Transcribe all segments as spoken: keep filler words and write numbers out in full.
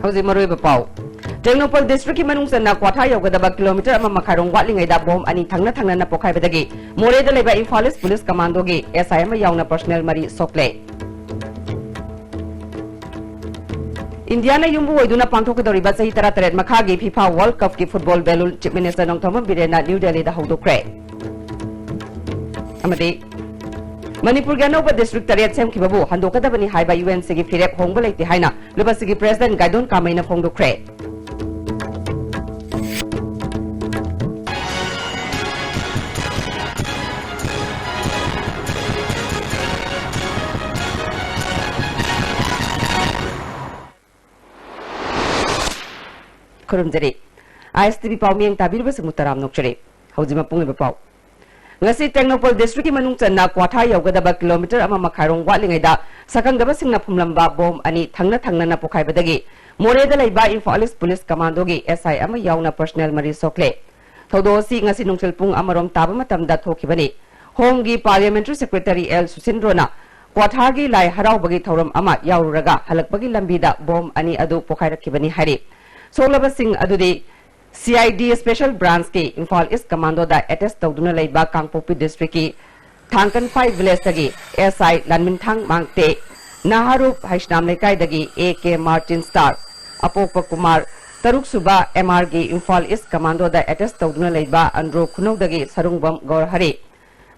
ꯍꯧꯖꯤꯛ ꯃꯔꯨꯑꯣꯏꯕ ꯄꯥꯎ꯫ ꯇꯦꯡꯅꯧꯄꯜ districtꯀꯤ ꯃꯅꯨꯡ ꯆꯟꯅ ꯀ꯭ꯋꯥꯊꯥ ꯌꯧꯒꯗꯕ kilometre ꯑꯃ ꯃꯈꯥꯏ ꯔꯣꯝ ꯋꯥꯠꯂꯤꯉꯩꯗ bomb ꯑꯅꯤ ꯊꯪꯅ ꯊꯪꯅꯅ ꯄꯣꯈꯥꯏꯕꯗꯒꯤ ꯃꯣꯔꯦꯗ ꯂꯩꯕ Imphal East Police Commandoꯒꯤ S I ꯑꯃ ꯌꯥꯎꯅ personnel ꯃꯔꯤ ꯁꯣꯛꯂꯦ꯫ ꯏꯟꯗꯤꯌꯥꯅ ꯌꯨꯝꯕꯨ ꯑꯣꯏꯗꯨꯅ ꯄꯥꯡꯊꯣꯛꯀꯗꯧꯔꯤꯕ ꯆꯍꯤ ꯇꯔꯥꯇꯔꯦꯠ ꯃꯈꯥꯒꯤ FIFA World Cupꯀꯤ football balloon Chief Minister Nongthombam ꯕꯤꯔꯦꯟꯅ ꯅ꯭ꯌꯨ ꯗꯦꯜꯂꯤꯗ ꯍꯧꯗꯣꯛꯈ꯭ꯔꯦ꯫ ꯑꯃꯗꯤ ꯃꯅꯤꯄꯨꯔꯒꯤ ꯑꯅꯧꯕ district ꯇꯔꯦꯠ ꯁꯦꯝꯈꯤꯕꯕꯨ ꯍꯟꯗꯣꯛꯀꯗꯕꯅꯤ ꯍꯥꯏꯕ UNCꯒꯤ ꯐꯤꯔꯦꯞ ꯍꯣꯡꯕ ꯂꯩꯇꯦ ꯍꯥꯏꯅ ꯂꯨꯕꯁꯤꯒꯤ President ꯒꯥꯏꯗꯣꯟ ꯀꯥꯃꯩꯅ ꯐꯣꯡꯗꯣꯛꯈ꯭ꯔꯦ꯫ ꯈꯨꯔꯨꯝꯖꯔꯤ꯫ ISTV ꯄꯥꯎꯃꯤꯌꯦꯡ ꯇꯥꯕꯤꯔꯤꯕꯁꯤꯡꯕꯨ ꯇꯔꯥꯝꯅ ꯑꯣꯛꯆꯔꯤ꯫ ꯍꯧꯖꯤꯛ ꯃꯄꯨꯡ ꯑꯣꯏꯕ ꯄꯥꯎ꯫ ꯉꯁꯤ ꯇꯦꯡꯅꯧꯄꯜ districtꯀꯤ ꯃꯅꯨꯡ ꯆꯟꯅ ꯀ꯭ꯋꯥꯊꯥ ꯌꯧꯒꯗꯕ kilometre ꯑꯃ ꯃꯈꯥꯏ ꯔꯣꯝ ꯋꯥꯠꯂꯤꯉꯩꯗ ꯁꯛꯈꯪꯗꯕꯁꯤꯡꯅ ꯐꯨꯝꯂꯝꯕ bomb ꯑꯅꯤ ꯊꯪꯅ ꯊꯪꯅꯅ ꯄꯣꯈꯥꯏꯕꯗꯒꯤ ꯃꯣꯔꯦꯗ ꯂꯩꯕ Imphal East Police Commandoꯒꯤ S I ꯑꯃ ꯌꯥꯎꯅ personnel ꯃꯔꯤ ꯁꯣꯛꯂꯦ꯫ ꯊꯧꯗꯣꯛ ꯑꯁꯤ ꯉꯁꯤ ꯅꯨꯡꯊꯤꯜ ꯄꯨꯡ ꯑꯃ ꯔꯣꯝ ꯇꯥꯕ ꯃꯇꯝꯗ ꯊꯣꯛꯈꯤꯕꯅꯤ꯫ Homeꯒꯤ Parliamentary Secretary L ꯁꯨꯁꯤꯟꯗ꯭ꯔꯣꯅ ꯀ꯭ꯋꯥꯊꯥꯒꯤ ꯂꯥꯏ ꯍꯔꯥꯎꯕꯒꯤ ꯊꯧꯔꯝ ꯑꯃ ꯌꯥꯎꯔꯨꯔꯒ ꯍꯜꯂꯛꯄꯒꯤ ꯂꯝꯕꯤꯗ bomb ꯑꯅꯤ ꯑꯗꯨ ꯄꯣꯈꯥꯏꯔꯛꯈꯤꯕꯅꯤ ꯍꯥꯏꯔꯤ꯫ ꯁꯣꯛꯂꯕꯁꯤꯡ ꯑꯗꯨꯗꯤ CID Special Branchꯀꯤ Imphal East Commandoꯗ attach ꯇꯧꯗꯨꯅ ꯂꯩꯕ ꯀꯥꯡꯄꯣꯛꯄꯤ districtꯀꯤ ꯊꯥꯡꯀꯟꯐꯥꯏ villageꯇꯒꯤ S I ꯂꯥꯟꯃꯤꯟꯊꯥꯡ ꯃꯥꯡꯇꯦ, ꯅꯍꯥꯔꯨꯞ ꯍꯩꯁꯅꯥꯝ ꯂꯩꯀꯥꯏꯗꯒꯤ A K Martin Star, ꯑꯄꯣꯛꯄ Kumar, ꯇꯔꯨꯛꯁꯨꯕ MRꯒꯤ Imphal East Commandoꯗ attach ꯇꯧꯗꯨꯅ ꯂꯩꯕ ꯑꯟꯗ꯭ꯔꯣ ꯈꯨꯅꯧꯗꯒꯤ ꯁꯔꯨꯡꯕꯝ ꯒꯧꯔꯍꯔꯤ,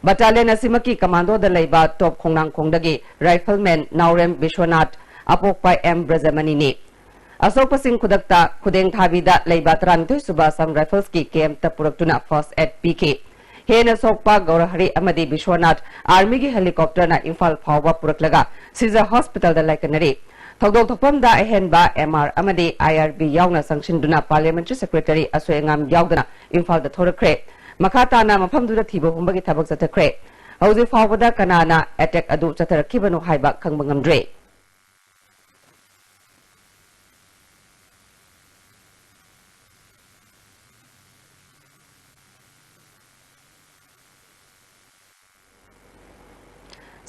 battalion ꯑꯁꯤꯃꯛꯀꯤ Commandoꯗ ꯂꯩꯕ top ꯈꯣꯡꯅꯥꯡꯈꯣꯡꯗꯒꯤ rifleman ꯅꯥꯎꯔꯦꯝ ꯕꯤꯁ꯭ꯋꯅꯥꯊ, ꯑꯄꯣꯛꯄ M ꯕ꯭ꯔꯖꯃꯅꯤꯅꯤ꯫ ꯑꯁꯣꯛꯄꯁꯤꯡ ꯈꯨꯗꯛꯇ ꯈꯨꯗꯦꯡ ꯊꯥꯕꯤꯗ ꯂꯩꯕ ꯇꯔꯥꯅꯤꯊꯣꯏ ꯁꯨꯕ Assam Riflesꯀꯤ campꯇ ꯄꯨꯔꯛꯇꯨꯅ first aid ꯄꯤꯈꯤ꯫ ꯍꯦꯟꯅ ꯁꯣꯛꯄ ꯒꯧꯔꯍꯔꯤ ꯑꯃꯗꯤ ꯕꯤꯁ꯭ꯋꯅꯥꯊ Armyꯒꯤ helicopterꯅ ꯏꯝꯐꯥꯜ ꯐꯥꯎꯕ ꯄꯨꯔꯛꯂꯒ Caesar Hospitalꯗ ꯂꯥꯏꯀꯠꯅꯔꯤ꯫ ꯊꯧꯗꯣꯛ ꯊꯣꯛꯐꯝꯗ ꯑꯍꯦꯟꯕ MR ꯑꯃꯗꯤ IRB ꯌꯥꯎꯅ ꯆꯪꯁꯤꯟꯗꯨꯅ Parliamentary Secretary ꯑꯁꯣꯏ ꯑꯉꯥꯝ ꯌꯥꯎꯗꯅ ꯏꯝꯐꯥꯜꯗ ꯊꯣꯔꯛꯈ꯭ꯔꯦ꯫ ꯃꯈꯥ ꯇꯥꯅ ꯃꯐꯝꯗꯨꯗ ꯊꯤꯕ ꯍꯨꯝꯕꯒꯤ ꯊꯕꯛ ꯆꯠꯊꯈ꯭ꯔꯦ꯫ ꯍꯧꯖꯤꯛ ꯐꯥꯎꯕꯗ ꯀꯅꯥꯅ ꯑꯦꯇꯦꯛ ꯑꯗꯨ ꯆꯠꯊꯔꯛꯈꯤꯕꯅꯣ ꯍꯥꯏꯕ ꯈꯪꯕ ꯉꯝꯗ꯭ꯔꯤ꯫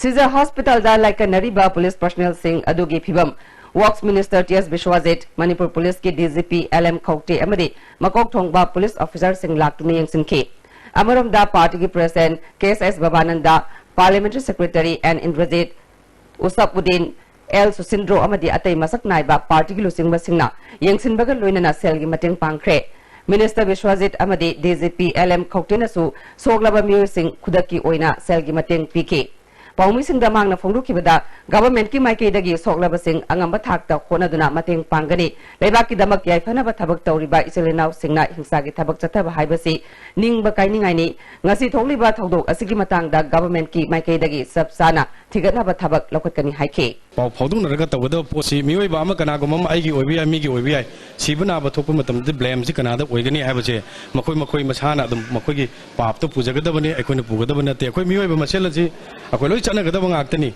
ꯁꯤꯖ ꯍꯣꯁꯄꯤꯇꯥꯜꯗ ꯂꯥꯏꯀꯠꯅꯔꯤꯕ ꯄꯨꯂꯤꯁ ꯄꯔꯁꯅꯦꯜꯁꯤꯡ ꯑꯗꯨꯒꯤ ꯐꯤꯚꯝ works minister T S Biswajit, Manipur ꯄꯨꯂꯤꯁꯀꯤ D G P L M Khaute ꯑꯃꯗꯤ ꯃꯀꯣꯛ ꯊꯣꯡꯕ ꯄꯨꯂꯤꯁ ꯑꯣꯐꯤꯁꯥꯔꯁꯤꯡ ꯂꯥꯛꯇꯨꯅ ꯌꯦꯡꯁꯤꯟꯈꯤ꯫ ꯑꯃꯔꯣꯝꯗ ꯄꯥꯔꯇꯤꯒꯤ president K S S Babananda, parliamentary secretary N Indrajit, ꯎꯁꯞ ꯎꯗꯤꯟ, ꯑꯦꯜ ꯁꯨꯁꯤꯟꯗ꯭ꯔꯣ ꯑꯃꯗꯤ ꯑꯇꯩ ꯃꯁꯛ ꯅꯥꯏꯕ ꯄꯥꯔꯇꯤꯒꯤ ꯂꯨꯆꯤꯡꯕꯁꯤꯡꯅ ꯌꯦꯡꯁꯤꯟꯕꯒ ꯂꯣꯏꯅꯅ ꯁꯦꯜꯒꯤ ꯃꯇꯦꯡ ꯄꯥꯡꯈ꯭ꯔꯦ꯫ ꯃꯤꯅꯤꯁꯇꯔ ꯕꯤꯁ꯭ꯋꯥꯖꯤꯠ ꯑꯃꯗꯤ ꯗꯤ ꯖꯤ ꯄꯤ ꯑꯦꯜ ꯑꯦꯝ ꯈꯧꯇꯦꯅꯁꯨ ꯁꯣꯛꯂꯕ ꯃꯤꯑꯣꯏꯁꯤꯡ ꯈꯨꯗꯛꯀꯤ ꯑꯣꯏꯅ ꯁꯦꯜꯒꯤ ꯃꯇꯦꯡ ꯄꯤꯈꯤ꯫ ꯄꯥꯎꯃꯤꯁꯤꯡꯗ ꯃꯍꯥꯛꯅ ꯐꯣꯡꯗꯣꯛꯈꯤꯕꯗ, ꯒꯚꯔꯟꯃꯦꯟꯠꯀꯤ ꯃꯥꯏꯀꯩꯗꯒꯤ ꯁꯣꯛꯂꯕꯁꯤꯡ ꯑꯉꯝꯕ ꯊꯥꯛꯇ ꯍꯣꯠꯅꯗꯨꯅ ꯃꯇꯦꯡ ꯄꯥꯡꯒꯅꯤ꯫ ꯂꯩꯕꯥꯛꯀꯤꯗꯃꯛ ꯌꯥꯏꯐꯅꯕ ꯊꯕꯛ ꯇꯧꯔꯤꯕ ꯏꯆꯤꯜ ꯏꯅꯥꯎꯁꯤꯡꯅ ꯍꯤꯡꯁꯥꯒꯤ ꯊꯕꯛ ꯆꯠꯊꯕ ꯍꯥꯏꯕꯁꯤ ꯅꯤꯡꯕ ꯀꯥꯏꯅꯤꯡꯉꯥꯏꯅꯤ꯫ ꯉꯁꯤ ꯊꯣꯛꯂꯤꯕ ꯊꯧꯗꯣꯛ ꯑꯁꯤꯒꯤ ꯃꯇꯥꯡꯗ ꯒꯚꯔꯟꯃꯦꯟꯠꯀꯤ ꯃꯥꯏꯀꯩꯗꯒꯤ ꯆꯞ ꯆꯥꯅ ꯊꯤꯒꯠꯅꯕ ꯊꯕꯛ ꯂꯧꯈꯠꯀꯅꯤ ꯍꯥꯏꯈꯤ꯫ ꯄꯥꯎ ꯐꯥꯎꯗꯣꯛꯅꯔꯒ ꯇꯧꯒꯗꯕ ꯄꯣꯠꯁꯤ ꯃꯤꯑꯣꯏꯕ ꯑꯃ ꯀꯅꯥꯒꯨꯝꯕ ꯑꯃ ꯑꯩꯒꯤ ꯑꯣꯏꯕ ꯌꯥꯏ, ꯃꯤꯒꯤ ꯑꯣꯏꯕ ꯌꯥꯏ, ꯁꯤꯕ ꯅꯥꯕ ꯊꯣꯛꯄ ꯃꯇꯝꯗꯗꯤ ꯕ꯭ꯂꯦꯝꯁꯤ ꯀꯅꯥꯗ ꯑꯣꯏꯒꯅꯤ ꯍꯥꯏꯕꯁꯦ ꯃꯈꯣꯏ ꯃꯈꯣꯏ ꯃꯁꯥꯅ ꯑꯗꯨꯝ ꯃꯈꯣꯏꯒꯤ ꯄꯥꯞꯇꯣ ꯄꯨꯖꯒꯗꯕꯅꯤ, ꯑꯩꯈꯣꯏꯅ ꯄꯨꯒꯗꯕ ꯅꯠꯇꯦ꯫ ꯑꯩꯈꯣꯏ ꯃꯤꯑꯣꯏꯕ ꯃꯁꯦꯜ ꯑꯁꯤ ꯑꯩꯈꯣꯏ ꯂꯣꯏ ꯆꯠꯅꯒꯗꯕ ꯉꯥꯛꯇꯅꯤ꯫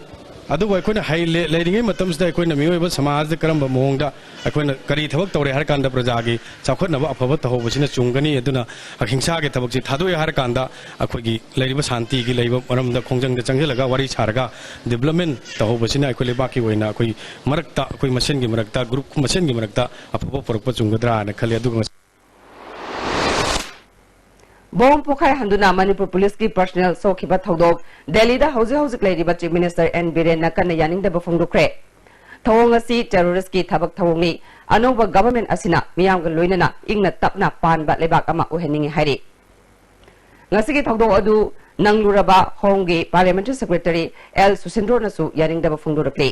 ꯑꯗꯨꯕꯨ ꯑꯩꯈꯣꯏꯅ ꯍꯩ-, ꯂꯦ-, ꯂꯩꯔꯤꯉꯩ ꯃꯇꯝꯁꯤꯗ ꯑꯩꯈꯣꯏꯅ ꯃꯤꯑꯣꯏꯕ ꯁꯃꯥꯖꯗ ꯀꯔꯝꯕ ꯃꯑꯣꯡꯗ ꯑꯩꯈꯣꯏꯅ ꯀꯔꯤ ꯊꯕꯛ ꯇꯧꯔꯦ ꯍꯥꯏꯔ ꯀꯥꯟꯗ ꯄ꯭ꯔꯖꯥꯒꯤ ꯆꯥꯎꯈꯠꯅꯕ ꯑꯐꯕ ꯇꯧꯍꯧꯕꯁꯤꯅ ꯆꯨꯝꯒꯅꯤ꯫ ꯑꯗꯨꯅ ꯍꯤꯡꯁꯥꯒꯤ ꯊꯕꯛꯁꯤ ꯊꯥꯗꯣꯛꯑꯦ ꯍꯥꯏꯔ ꯀꯥꯟꯗ ꯑꯩꯈꯣꯏꯒꯤ ꯂꯩꯔꯤꯕ ꯁꯥꯟꯇꯤꯒꯤ ꯂꯩꯕ ꯃꯔꯝꯗ ꯈꯣꯡꯖꯪꯗ ꯆꯪꯁꯤꯜꯂꯒ ꯋꯥꯔꯤ ꯁꯥꯔꯒ ꯗꯤꯕ꯭ꯂꯞꯃꯦꯟ ꯇꯧꯍꯧꯕꯁꯤꯅ ꯑꯩꯈꯣꯏ ꯂꯩꯕꯥꯛꯀꯤ ꯑꯣꯏꯅ ꯑꯩꯈꯣꯏ ꯃꯔꯛꯇ, ꯑꯩꯈꯣꯏ ꯃꯁꯦꯟꯒꯤ ꯃꯔꯛꯇ, ꯒ꯭ꯔꯨꯞ ꯃꯁꯦꯟꯒꯤ ꯃꯔꯛꯇ ꯑꯐꯕ ꯄꯨꯔꯛꯄ ꯆꯨꯝꯒꯗ꯭ꯔꯥ ꯍꯥꯏꯅ ꯈꯜꯂꯤ꯫ ꯑꯗꯨꯒ ꯉꯁꯤ ꯕꯣꯝ ꯄꯣꯈꯥꯏꯍꯟꯗꯨꯅ ꯃꯅꯤꯄꯨꯔ ꯄꯨꯂꯤꯁꯀꯤ ꯄꯔꯁꯅꯦꯜ ꯁꯣꯛꯈꯤꯕ ꯊꯧꯗꯣꯛ꯫ ꯗꯦꯜꯂꯤꯗ ꯍꯧꯖꯤꯛ ꯍꯧꯖꯤꯛ ꯂꯩꯔꯤꯕ ꯆꯤꯐ ꯃꯤꯅꯤꯁꯇꯔ ꯑꯦꯟ ꯕꯤꯔꯦꯟꯅ ꯀꯟꯅ ꯌꯥꯅꯤꯡꯗꯕ ꯐꯣꯡꯗꯣꯛꯈ꯭ꯔꯦ꯫ ꯊꯧꯑꯣꯡ ꯑꯁꯤ ꯇꯦꯔꯣꯔꯤꯁꯀꯤ ꯊꯕꯛ ꯊꯧꯑꯣꯡꯅꯤ꯫ ꯑꯅꯧꯕ ꯒꯚꯔꯟꯃꯦꯟꯠ ꯑꯁꯤꯅ ꯃꯤꯌꯥꯝꯒ ꯂꯣꯏꯅꯅ ꯏꯪꯅ ꯇꯞꯅ ꯄꯥꯟꯕ ꯂꯩꯕꯥꯛ ꯑꯃ ꯑꯣꯏꯍꯟꯅꯤꯡꯏ ꯍꯥꯏꯔꯤ꯫ ꯉꯁꯤꯒꯤ ꯊꯧꯗꯣꯛ ꯑꯗꯨ ꯅꯪꯂꯨꯔꯕ ꯍꯣꯝꯒꯤ ꯄꯥꯔꯂꯤꯌꯥꯃꯦꯟꯇꯔꯤ ꯁꯦꯀ꯭ꯔꯦꯇꯔꯤ ꯑꯦꯜ ꯁꯨꯁꯤꯟꯗ꯭ꯔꯣꯅꯁꯨ ꯌꯥꯅꯤꯡꯗꯕ ꯐꯣꯡꯗꯣꯔꯛꯂꯤ꯫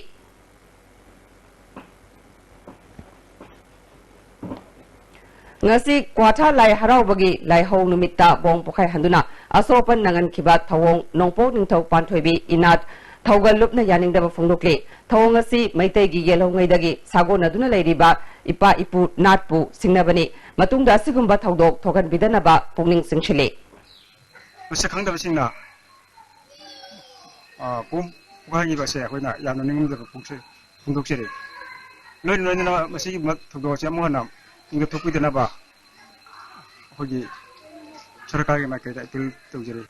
ꯉꯁꯤ ꯀ꯭ꯋꯥꯊꯥ ꯂꯥꯏ ꯍꯔꯥꯎꯕꯒꯤ ꯂꯥꯏꯍꯧ ꯅꯨꯃꯤꯠꯇ ꯕꯣꯝ ꯄꯣꯈꯥꯏꯍꯟꯗꯨꯅ ꯑꯁꯣꯛ ꯑꯄꯟ ꯅꯪꯍꯟꯈꯤꯕ ꯊꯧꯑꯣꯡ ꯅꯣꯡꯄꯣꯛ ꯅꯤꯡꯊꯧ ꯄꯥꯟꯊꯣꯏꯕꯤ ꯏꯅꯥꯠ ꯊꯧꯒꯜ ꯂꯨꯞꯅ ꯌꯥꯅꯤꯡꯗꯕ ꯐꯣꯡꯗꯣꯛꯂꯤ꯫ ꯊꯧꯑꯣꯡ ꯑꯁꯤ ꯃꯩꯇꯩꯒꯤ ꯌꯦꯜꯍꯧꯉꯩꯗꯒꯤ ꯁꯥꯒꯣꯟꯅꯗꯨꯅ ꯂꯩꯔꯤꯕ ꯏꯄꯥ ꯏꯄꯨ ꯅꯥꯠꯄꯨ ꯁꯤꯡꯅꯕꯅꯤ꯫ ꯃꯇꯨꯡꯗ ꯑꯁꯤꯒꯨꯝꯕ ꯊꯧꯗꯣꯛ ꯊꯣꯛꯍꯟꯕꯤꯗꯅꯕ ꯄꯨꯛꯅꯤꯡ ꯆꯤꯡꯁꯤꯜꯂꯤ꯫ ꯃꯁꯛ ꯈꯪꯗꯕꯁꯤꯡꯅ ꯑ, ꯄꯨꯝ-, ꯄꯨꯡꯍꯪꯉꯤꯕ ꯑꯁꯦ ꯑꯩꯈꯣꯏꯅ ꯌꯥꯝꯅ ꯅꯤꯡꯉꯝꯗꯕ ꯐꯣꯡꯁ-, ꯐꯣꯡꯗꯣꯛꯆꯔꯤ꯫ ꯂꯣꯏꯅ ꯂꯣꯏꯅꯅ ꯃꯁꯤꯒꯤ ꯃ-, ꯊꯧꯗꯣꯛ ꯑꯁꯤ ꯑꯃꯨꯛ ꯍꯟꯅ ꯇꯨꯡꯗ ꯊꯣꯛꯄꯤꯗꯅꯕ ꯑꯩꯈꯣꯏꯒꯤ ꯁꯔꯀꯥꯔꯒꯤ ꯃꯥꯏꯀꯩꯗ ꯑꯄꯤꯜ ꯇꯧꯖꯔꯤ꯫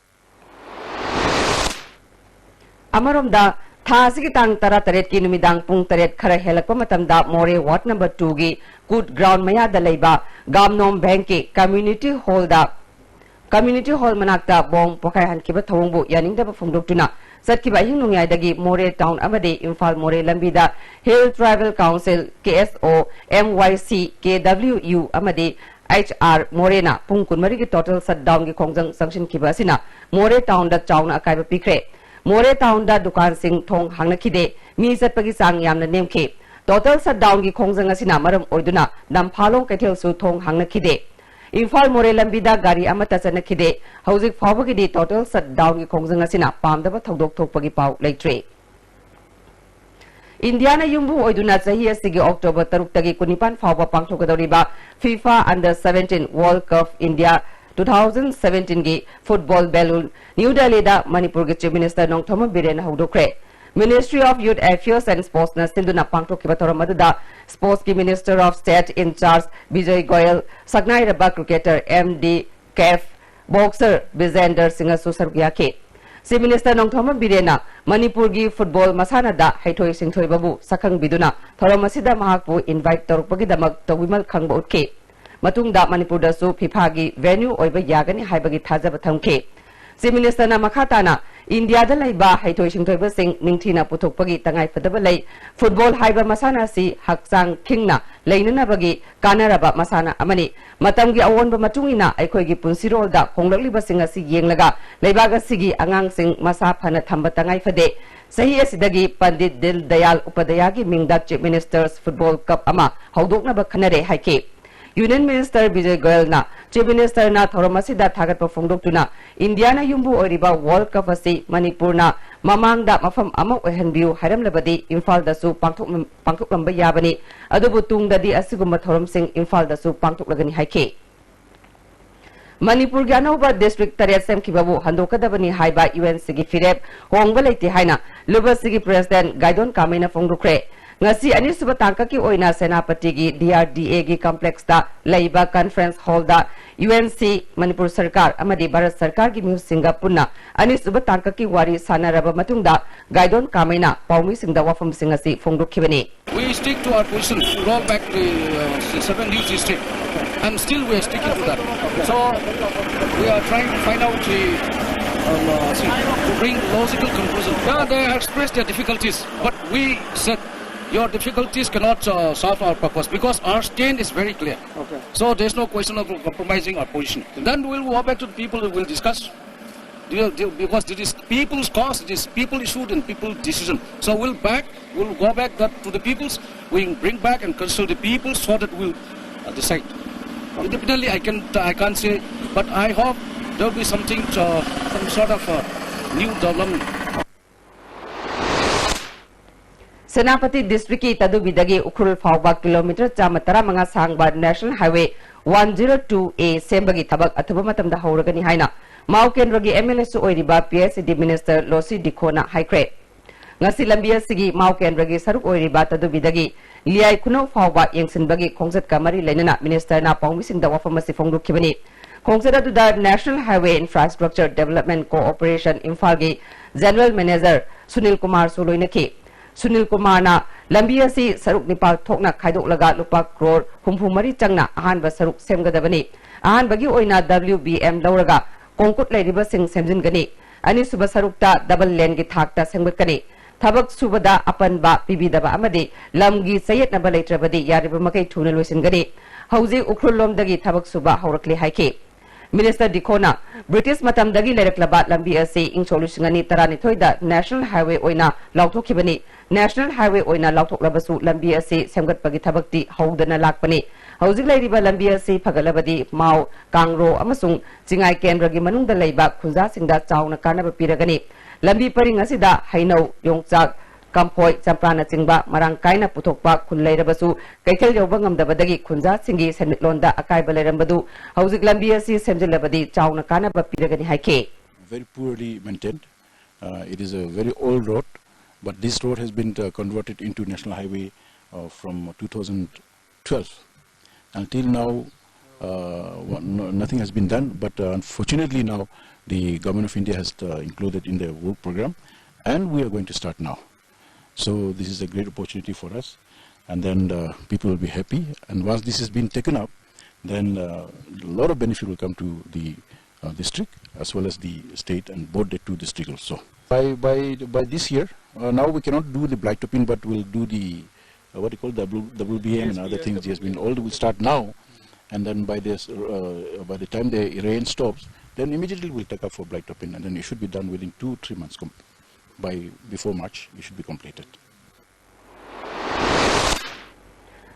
ꯑꯃꯔꯣꯝꯗ, ꯊꯥ ꯑꯁꯤꯒꯤ ꯇꯥꯡ ꯇꯔꯥꯇꯔꯦꯠꯀꯤ ꯅꯨꯃꯤꯗꯥꯡ ꯄꯨꯡ ꯇꯔꯦꯠ ꯈꯔ ꯍꯦꯜꯂꯛꯄ ꯃꯇꯝꯗ ꯃꯣꯔꯦ ꯋꯥꯔꯗ ꯅꯝꯕꯔ ꯇꯨꯒꯤ ꯀꯨꯠ ꯒ꯭ꯔꯥꯎꯟ ꯃꯌꯥꯗ ꯂꯩꯕ ꯒꯥꯝꯅꯣꯝ ꯕꯦꯡꯛꯀꯤ ꯀꯝꯃ꯭ꯌꯨꯅꯤꯇꯤ ꯍꯣꯜꯗ, ꯀꯝꯃ꯭ꯌꯨꯅꯤꯇꯤ ꯍꯣꯜ ꯃꯅꯥꯛꯇ ꯕꯣꯝ ꯄꯣꯈꯥꯏꯍꯟꯈꯤꯕ ꯊꯧꯑꯣꯡꯕꯨ ꯌꯥꯅꯤꯡꯗꯕ ꯐꯣꯡꯗꯣꯛꯇꯨꯅ ꯆꯠꯈꯤꯕ ꯑꯍꯤꯡ ꯅꯣꯡꯌꯥꯏꯗꯒꯤ ꯃꯣꯔꯦ ꯇꯥꯎꯟ ꯑꯃꯗꯤ ꯏꯝꯐꯥꯜ ꯃꯣꯔꯦ ꯂꯝꯕꯤꯗ ꯍꯤꯜ ꯇ꯭ꯔꯥꯏꯕꯦꯜ ꯀꯥꯎꯟꯁꯤꯜ, ꯀꯦ ꯑꯦꯁ ꯑꯣ, ꯑꯦꯝ ꯋꯥꯏ ꯁꯤ, ꯀꯦ ꯗꯕ꯭ꯂꯤꯎ ꯌꯨ ꯑꯃꯗꯤ ꯑꯩꯆ ꯑꯥꯔ ꯃꯣꯔꯦꯅ ꯄꯨꯡ ꯀꯨꯟꯃꯔꯤꯒꯤ ꯇꯣꯇꯦꯜ ꯁꯠꯗꯥꯎꯟꯒꯤ ꯈꯣꯡꯖꯪ ꯆꯪꯁꯤꯟꯈꯤꯕ ꯑꯁꯤꯅ ꯃꯣꯔꯦ ꯇꯥꯎꯟꯗ ꯆꯥꯎꯅ ꯑꯀꯥꯏꯕ ꯄꯤꯈ꯭ꯔꯦ꯫ ꯃꯣꯔꯦ ꯇꯥꯎꯟꯗ ꯗꯨꯀꯥꯟꯁꯤꯡ ꯊꯣꯡ ꯍꯥꯡꯅꯈꯤꯗꯦ꯫ ꯃꯤ ꯆꯠꯄꯒꯤ ꯆꯥꯡ ꯌꯥꯝꯅ ꯅꯦꯝꯈꯤ꯫ ꯇꯣꯇꯦꯜ ꯁꯠꯗꯥꯎꯟꯒꯤ ꯈꯣꯡꯖꯪ ꯑꯁꯤꯅ ꯃꯔꯝ ꯑꯣꯏꯗꯨꯅ ꯅꯝꯐꯥꯂꯣꯡ ꯀꯩꯊꯦꯜꯁꯨ ꯊꯣꯡ ꯍꯥꯡꯅꯈꯤꯗꯦ꯫ ꯏꯝꯐꯥꯜ ꯃꯣꯔꯦ ꯂꯝꯕꯤꯗ ꯒꯥꯔꯤ ꯑꯃꯠꯇ ꯆꯠꯅꯈꯤꯗꯦ꯫ ꯍꯧꯖꯤꯛ ꯐꯥꯎꯕꯒꯤꯗꯤ ꯇꯣꯇꯦꯜ ꯁꯠꯗꯥꯎꯟꯒꯤ ꯈꯣꯡꯖꯪ ꯑꯁꯤꯅ ꯄꯥꯝꯗꯕ ꯊꯧꯗꯣꯛ ꯊꯣꯛꯄꯒꯤ ꯄꯥꯎ ꯂꯩꯇ꯭ꯔꯤ꯫ ꯏꯟꯗꯤꯌꯥꯅ ꯌꯨꯝꯕꯨ ꯑꯣꯏꯗꯨꯅ ꯆꯍꯤ ꯑꯁꯤꯒꯤ ꯑꯣꯛꯇꯣꯕꯔ ꯇꯔꯨꯛꯇꯒꯤ ꯀꯨꯟꯅꯤꯄꯥꯟ ꯐꯥꯎꯕ ꯄꯥꯡꯊꯣꯛꯀꯗꯧꯔꯤꯕ FIFA Under seventeen World Cup India two thousand seventeenꯒꯤ football balloon new ꯗꯦꯜꯂꯤꯗ ꯃꯅꯤꯄꯨꯔꯒꯤ Chief Minister Nongthombam ꯕꯤꯔꯦꯟꯅ ꯍꯧꯗꯣꯛꯈ꯭ꯔꯦ꯫ Ministry of Youth Affairs and Sportsꯅ ꯁꯤꯟꯗꯨꯅ ꯄꯥꯡꯊꯣꯛꯈꯤꯕ ꯊꯧꯔꯝ ꯑꯗꯨꯗ Sportsꯀꯤ Minister of State in charge Bijoy Goyal, ꯁꯛꯅꯥꯏꯔꯕ cricketer ꯑꯦꯝ ꯗꯤ ꯀꯦꯐ boxer ꯕꯤꯖꯦꯟꯗꯔ ꯁꯤꯡꯍꯁꯨ ꯁꯔꯨꯛ ꯌꯥꯈꯤ꯫ Chief Minister ꯅꯣꯡꯊꯣꯝꯕꯝ ꯕꯤꯔꯦꯟꯅ ꯃꯅꯤꯄꯨꯔꯒꯤ football ꯃꯁꯥꯟꯅꯗ ꯍꯩꯊꯣꯏ ꯁꯤꯡꯊꯣꯏꯕꯕꯨ ꯁꯛꯈꯪꯕꯤꯗꯨꯅ ꯊꯧꯔꯝ ꯑꯁꯤꯗ ꯃꯍꯥꯛꯄꯨ invite ꯇꯧꯔꯛꯄꯒꯤꯗꯃꯛ ꯇꯧꯕꯤꯃꯜ ꯈꯪꯕ ꯎꯠꯈꯤ꯫ ꯃꯇꯨꯡꯗ ꯃꯅꯤꯄꯨꯔꯗꯁꯨ FIFAꯒꯤ venue ꯑꯣꯏꯕ ꯌꯥꯒꯅꯤ ꯍꯥꯏꯕꯒꯤ ꯊꯥꯖꯕ ꯊꯝꯈꯤ꯫ Chief Ministerꯅ ꯃꯈꯥ ꯇꯥꯅ ꯏꯟꯗꯤꯌꯥꯗ ꯂꯩꯕ ꯍꯩꯊꯣꯏ ꯁꯤꯡꯊꯣꯏꯕꯁꯤꯡ ꯅꯤꯡꯊꯤꯅ ꯄꯨꯊꯣꯛꯄꯒꯤ ꯇꯉꯥꯏꯐꯗꯕ ꯂꯩ꯫ Football ꯍꯥꯏꯕ ꯃꯁꯥꯟꯅ ꯑꯁꯤ ꯍꯛꯆꯥꯡ ꯈꯤꯡꯅ ꯂꯩꯅꯅꯕꯒꯤ ꯀꯥꯟꯅꯔꯕ ꯃꯁꯥꯟꯅ ꯑꯃꯅꯤ꯫ ꯃꯇꯝꯒꯤ ꯑꯑꯣꯟꯕ ꯃꯇꯨꯡ ꯏꯟꯅ ꯑꯩꯈꯣꯏꯒꯤ ꯄꯨꯟꯁꯤꯔꯣꯜꯗ ꯍꯣꯡꯂꯛꯂꯤꯕꯁꯤꯡ ꯑꯁꯤ ꯌꯦꯡꯂꯒ ꯂꯩꯕꯥꯛ ꯑꯁꯤꯒꯤ ꯑꯉꯥꯡꯁꯤꯡ ꯃꯁꯥ ꯐꯅ ꯊꯝꯕ ꯇꯉꯥꯏ ꯐꯗꯦ꯫ ꯆꯍꯤ ꯑꯁꯤꯗꯒꯤ ꯄꯟꯗꯤꯠ ꯗꯤꯟ ꯗꯌꯥꯜ ꯎꯄꯥꯙ꯭ꯌꯥꯒꯤ ꯃꯤꯡꯗ Chief Minister's Football Cup ꯑꯃ ꯍꯧꯗꯣꯛꯅꯕ ꯈꯟꯅꯔꯦ ꯍꯥꯏꯈꯤ꯫ Union Minister ꯕꯤꯖꯣꯏ ꯒꯣꯌꯜꯅ Chief Ministerꯅ ꯊꯧꯔꯝ ꯑꯁꯤꯗ ꯊꯥꯒꯠꯄ ꯐꯣꯡꯗꯣꯛꯇꯨꯅ ꯏꯟꯗꯤꯌꯥꯅ ꯌꯨꯝꯕꯨ ꯑꯣꯏꯔꯤꯕ World Cup ꯑꯁꯤ ꯃꯅꯤꯄꯨꯔꯅ ꯃꯃꯥꯡꯗ ꯃꯐꯝ ꯑꯃ ꯑꯣꯏꯍꯟꯕꯤꯌꯨ ꯍꯥꯏꯔꯝꯂꯕꯗꯤ ꯏꯝꯐꯥꯜꯗꯁꯨ ꯄꯥꯡꯊꯣꯛꯂꯝ-, ꯄꯥꯡꯊꯣꯛꯂꯝꯕ ꯌꯥꯕꯅꯤ꯫ ꯑꯗꯨꯕꯨ ꯇꯨꯡꯗꯗꯤ ꯑꯁꯤꯒꯨꯝꯕ ꯊꯧꯔꯝꯁꯤꯡ ꯏꯝꯐꯥꯜꯗꯁꯨ ꯄꯥꯡꯊꯣꯛꯂꯒꯅꯤ ꯍꯥꯏꯈꯤ꯫ ꯃꯅꯤꯄꯨꯔꯒꯤ ꯑꯅꯧꯕ ꯗꯤꯁꯇ꯭ꯔꯤꯛ ꯇꯔꯦꯠ ꯁꯦꯝꯈꯤꯕꯕꯨ ꯍꯟꯗꯣꯛꯀꯗꯕꯅꯤ ꯍꯥꯏꯕ ꯌꯨ ꯑꯦꯟ ꯁꯤꯒꯤ ꯐꯤꯔꯦꯞ ꯍꯣꯡꯕ ꯂꯩꯇꯦ ꯍꯥꯏꯅ ꯂꯨꯕꯁꯤꯒꯤ ꯄ꯭ꯔꯦꯁꯤꯗꯦꯟꯠ ꯒꯥꯏꯗꯣꯟ ꯀꯥꯃꯩꯅ ꯐꯣꯡꯗꯣꯛꯈ꯭ꯔꯦ꯫ ꯉꯁꯤ ꯑꯅꯤꯁꯨꯕ ꯇꯥꯡꯀꯛꯀꯤ ꯑꯣꯏꯅ ꯁꯦꯅꯥꯄꯇꯤꯒꯤ ꯗꯤ ꯑꯥꯔ ꯗꯤ ꯑꯦꯒꯤ ꯀꯝꯄ꯭ꯂꯦꯛꯁꯇ ꯂꯩꯕ ꯀꯟꯐꯔꯦꯟꯁ ꯍꯣꯜꯗ ꯌꯨ ꯑꯦꯟ ꯁꯤ, ꯃꯅꯤꯄꯨꯔ ꯁꯔꯀꯥꯔ ꯑꯃꯗꯤ ꯚꯥꯔꯠ ꯁꯔꯀꯥꯔꯒꯤ ꯃꯤꯍꯨꯠꯁꯤꯡꯒ ꯄꯨꯟꯅ ꯑꯅꯤꯁꯨꯕ ꯇꯥꯡꯀꯛꯀꯤ ꯋꯥꯔꯤ ꯁꯥꯟꯅꯔꯕ ꯃꯇꯨꯡꯗ ꯒꯥꯏꯗꯣꯟ ꯀꯥꯃꯩꯅ ꯄꯥꯎꯃꯤꯁꯤꯡꯗ ꯋꯥꯐꯝꯁꯤꯡ ꯑꯁꯤ ꯐꯣꯡꯗꯣꯛꯈꯤꯕꯅꯤ꯫ We stick to our position to roll back the uh, seven news district, and still we are sticking to that. So we are trying to find out the, um, uh, see, to bring logical conclusion. Yeah, they expressed their difficulties, but we said your difficulties cannot uh, solve our purpose because our stand is very clear. Okay. So there's no question of compromising our position. Then we'll go back to the people and we'll discuss. Because it is people's cause, it is people issued and people decision. So we'll back, we'll go back that to the peoples. We bring back and consult the people so that we'll uh, decide. Independently, I can I can't say, but I hope there will be something, uh, some sort of uh, new development. Senapati ꯗꯤꯁꯇ꯭ꯔꯤꯛꯀꯤ ꯇꯗꯨꯕꯤꯗꯒꯤ ꯎꯈ꯭ꯔꯨꯜ ꯐꯥꯎꯕ kilometre ꯆꯥꯝꯃ ꯇꯔꯥꯃꯉꯥ ꯁꯥꯡꯕ national highway one zero two A ꯁꯦꯝꯕꯒꯤ ꯊꯕꯛ ꯑꯊꯨꯕ ꯃꯇꯝꯗ ꯍꯧꯔꯒꯅꯤ ꯍꯥꯏꯅ ꯃꯥꯎ ꯀꯦꯟꯗ꯭ꯔꯒꯤ ꯑꯦꯝ ꯑꯦꯜ ꯑꯦꯁꯨ ꯑꯣꯏꯔꯤꯕ ꯄꯤ ꯑꯩꯆ ꯏ ꯗꯤ ꯃꯤꯅꯤꯁꯇꯔ ꯂꯣꯁꯤ ꯗꯤꯈꯣꯅ ꯍꯥꯏꯈ꯭ꯔꯦ꯫ ꯉꯁꯤ ꯂꯝꯕꯤ ꯑꯁꯤꯒꯤ ꯃꯥꯎ ꯀꯦꯟꯗ꯭ꯔꯒꯤ ꯁꯔꯨꯛ ꯑꯣꯏꯔꯤꯕ ꯇꯗꯨꯕꯤꯗꯒꯤ ꯂꯤꯌꯥꯏ ꯈꯨꯅꯧ ꯐꯥꯎꯕ ꯌꯦꯡꯁꯤꯟꯕꯒꯤ ꯈꯣꯡꯆꯠꯀ ꯃꯔꯤ ꯂꯩꯅꯅ ꯃꯤꯅꯤꯁꯇꯔꯅ ꯄꯥꯎꯃꯤꯁꯤꯡꯗ ꯋꯥꯐꯝ ꯑꯁꯤ ꯐꯣꯡꯗꯣꯛꯈꯤꯕꯅꯤ꯫ ꯈꯣꯡꯆꯠ ꯑꯗꯨꯗ national highway infrastructure development cooperation ꯏꯝꯐꯥꯜꯒꯤ ꯖꯦꯅꯔꯦꯜ ꯃꯦꯅꯦꯖꯔ ꯁꯨꯅꯤꯜ ꯀꯨꯃꯥꯔꯁꯨ ꯂꯣꯏꯅꯈꯤ꯫ ꯁꯨꯅꯤꯜ ꯀꯨꯃꯥꯔꯅ ꯂꯝꯕꯤ ꯑꯁꯤ ꯁꯔꯨꯛ ꯅꯤꯄꯥꯜ ꯊꯣꯛꯅ ꯈꯥꯏꯗꯣꯛꯂꯒ ꯂꯨꯄꯥ ꯀ꯭ꯔꯣꯔ ꯍꯨꯝꯐꯨ ꯃꯔꯤ ꯆꯪꯅ ꯑꯍꯥꯟꯕ ꯁꯔꯨꯛ ꯁꯦꯝꯒꯗꯕꯅꯤ꯫ ꯑꯍꯥꯟꯕꯒꯤ ꯑꯣꯏꯅ ꯗꯕ꯭ꯂꯤꯎ ꯕꯤ ꯑꯦꯝ ꯂꯧꯔꯒ ꯀꯣꯡꯀꯨꯠ ꯂꯩꯔꯤꯕꯁꯤꯡ ꯁꯦꯝꯖꯤꯟꯒꯅꯤ꯫ ꯑꯅꯤꯁꯨꯕ ꯁꯔꯨꯛꯇ ꯗꯕꯜ ꯂꯦꯟꯒꯤ ꯊꯥꯛꯇ ꯁꯦꯝꯒꯠꯀꯅꯤ꯫ ꯊꯕꯛ ꯁꯨꯕꯗ ꯑꯄꯟꯕ ꯄꯤꯕꯤꯗꯕ ꯑꯃꯗꯤ ꯂꯝꯒꯤ ꯆꯌꯦꯠꯅꯕ ꯂꯩꯇ꯭ꯔꯕꯗꯤ ꯌꯥꯔꯤꯕ ꯃꯈꯩ ꯊꯨꯅ ꯂꯣꯏꯁꯤꯟꯒꯅꯤ꯫ ꯍꯧꯖꯤꯛ ꯎꯈ꯭ꯔꯨꯜ ꯂꯣꯝꯗꯒꯤ ꯊꯕꯛ ꯁꯨꯕ ꯍꯧꯔꯛꯂꯦ ꯍꯥꯏꯈꯤ꯫ ꯃꯤꯅꯤꯁꯇꯔ ꯗꯤꯈꯣꯅ ꯕ꯭ꯔꯤꯇꯤꯁ ꯃꯇꯝꯗꯒꯤ ꯂꯩꯔꯛꯂꯕ ꯂꯝꯕꯤ ꯑꯁꯤ ꯏꯪ ꯁꯣꯛ ꯂꯤꯁꯤꯡ ꯑꯅꯤ ꯇꯔꯥꯅꯤꯊꯣꯏꯗ ꯅꯦꯁꯅꯦꯜ ꯍꯥꯏꯋꯦ ꯑꯣꯏꯅ ꯂꯥꯎꯊꯣꯛꯈꯤꯕꯅꯤ꯫ ꯅꯦꯁꯅꯦꯜ ꯍꯥꯏꯋꯦ ꯑꯣꯏꯅ ꯂꯥꯎꯊꯣꯛꯂꯕꯁꯨ ꯂꯝꯕꯤ ꯑꯁꯤ ꯁꯦꯝꯒꯠꯄꯒꯤ ꯊꯕꯛꯇꯤ ꯍꯧꯗꯅ ꯂꯥꯛꯄꯅꯤ꯫ ꯍꯧꯖꯤꯛ ꯂꯩꯔꯤꯕ ꯂꯝꯕꯤ ꯑꯁꯤ ꯐꯒꯠꯂꯕꯗꯤ ꯃꯥꯎ, ꯀꯥꯡꯔꯣ ꯑꯃꯁꯨꯡ ꯆꯤꯡꯉꯥꯏ ꯀꯦꯟꯗ꯭ꯔꯒꯤ ꯃꯅꯨꯡꯗ ꯂꯩꯕ ꯈꯨꯟꯖꯥꯁꯤꯡꯗ ꯆꯥꯎꯅ ꯀꯥꯟꯅꯕ ꯄꯤꯔꯒꯅꯤ꯫ ꯂꯝꯕꯤ ꯄꯔꯤꯡ ꯑꯁꯤꯗ ꯍꯩꯅꯧ, ꯌꯣꯡꯆꯥꯛ, ꯀꯝꯐꯣꯏ, ꯆꯝꯄ꯭ꯔꯥꯅꯆꯤꯡꯕ ꯃꯔꯥꯡ ꯀꯥꯏꯅ ꯄꯨꯊꯣꯛꯄ ꯈꯨꯜ ꯂꯩꯔꯕꯁꯨ, ꯀꯩꯊꯦꯜ ꯌꯧꯕ ꯉꯝꯗꯕꯗꯒꯤ ꯈꯨꯟꯖꯥꯁꯤꯡꯒꯤ ꯁꯦꯟꯃꯤꯠꯂꯣꯟꯗ ꯑꯀꯥꯏꯕ ꯂꯩꯔꯝꯕꯗꯨ ꯍꯧꯖꯤꯛ ꯂꯝꯕꯤ ꯑꯁꯤ ꯁꯦꯝꯖꯤꯜꯂꯕꯗꯤ ꯆꯥꯎꯅ ꯀꯥꯟꯅꯕ ꯄꯤꯔꯒꯅꯤ ꯍꯥꯏꯈꯤ꯫ Very poorly maintained. Uh, it is a very old road, but this road has been uh, converted into National Highway uh, from two thousand twelve. Until now, uh, no, nothing has been done, but uh, unfortunately now the Government of India has uh, included in the work program, and we are going to start now. So this is a great opportunity for us, and then uh, people will be happy. And once this has been taken up, then uh, a lot of benefit will come to the uh, district as well as the state and both the two districts also. By by by this year, uh, now we cannot do the blight topping, but we'll do the uh, what do you call W- WBM and other things. Yes, been all will start now, and then by this uh, by the time the rain stops, then immediately we'll take up for blight topping, and then it should be done within two three months. By before March, it should be completed.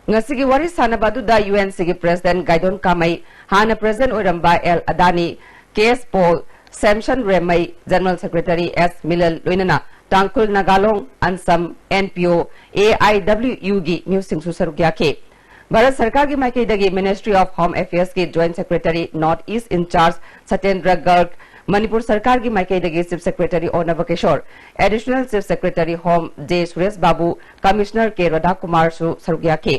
ꯉꯁꯤꯒꯤ ꯋꯥꯔꯤ ꯁꯥꯟꯅꯕ ꯑꯗꯨꯗ U N ꯁꯤꯒꯤ president ꯒꯥꯏꯗꯣꯟ ꯀꯥꯃꯩ, ꯍꯥꯟꯅ president ꯑꯣꯏꯔꯝꯕ L ꯑꯗꯥꯅꯤ, ꯀꯦ ꯑꯦꯁ pol, Samson ꯔꯦꯝꯃꯩ, general secretary ꯑꯦꯁ Milan, ꯂꯣꯏꯅꯅ ꯇꯥꯡꯈꯨꯜ, ꯅꯥꯒꯥꯂꯣꯡ, ꯑꯟꯁꯝ, N P ꯑꯣ, A I W ꯌꯨꯒꯤ ꯃꯤꯑꯣꯏꯁꯤꯡꯁꯨ ꯁꯔꯨꯛ ꯌꯥꯈꯤ꯫ ꯚꯥꯔꯠ ꯁꯔꯀꯥꯔꯒꯤ ꯃꯥꯏꯀꯩꯗꯒꯤ Ministry of Home Affairs ꯀꯤ Joint Secretary North East in charge ꯁꯇꯦꯟꯗ꯭ꯔ ꯒꯔꯒ, Manipur ꯁꯔꯀꯥꯔꯒꯤ ꯃꯥꯏꯀꯩꯗꯒꯤ Chief Secretary O Nabakishore, Additional Chief Secretary Home J Suresh Babu, Commissioner K ꯔꯣꯗꯥꯀꯨꯃꯥꯔꯁꯨ ꯁꯔꯨꯛ ꯌꯥꯈꯤ꯫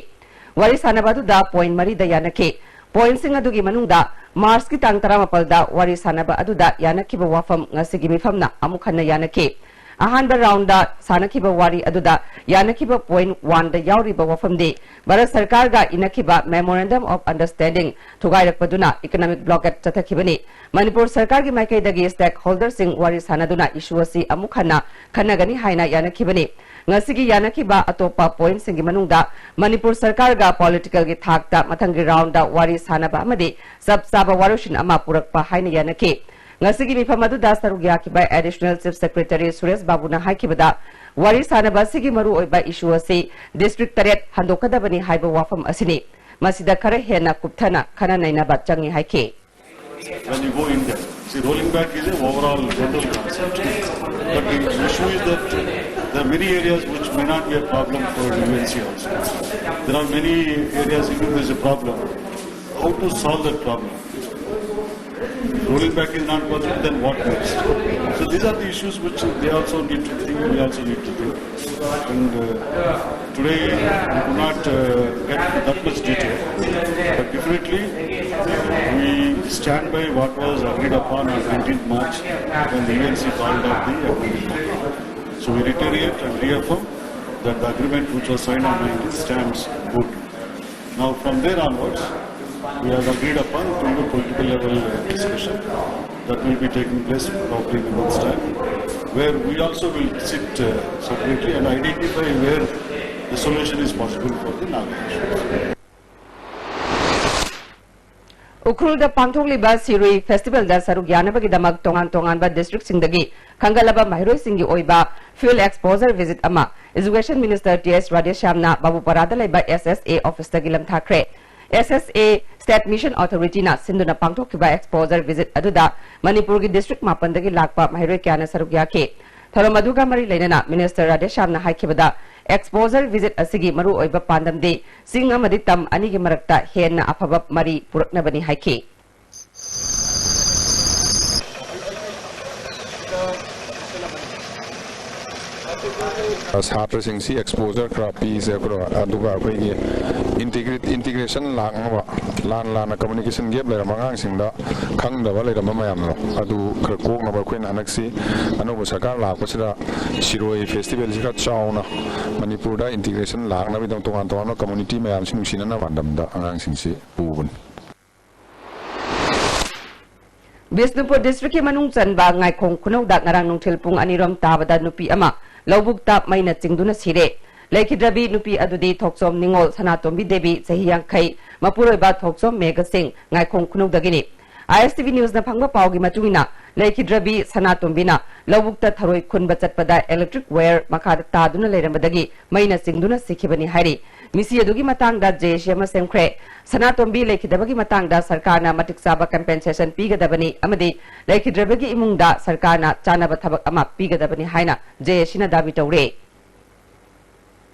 ꯋꯥꯔꯤ ꯁꯥꯟꯅꯕ ꯑꯗꯨꯗ ꯄꯣꯏꯟ ꯃꯔꯤꯗ ꯌꯥꯅꯈꯤ꯫ ꯄꯣꯏꯟꯁꯤꯡ ꯑꯗꯨꯒꯤ ꯃꯅꯨꯡꯗ ꯃꯥꯔꯆꯀꯤ ꯇꯥꯡ ꯇꯔꯥꯃꯥꯄꯜꯗ ꯋꯥꯔꯤ ꯁꯥꯟꯅꯕ ꯑꯗꯨꯗ ꯌꯥꯅꯈꯤꯕ ꯋꯥꯐꯝ ꯉꯁꯤꯒꯤ ꯃꯤꯐꯝꯅ ꯑꯃꯨꯛ ꯍꯟꯅ ꯌꯥꯅꯈꯤ꯫ ꯑꯍꯥꯟꯕ ꯔꯥꯎꯟꯗ ꯁꯥꯟꯅꯈꯤꯕ ꯋꯥꯔꯤ ꯑꯗꯨꯗ ꯌꯥꯅꯈꯤꯕ ꯄꯣꯏꯟ ꯋꯥꯟꯗ ꯌꯥꯎꯔꯤꯕ ꯋꯥꯐꯝꯗꯤ Bharat ꯁꯔꯀꯥꯔꯒ ꯏꯅꯈꯤꯕ Memorandum of Understanding ꯊꯨꯒꯥꯏꯔꯛꯄꯗꯨꯅ economic blockade ꯆꯠꯊꯈꯤꯕꯅꯤ꯫ Manipur ꯁꯔꯀꯥꯔꯒꯤ ꯃꯥꯏꯀꯩꯗꯒꯤ stakeholderꯁꯤꯡ ꯋꯥꯔꯤ ꯁꯥꯟꯅꯗꯨꯅ issue ꯑꯁꯤ ꯑꯃꯨꯛ ꯍꯟꯅ ꯈꯟꯅꯒꯅꯤ ꯍꯥꯏꯅ ꯌꯥꯅꯈꯤꯕꯅꯤ꯫ ꯉꯁꯤꯒꯤ ꯌꯥꯅꯈꯤꯕ ꯑꯇꯣꯞꯄ ꯄꯣꯏꯟꯁꯤꯡꯒꯤ ꯃꯅꯨꯡꯗ ꯃꯅꯤꯄꯨꯔ ꯁꯔꯀꯥꯔꯒ politicalꯒꯤ ꯊꯥꯛꯇ ꯃꯊꯪꯒꯤ ꯔꯥꯎꯟꯗ ꯋꯥꯔꯤ ꯁꯥꯟꯅꯕ ꯑꯃꯗꯤ ꯆꯞ ꯆꯥꯕ ꯋꯥꯔꯣꯏꯁꯤꯟ ꯑꯃ ꯄꯨꯔꯛꯄ ꯍꯥꯏꯅ ꯌꯥꯅꯈꯤ꯫ ꯉꯁꯤꯒꯤ ꯃꯤꯐꯝ ꯑꯗꯨꯗ ꯁꯔꯨꯛ ꯌꯥꯈꯤꯕ Additional Chief Secretary ꯁꯨꯔꯦꯁ ꯕꯥꯕꯨꯅ ꯍꯥꯏꯈꯤꯕꯗ, ꯋꯥꯔꯤ ꯁꯥꯟꯅꯕ ꯑꯁꯤꯒꯤ ꯃꯔꯨꯑꯣꯏꯕ issue ꯑꯁꯤ district ꯇꯔꯦꯠ ꯍꯟꯗꯣꯛꯀꯗꯕꯅꯤ ꯍꯥꯏꯕ ꯋꯥꯐꯝ ꯑꯁꯤꯅꯤ꯫ ꯃꯁꯤꯗ ꯈꯔ ꯍꯦꯟꯅ ꯀꯨꯞꯊꯅ ꯈꯟꯅ ꯅꯩꯅꯕ ꯆꯪꯏ ꯍꯥꯏꯈꯤ꯫ When you go in there, see, rolling back is a overall general concept. But the issue is that There are many areas which may not be a problem for U N C also. There are many areas, if it is a problem, how to solve that problem? Rolling back is not possible, then what next? So these are the issues which they also need to think, we also need to think. And uh, today we could not uh, get that much detail, but definitely we stand by what was agreed upon on nineteenth March when the U N C called up the agreement. So we reiterate and reaffirm that the agreement which was signed on nineteenth stands good. Now, from there onwards, we have agreed upon, it will be a political level uh, discussion that will be taking place probably in a month's time, where we also will sit uh, separately and identify where the solution is possible for the Naga issues. ꯎꯈ꯭ꯔꯨꯜꯗ ꯄꯥꯡꯊꯣꯛꯂꯤꯕ ꯁꯤꯔꯨꯏ ꯐꯦꯁꯇꯤꯚꯦꯜꯗ ꯁꯔꯨꯛ ꯌꯥꯅꯕꯒꯤꯗꯃꯛ ꯇꯣꯉꯥꯟ ꯇꯣꯉꯥꯟꯕ ꯗꯤꯁꯇ꯭ꯔꯤꯛꯁꯤꯡꯗꯒꯤ ꯈꯟꯒꯠꯂꯕ ꯃꯍꯩꯔꯣꯏꯁꯤꯡꯒꯤ ꯑꯣꯏꯕ feel exposure visit ꯑꯃ education minister T ꯑꯦꯁ ꯔꯥꯙꯦꯁ꯭ꯌꯥꯝꯅ ꯕꯥꯕꯨꯄꯥꯔꯥꯗ ꯂꯩꯕ ꯑꯦꯁ ꯑꯦꯁ ꯑꯦ ꯑꯣꯐꯤꯁꯇꯒꯤ ꯂꯝꯊꯥꯈ꯭ꯔꯦ꯫ ꯑꯦꯁ ꯑꯦꯁ ꯑꯦ state mission ꯑꯣꯊꯣꯔꯤꯇꯤꯅ ꯁꯤꯟꯗꯨꯅ ꯄꯥꯡꯊꯣꯛꯈꯤꯕ ꯑꯦꯛꯁꯄꯣꯖꯔ ꯚꯤꯖꯤꯠ ꯑꯗꯨꯗ ꯃꯅꯤꯄꯨꯔꯒꯤ ꯗꯤꯁꯇ꯭ꯔꯤꯛ ꯃꯥꯄꯟꯗꯒꯤ ꯂꯥꯛꯄ ꯃꯍꯩꯔꯣꯏ ꯀꯌꯥꯅ ꯁꯔꯨꯛ ꯌꯥꯈꯤ꯫ ꯊꯧꯔꯝ ꯑꯗꯨꯒ ꯃꯔꯤ ꯂꯩꯅꯅ ꯃꯤꯅꯤꯁꯇꯔ ꯔꯥꯙꯦꯁ꯭ꯌꯥꯝꯅ ꯍꯥꯏꯈꯤꯕꯗ, ꯑꯦꯛꯁꯄꯣꯖꯔ ꯚꯤꯖꯤꯠ ꯑꯁꯤꯒꯤ ꯃꯔꯨꯑꯣꯏꯕ ꯄꯥꯟꯗꯝꯗꯤ ꯆꯤꯡ ꯑꯃꯗꯤ ꯇꯝ ꯑꯅꯤꯒꯤ ꯃꯔꯛꯇ ꯍꯦꯟꯅ ꯑꯐꯕ ꯃꯔꯤ ꯄꯨꯔꯛꯅꯕꯅꯤ ꯍꯥꯏꯈꯤ꯫ ꯁꯥꯇ꯭ꯔꯁꯤꯡꯁꯤ ꯑꯦꯛꯁꯄꯣꯖꯔ ꯈꯔ ꯄꯤꯁꯦ, ꯑꯗꯨꯒ ꯑꯩꯈꯣꯏꯒꯤ ꯏꯟꯇꯤꯒ꯭ꯔꯦꯁꯟ ꯂꯥꯛꯅꯕ, ꯂꯥꯟ ꯂꯥꯟꯅ ꯀꯝꯃꯨꯅꯤꯀꯦꯁꯟ ꯒꯦꯞ ꯂꯩꯔꯝꯕ ꯑꯉꯥꯡꯁꯤꯡꯗ ꯈꯪꯗꯕ ꯂꯩꯔꯝꯕ ꯃꯌꯥꯝꯗꯣ ꯑꯗꯨ ꯈꯔ ꯀꯣꯛꯅꯕ ꯑꯩꯈꯣꯏꯅ ꯍꯟꯗꯛꯁꯤ ꯑꯅꯧꯕ ꯁꯔꯀꯥꯔ ꯂꯥꯛꯄꯁꯤꯗ ꯁꯤꯔꯣꯏ ꯐꯦꯁꯇꯤꯚꯦꯜꯁꯤ ꯈꯔ ꯆꯥꯎꯅ ꯃꯅꯤꯄꯨꯔꯗ ꯏꯟꯇꯤꯒ꯭ꯔꯦꯁꯟ ꯂꯥꯛꯅꯕꯒꯤꯗꯃꯛ ꯇꯣꯉꯥꯟ ꯇꯣꯉꯥꯟꯕ ꯀꯝꯃꯨꯅꯤꯇꯤ ꯃꯌꯥꯝꯁꯤ ꯅꯨꯡꯁꯤꯅꯅꯕ ꯄꯥꯟꯗꯝꯗ ꯑꯉꯥꯡꯁꯤꯡꯁꯤ ꯄꯨꯕꯅꯤ꯫ ꯕꯤꯁꯅꯨꯄꯨꯔ ꯗꯤꯁꯇ꯭ꯔꯤꯛꯀꯤ ꯃꯅꯨꯡ ꯆꯟꯕ ꯉꯥꯏꯈꯣꯡ ꯈꯨꯅꯧꯗ ꯉꯔꯥꯡ ꯅꯨꯡꯊꯤꯜ ꯄꯨꯡ ꯑꯅꯤꯔꯣꯝ ꯇꯥꯕꯗ ꯅꯨꯄꯤ ꯑꯃ ꯂꯧꯕꯨꯛꯇ ꯃꯩꯅ ꯆꯤꯡꯗꯨꯅ ꯁꯤꯔꯦ꯫ ꯂꯩꯈꯤꯗ꯭ꯔꯕꯤ ꯅꯨꯄꯤ ꯑꯗꯨꯗꯤ ꯊꯣꯛꯆꯣꯝ ꯅꯤꯉꯣꯜ ꯁꯅꯥꯇꯣꯝꯕꯤ ꯗꯦꯕꯤ, ꯆꯍꯤ ꯌꯥꯡꯈꯩ, ꯃꯄꯨꯔꯣꯏꯕ ꯊꯣꯛꯆꯣꯝ ꯃꯦꯘꯁꯤꯡ, ꯉꯥꯏꯈꯣꯡ ꯈꯨꯅꯧꯗꯒꯤꯅꯤ꯫ ꯑꯥꯏ ꯑꯦꯁ ꯇꯤ ꯚꯤ ꯅ꯭ꯌꯨꯁꯅ ꯐꯪꯕ ꯄꯥꯎꯒꯤ ꯃꯇꯨꯡ ꯏꯟꯅ, ꯂꯩꯈꯤꯗ꯭ꯔꯕꯤ ꯁꯅꯥꯇꯣꯝꯕꯤꯅ ꯂꯧꯕꯨꯛꯇ ꯊꯔꯣꯏ ꯈꯨꯟꯕ ꯆꯠꯄꯗ electric wire ꯃꯈꯥꯗ ꯇꯥꯗꯨꯅ ꯂꯩꯔꯝꯕꯗꯒꯤ ꯃꯩꯅ ꯆꯤꯡꯗꯨꯅ ꯁꯤꯈꯤꯕꯅꯤ ꯍꯥꯏꯔꯤ꯫ ꯃꯤꯁꯤ ꯑꯗꯨꯒꯤ ꯃꯇꯥꯡꯗ JAC ꯑꯃ ꯁꯦꯝꯈ꯭ꯔꯦ꯫ ꯁꯅꯥꯇꯣꯝꯕꯤ ꯂꯩꯈꯤꯗꯕꯒꯤ ꯃꯇꯥꯡꯗ ꯁꯔꯀꯥꯔꯅ ꯃꯇꯤꯛ ꯆꯥꯕ compensation ꯄꯤꯒꯗꯕꯅꯤ ꯑꯃꯗꯤ ꯂꯩꯈꯤꯗ꯭ꯔꯕꯒꯤ ꯏꯃꯨꯡꯗ ꯁꯔꯀꯥꯔꯅ ꯆꯥꯅꯕ ꯊꯕꯛ ꯑꯃ ꯄꯤꯒꯗꯕꯅꯤ ꯍꯥꯏꯅ JACꯅ ꯗꯥꯕꯤ ꯇꯧꯔꯦ꯫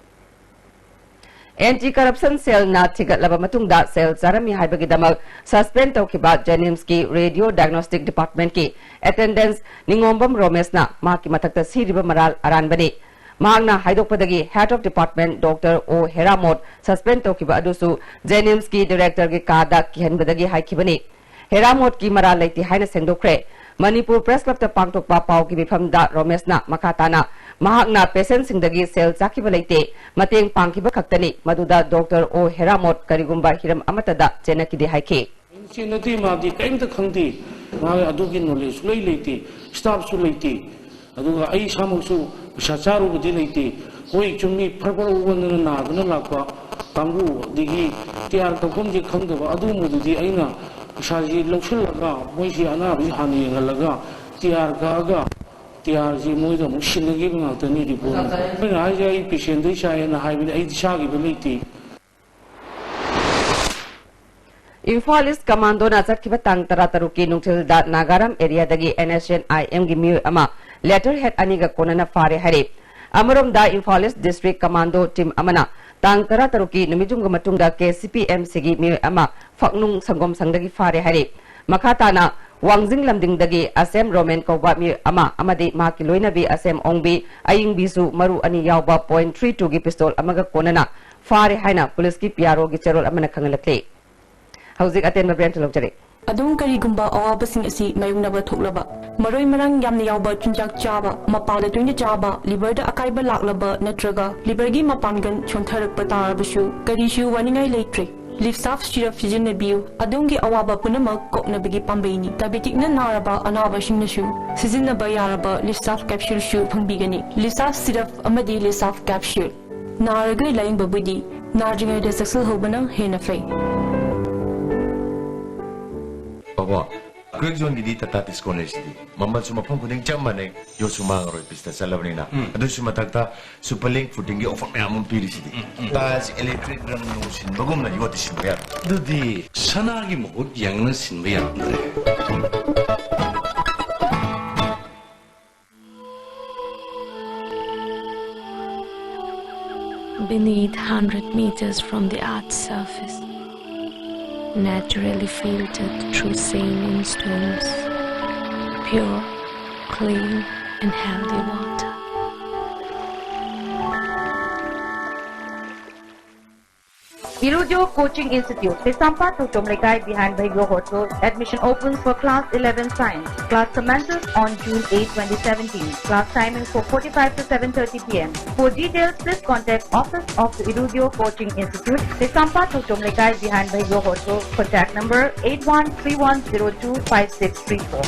Anti Corruption Cellꯅ ꯊꯤꯒꯠꯂꯕ ꯃꯇꯨꯡꯗ ꯁꯦꯜ ꯆꯥꯔꯝꯃꯤ ꯍꯥꯏꯕꯒꯤꯗꯃꯛ suspend ꯇꯧꯈꯤꯕ JNIMSꯀꯤ Radio Diagnostic Departmentꯀꯤ attendant ꯅꯤꯉꯣꯝꯕꯝ ꯔꯣꯃꯦꯁꯅ ꯃꯍꯥꯛꯀꯤ ꯃꯊꯛꯇ ꯁꯤꯔꯤꯕ ꯃꯔꯥꯜ ꯑꯔꯥꯟꯕꯅꯤ꯫ ꯃꯍꯥꯛꯅ ꯍꯥꯏꯗꯣꯛꯄꯗꯒꯤ Head of Department Doctor O ꯍꯦꯔꯥꯃꯣꯠ suspend ꯇꯧꯈꯤꯕ ꯑꯗꯨꯁꯨ JNIMSꯀꯤ Directorꯒꯤ ꯀꯥꯗ ꯀꯤꯍꯟꯕꯗꯒꯤ ꯍꯥꯏꯈꯤꯕꯅꯤ꯫ ꯍꯦꯔꯥꯃꯣꯠꯀꯤ ꯃꯔꯥꯜ ꯂꯩꯇꯦ ꯍꯥꯏꯅ ꯁꯦꯡꯗꯣꯛꯈ꯭ꯔꯦ꯫ ꯃꯅꯤꯄꯨꯔ Press Clubꯇ ꯄꯥꯡꯊꯣꯛꯄ ꯄꯥꯎꯒꯤ ꯃꯤꯐꯝꯗ ꯔꯣꯃꯦꯁꯅ ꯃꯈꯥ ꯇꯥꯅ ꯃꯍꯥꯛꯅ patientꯁꯤꯡꯗꯒꯤ ꯁꯦꯜ ꯆꯥꯈꯤꯕ ꯂꯩꯇꯦ, ꯃꯇꯦꯡ ꯄꯥꯡꯈꯤꯕ ꯈꯛꯇꯅꯤ, ꯃꯗꯨꯗ Doctor O ꯍꯦꯔꯥꯃꯣꯠ ꯀꯔꯤꯒꯨꯝꯕ ꯍꯤꯔꯝ ꯑꯃꯠꯇꯗ ꯆꯦꯟꯅꯈꯤꯗꯦ ꯍꯥꯏꯈꯤ꯫ ꯆꯦꯟꯅꯗꯦ, ꯃꯥꯗꯤ ꯀꯔꯤꯝꯇ ꯈꯪꯗꯦ, ꯃꯥ ꯑꯗꯨꯒꯤ knowledge ꯁꯨꯡꯂꯩ ꯂꯩꯇꯦ, staffꯁꯨ ꯂꯩꯇꯦ꯫ ꯑꯗꯨꯒ ꯑꯩ ꯏꯁꯥꯃꯛꯁꯨ ꯄꯩꯁꯥ ꯆꯥꯔꯨꯕꯗꯤ ꯂꯩꯇꯦ꯫ ꯍꯣꯏ, ꯆꯨꯝꯃꯤ, ꯐꯔ ꯐꯔ ꯑꯣꯟꯗꯅ ꯅꯥꯗꯅ ꯂꯥꯛꯄ ꯀꯥꯡꯕꯨ, ꯑꯗꯒꯤ TR ꯀꯛꯐꯝꯁꯦ ꯈꯪꯗꯕ, ꯑꯗꯨꯒꯨꯝꯕꯗꯨꯗꯤ ꯑꯩꯅ ꯄꯩꯁꯥꯁꯤ ꯂꯧꯁꯤꯜꯂꯒ ꯃꯣꯏꯁꯤ ꯑꯅꯥꯕꯁꯤ ꯍꯥꯟꯅ ꯌꯦꯡꯍꯜꯂꯒ TR ꯀꯛꯑꯒ TRꯁꯤ ꯃꯣꯏꯗ ꯑꯃꯨꯛ ꯁꯤꯟꯅꯈꯤꯕ ꯉꯥꯛꯇꯅꯤ report꯫ ꯑꯩꯅ ꯍꯥꯏꯁꯦ ꯑꯩ patientꯗꯩ ꯆꯥꯏꯌꯦꯅ ꯍꯥꯏꯕꯅꯤ, ꯑꯩꯗꯤ ꯆꯥꯈꯤꯕ ꯂꯩꯇꯦ꯫ ꯏꯝꯐꯥꯜ East Commandoꯅ ꯆꯠꯈꯤꯕ ꯇꯥꯡ ꯇꯔꯥꯇꯔꯨꯛꯀꯤ ꯅꯨꯡꯊꯤꯜꯗ ꯅꯥꯒꯥꯔꯥꯝ areaꯗꯒꯤ NSCN-IMꯒꯤ ꯃꯤꯑꯣꯏ ꯑꯃ letter head ꯑꯅꯤꯒ ꯀꯣꯟꯅꯅ ꯐꯥꯔꯦ ꯍꯥꯏꯔꯤ꯫ ꯑꯃꯔꯣꯝꯗ Imphal East District Commando team ꯑꯃꯅ ꯇꯥꯡ ꯇꯔꯥꯇꯔꯨꯛꯀꯤ ꯅꯨꯃꯤꯠꯌꯨꯝꯒꯤ ꯃꯇꯨꯡꯗ KCP-MCꯒꯤ ꯃꯤꯑꯣꯏ ꯑꯃ ꯐꯛꯅꯨꯡ ꯁꯪꯒꯣꯝ ꯁꯪꯗꯒꯤ ꯐꯥꯔꯦ ꯍꯥꯏꯔꯤ꯫ ꯃꯈꯥ ꯇꯥꯅ ꯋꯥꯡꯖꯤꯡ ꯂꯝꯗꯤꯡꯗꯒꯤ ꯑꯁꯦꯝ ꯔꯣꯃꯦꯟ ꯀꯧꯕ ꯃꯤꯑꯣꯏ ꯑꯃ ꯑꯃꯗꯤ ꯃꯍꯥꯛꯀꯤ ꯂꯣꯏꯅꯕꯤ ꯑꯁꯦꯝ ꯑꯣꯡꯕꯤ ꯑꯌꯤꯡꯕꯤꯁꯨ ꯃꯔꯨ ꯑꯅꯤ ꯌꯥꯎꯕ point three twoꯒꯤ pistol ꯑꯃꯒ ꯀꯣꯟꯅꯅ ꯐꯥꯔꯦ ꯍꯥꯏꯅ ꯄꯨꯂꯤꯁꯀꯤ PROꯒꯤ ꯆꯦꯔꯣꯜ ꯑꯃꯅ ꯈꯪꯍꯜꯂꯛꯂꯤ꯫ ꯍꯧꯖꯤꯛ ꯑꯇꯦꯟꯕ ꯕ꯭ꯔꯦꯟꯇ ꯂꯧꯖꯔꯤ꯫ ꯑꯗꯨꯝ ꯀꯔꯤꯒꯨꯝꯕ ꯑꯋꯥꯕꯁꯤꯡ ꯑꯁꯤ ꯃꯥꯌꯣꯛꯅꯕ ꯊꯣꯛꯂꯕ, ꯃꯔꯣꯏ ꯃꯔꯥꯡ ꯌꯥꯝꯅ ꯌꯥꯎꯕ ꯆꯤꯟꯖꯥꯛ ꯆꯥꯕ, ꯃꯄꯥꯟꯗ ꯇꯣꯏꯅ ꯆꯥꯕ, liverꯗ ꯑꯀꯥꯏꯕ ꯂꯥꯛꯂꯕ ꯅꯠꯇ꯭ꯔꯒ liverꯒꯤ ꯃꯄꯥꯡꯒꯜ ꯁꯣꯟꯊꯔꯛꯄ ꯇꯥꯔꯕꯁꯨ ꯀꯔꯤꯁꯨ ꯋꯥꯅꯤꯡꯉꯥꯏ ꯂꯩꯇ꯭ꯔꯦ꯫ Livsaf syrup ꯁꯤꯖꯤꯟꯅꯕꯤꯌꯨ꯫ ꯑꯗꯣꯝꯒꯤ ꯑꯋꯥꯕ ꯄꯨꯝꯅꯃꯛ ꯀꯣꯛꯅꯕꯒꯤ ꯄꯥꯝꯕꯩꯅꯤ꯫ Diabeticꯅ ꯅꯥꯔꯕ ꯑꯅꯥꯕꯁꯤꯡꯅꯁꯨ ꯁꯤꯖꯤꯟꯅꯕ ꯌꯥꯔꯕ Livsaf capsuleꯁꯨ ꯐꯪꯕꯤꯒꯅꯤ꯫ Livsaf syrup ꯑꯃꯗꯤ Livsaf capsule꯫ ꯅꯥꯔꯒ ꯂꯥꯌꯦꯡꯕꯕꯨꯗꯤ ꯅꯥꯗ꯭ꯔꯤꯉꯩꯗ ꯆꯦꯛꯁꯤꯜꯍꯧꯕꯅ ꯍꯦꯟꯅ ꯐꯩ꯫ ꯕꯕꯥ, Quick Zone ꯒꯤꯗꯤ ꯇꯥꯇꯥ ꯗꯤꯁꯀꯣꯟ ꯂꯩꯁꯤꯗꯤ꯫ ꯃꯃꯜꯁꯨ ꯃꯐꯝ ꯈꯨꯗꯤꯡ ꯆꯞ ꯃꯥꯟꯅꯩ, ꯌꯣꯠꯁꯨ ꯃꯥꯡꯉꯔꯣꯏ ꯄꯤꯁꯇ ꯆꯠꯂꯕꯅꯤꯅ꯫ ꯎꯝ꯫ ꯑꯗꯨꯁꯨ ꯃꯊꯛꯇ ꯁꯨꯄꯔ ꯂꯤꯡ ꯐꯨꯇꯤꯡꯒꯤ ꯑꯣꯐꯔ ꯃꯌꯥꯝ ꯑꯃ ꯄꯤꯔꯤꯁꯤꯗꯤ꯫ ꯎꯝ, ꯎꯝ꯫ ꯇꯥꯏꯜꯁ, ꯏꯂꯦꯛꯇ꯭ꯔꯤꯛ, ꯔꯪ ꯅꯨꯡ ꯁꯤꯟꯕꯒꯨꯝꯅ ꯌꯣꯠꯇꯤ ꯁꯤꯟꯕ ꯌꯥꯔꯣꯏ꯫ ꯑꯗꯨꯗꯤ ꯁꯅꯥꯒꯤ ꯃꯍꯨꯠ ꯌꯦꯡꯅ ꯁꯤꯟꯕ ꯌꯥꯔꯝꯗ꯭ꯔꯦ꯫ Beneath, hundred meters from the earth's surface, naturally filtered through saline stones, pure, clean, and healthy water. Irudio Coaching Institute, Kaisampa Thokchom Lekai, behind Bhaigo Hotel. Admission opens for class eleven science. Class commences on June eighth, twenty seventeen. Class timings for forty-five to seven thirty p m. For details, please contact Office of the Irudio Coaching Institute, Kaisampa Thokchom Lekai, behind Bhaigo Hotel. Contact number eight one three one zero two five six three four.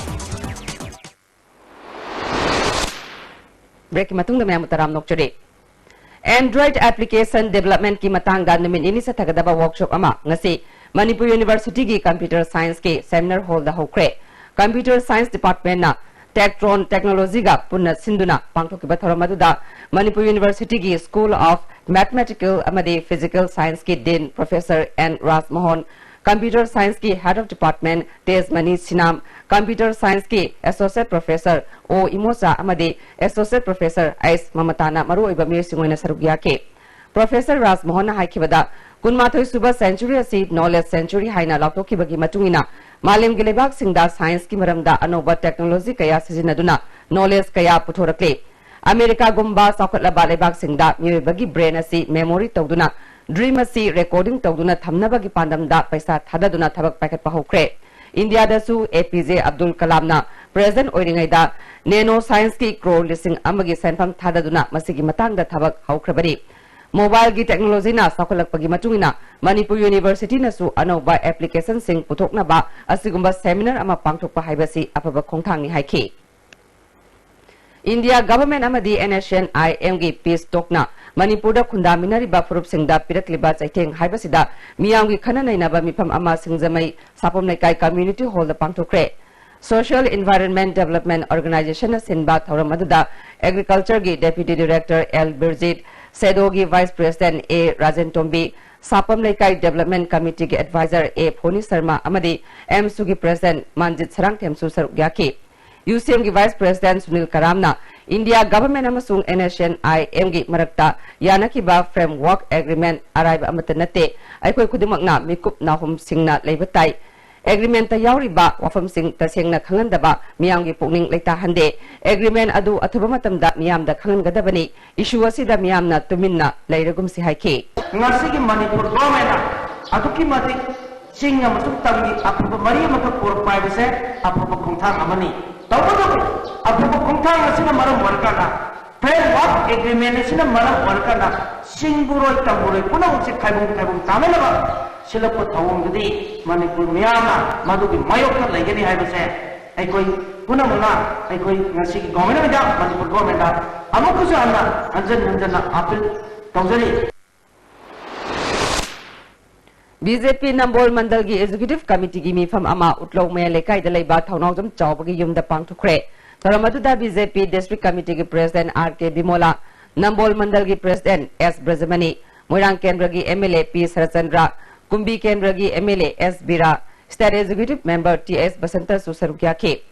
Break ꯀꯤ ꯃꯇꯨꯡꯗ ꯃꯌꯥꯝꯕꯨ ꯇꯔꯥꯝꯅ ꯑꯣꯛꯆꯔꯤ꯫ Android application development ꯀꯤ ꯃꯇꯥꯡꯗ ꯅꯨꯃꯤꯠ ꯅꯤꯅꯤ ꯆꯠꯊꯒꯗꯕ workshop ꯑꯃ ꯉꯁꯤ ꯃꯅꯤꯄꯨꯔ University ꯒꯤ Computer Science ꯀꯤ seminar hall ꯗ ꯍꯧꯈ꯭ꯔꯦ꯫ Computer Science Department ꯅ Tectron Technology ꯒ ꯄꯨꯟꯅ ꯁꯤꯟꯗꯨꯅ ꯄꯥꯡꯊꯣꯛꯈꯤꯕ ꯊꯧꯔꯝ ꯑꯗꯨꯗ ꯃꯅꯤꯄꯨꯔ University ꯒꯤ School of Mathematical ꯑꯃꯗꯤ Physical Science ꯀꯤ Dean Professor N ꯔꯥꯖꯃꯣꯍꯟ, Computer Science ꯀꯤ Head of Department ꯇꯦꯖꯃꯅꯤ ꯁꯤꯅꯥꯝ, Computer Science ꯀꯤ Associate Professor ꯑꯣ ꯏꯃꯣꯆꯥ ꯑꯃꯗꯤ Associate Professor ꯑꯩꯁ ꯃꯃꯇꯥꯅ ꯃꯔꯨꯑꯣꯏꯕ ꯃꯤꯑꯣꯏꯁꯤꯡ ꯑꯣꯏꯅ ꯁꯔꯨꯛ ꯌꯥꯈꯤ꯫ Professor ꯔꯥꯖꯃꯣꯍꯟꯅ ꯍꯥꯏꯈꯤꯕꯗ, ꯀꯨꯟꯃꯥꯊꯣꯏ ꯁꯨꯕ century ꯑꯁꯤ knowledge century ꯍꯥꯏꯅ ꯂꯥꯎꯊꯣꯛꯈꯤꯕꯒꯤ ꯃꯇꯨꯡ ꯏꯟꯅ, ꯃꯥꯂꯦꯝꯒꯤ ꯂꯩꯕꯥꯛꯁꯤꯡꯗ science ꯀꯤ ꯃꯔꯝꯗ ꯑꯅꯧꯕ technology ꯀꯌꯥ ꯁꯤꯖꯤꯟꯅꯗꯨꯅ knowledge ꯀꯌꯥ ꯄꯨꯊꯣꯔꯛꯂꯤ꯫ ꯑꯃꯦꯔꯤꯀꯥꯒꯨꯝꯕ ꯆꯥꯎꯈꯠꯂꯕ ꯂꯩꯕꯥꯛꯁꯤꯡꯗ ꯃꯤꯑꯣꯏꯕꯒꯤ brain ꯑꯁꯤ memory ꯇꯧꯗꯨꯅ, dream ꯑꯁꯤ recording ꯇꯧꯗꯨꯅ ꯊꯝꯅꯕꯒꯤ ꯄꯥꯟꯗꯝꯗ ꯄꯩꯁꯥ ꯊꯥꯗꯗꯨꯅ ꯊꯕꯛ ꯄꯥꯏꯈꯠꯄ ꯍꯧꯈ꯭ꯔꯦ꯫ ꯏꯟꯗꯤꯌꯥꯗꯁꯨ ꯑꯦ ꯄꯤ ꯖꯦ ꯑꯕꯗꯨꯜ ꯀꯂꯥꯝꯅ president ꯑꯣꯏꯔꯤꯉꯩꯗ nano science ꯀꯤ crore ꯂꯤꯁꯤꯡ ꯑꯃꯒꯤ ꯁꯦꯟꯐꯝ ꯊꯥꯗꯗꯨꯅ ꯃꯁꯤꯒꯤ ꯃꯇꯥꯡꯗ ꯊꯕꯛ ꯍꯧꯈ꯭ꯔꯕꯅꯤ꯫ Mobile ꯒꯤ technology ꯅ ꯆꯥꯎꯈꯠꯂꯛꯄꯒꯤ ꯃꯇꯨꯡ ꯏꯟꯅ ꯃꯅꯤꯄꯨꯔ University ꯅꯁꯨ ꯑꯅꯧꯕ application ꯁꯤꯡ ꯄꯨꯊꯣꯛꯅꯕ ꯑꯁꯤꯒꯨꯝꯕ seminar ꯑꯃ ꯄꯥꯡꯊꯣꯛꯄ ꯍꯥꯏꯕꯁꯤ ꯑꯐꯕ ꯈꯣꯡꯊꯥꯡꯅꯤ ꯍꯥꯏꯈꯤ꯫ India Government ꯑꯃꯗꯤ N S C N I M ꯒꯤ peace talk ꯅ ꯃꯅꯤꯄꯨꯔꯗ ꯈꯨꯟꯗꯥꯃꯤꯟꯅꯔꯤꯕ ꯐꯨꯔꯨꯞꯁꯤꯡꯗ ꯄꯤꯔꯛꯂꯤꯕ ꯆꯩꯊꯦꯡ ꯍꯥꯏꯕꯁꯤꯗ ꯃꯤꯌꯥꯝꯒꯤ ꯈꯟꯅ ꯅꯩꯅꯕ ꯃꯤꯐꯝ ꯑꯃ ꯁꯤꯡꯖꯃꯩ ꯁꯥꯄꯝ ꯂꯩꯀꯥꯏ Community Hall ꯗ ꯄꯥꯡꯊꯣꯛꯈ꯭ꯔꯦ꯫ Social Environment Development Organization ꯅ ꯁꯤꯟꯕ ꯊꯧꯔꯝ ꯑꯗꯨꯗ Agriculture ꯒꯤ Deputy Director ꯑꯦꯜ ꯕꯤꯔꯖꯤꯠ, ꯁꯦꯗꯣꯒꯤ Vice President A Rajen Tombi, Sapam Leikai Development Committee ꯒꯤ Advisor ꯑꯦ ꯐꯣꯅꯤ ꯁꯔꯃ ꯑꯃꯗꯤ ꯑꯦꯝꯁꯨꯒꯤ President ꯃꯥꯟꯖꯤꯠ ꯁꯔꯥꯡꯊꯦꯝꯁꯨ ꯁꯔꯨꯛ ꯌꯥꯈꯤ꯫ ꯌꯨꯁꯤꯑꯦꯝꯒꯤ Vice President Sunil ꯀꯔꯥꯝꯅ India Government ꯑꯃꯁꯨꯡ N S N I M ꯒꯤ ꯃꯔꯛꯇ ꯌꯥꯅꯈꯤꯕ Framework Agreement ꯑꯔꯥꯏꯕ ꯑꯃꯠꯇ ꯅꯠꯇꯦ, ꯑꯩꯈꯣꯏ ꯈꯨꯗꯤꯡꯃꯛꯅ ꯃꯤꯀꯨꯞ ꯅꯥꯍꯨꯝꯁꯤꯡꯅ ꯂꯩꯕ ꯇꯥꯏ꯫ Agreement ꯇ ꯌꯥꯎꯔꯤꯕ ꯋꯥꯐꯝꯁꯤꯡ ꯇꯁꯦꯡꯅ ꯈꯪꯍꯟꯗꯕ, ꯃꯤꯌꯥꯝꯒꯤ ꯄꯨꯛꯅꯤꯡ ꯂꯩꯇꯥꯍꯟꯗꯦ꯫ Agreement ꯑꯗꯨ ꯑꯊꯨꯕ ꯃꯇꯝꯗ ꯃꯤꯌꯥꯝꯗ ꯈꯪꯍꯟꯒꯗꯕꯅꯤ꯫ Issue ꯑꯁꯤꯗ ꯃꯤꯌꯥꯝꯅ ꯇꯨꯃꯤꯟꯅ ꯂꯩꯔꯒꯨꯝꯁꯤ ꯍꯥꯏꯈꯤ꯫ ꯉꯁꯤꯒꯤ ꯃꯅꯤꯄꯨꯔ government ꯅ ꯑꯗꯨꯛꯀꯤ ꯃꯇꯤꯛ ꯆꯤꯡ ꯑꯃꯁꯨꯡ ꯇꯝꯒꯤ ꯑꯐꯕ ꯃꯔꯤ ꯑꯃꯈꯛ ꯄꯨꯔꯛꯄ ꯍꯥꯏꯕꯁꯦ ꯑꯐꯕ ꯈꯣꯡꯊꯥꯡ ꯑꯃꯅꯤ꯫ ꯇꯧꯕꯇꯕꯨ ꯑꯐꯕ ꯈꯣꯡꯊꯥꯡ ꯑꯁꯤꯅ ꯃꯔꯝ ꯑꯣꯏꯔꯀꯥꯟꯗ, Framework Agreement ꯑꯁꯤꯅ ꯃꯔꯝ ꯑꯣꯏꯔꯀꯥꯟꯗ ꯆꯤꯡꯕꯨꯔꯣꯏ ꯇꯝꯕꯨꯔꯣꯏ ꯄꯨꯝꯅꯃꯛꯁꯦ ꯈꯥꯏꯕꯨꯡ ꯈꯥꯏꯕꯨꯡ ꯇꯥꯅꯅꯕ ꯁꯤꯜꯂꯛꯄ ꯊꯧꯑꯣꯡꯗꯨꯗꯤ ꯃꯅꯤꯄꯨꯔ ꯃꯤꯌꯥꯝꯅ ꯃꯗꯨꯒꯤ ꯃꯥꯌꯣꯛꯇ ꯂꯩꯒꯅꯤ ꯍꯥꯏꯕꯁꯦ ꯑꯩꯈꯣꯏ ꯄꯨꯝꯅꯃꯛꯅ, ꯑꯩꯈꯣꯏ ꯉꯁꯤꯒꯤ government ꯗ, ꯃꯅꯤꯄꯨꯔ government ꯗ ꯑꯃꯨꯛꯀꯁꯨ ꯍꯟꯅ ꯍꯟꯖꯤꯟ ꯍꯟꯖꯤꯟꯅ appeal ꯇꯧꯖꯔꯤ꯫ B J P ꯅꯝꯕꯣꯜ ꯃꯟꯗꯜꯒꯤ Executive Committee ꯒꯤ ꯃꯤꯐꯝ ꯑꯃ ꯎꯠꯂꯧ ꯃꯌꯥꯏ ꯂꯩꯀꯥꯏꯗ ꯂꯩꯕ ꯊꯧꯅꯥꯎꯖꯝ ꯆꯥꯎꯕꯒꯤ ꯌꯨꯝꯗ ꯄꯥꯡꯊꯣꯛꯈ꯭ꯔꯦ꯫ ꯊꯧꯔꯝ ꯑꯗꯨꯗ B J P District Committee ꯒꯤ President R K ꯕꯤꯃꯣꯂꯥ, ꯅꯝꯕꯣꯜ ꯃꯟꯗꯜꯒꯤ President ꯑꯦꯁ ꯕ꯭ꯔꯖꯃꯅꯤ, ꯃꯣꯏꯔꯥꯡ ꯀꯦꯟꯗ꯭ꯔꯒꯤ M L A ꯄꯤ ꯁꯔꯠꯆꯟꯗ꯭ꯔ, ꯀꯨꯝꯕꯤ ꯀꯦꯟꯗ꯭ꯔꯒꯤ M L A S Bira, State Executive Member T S ꯕꯁꯟꯇꯁꯨ ꯁꯔꯨꯛ ꯌꯥꯈꯤ꯫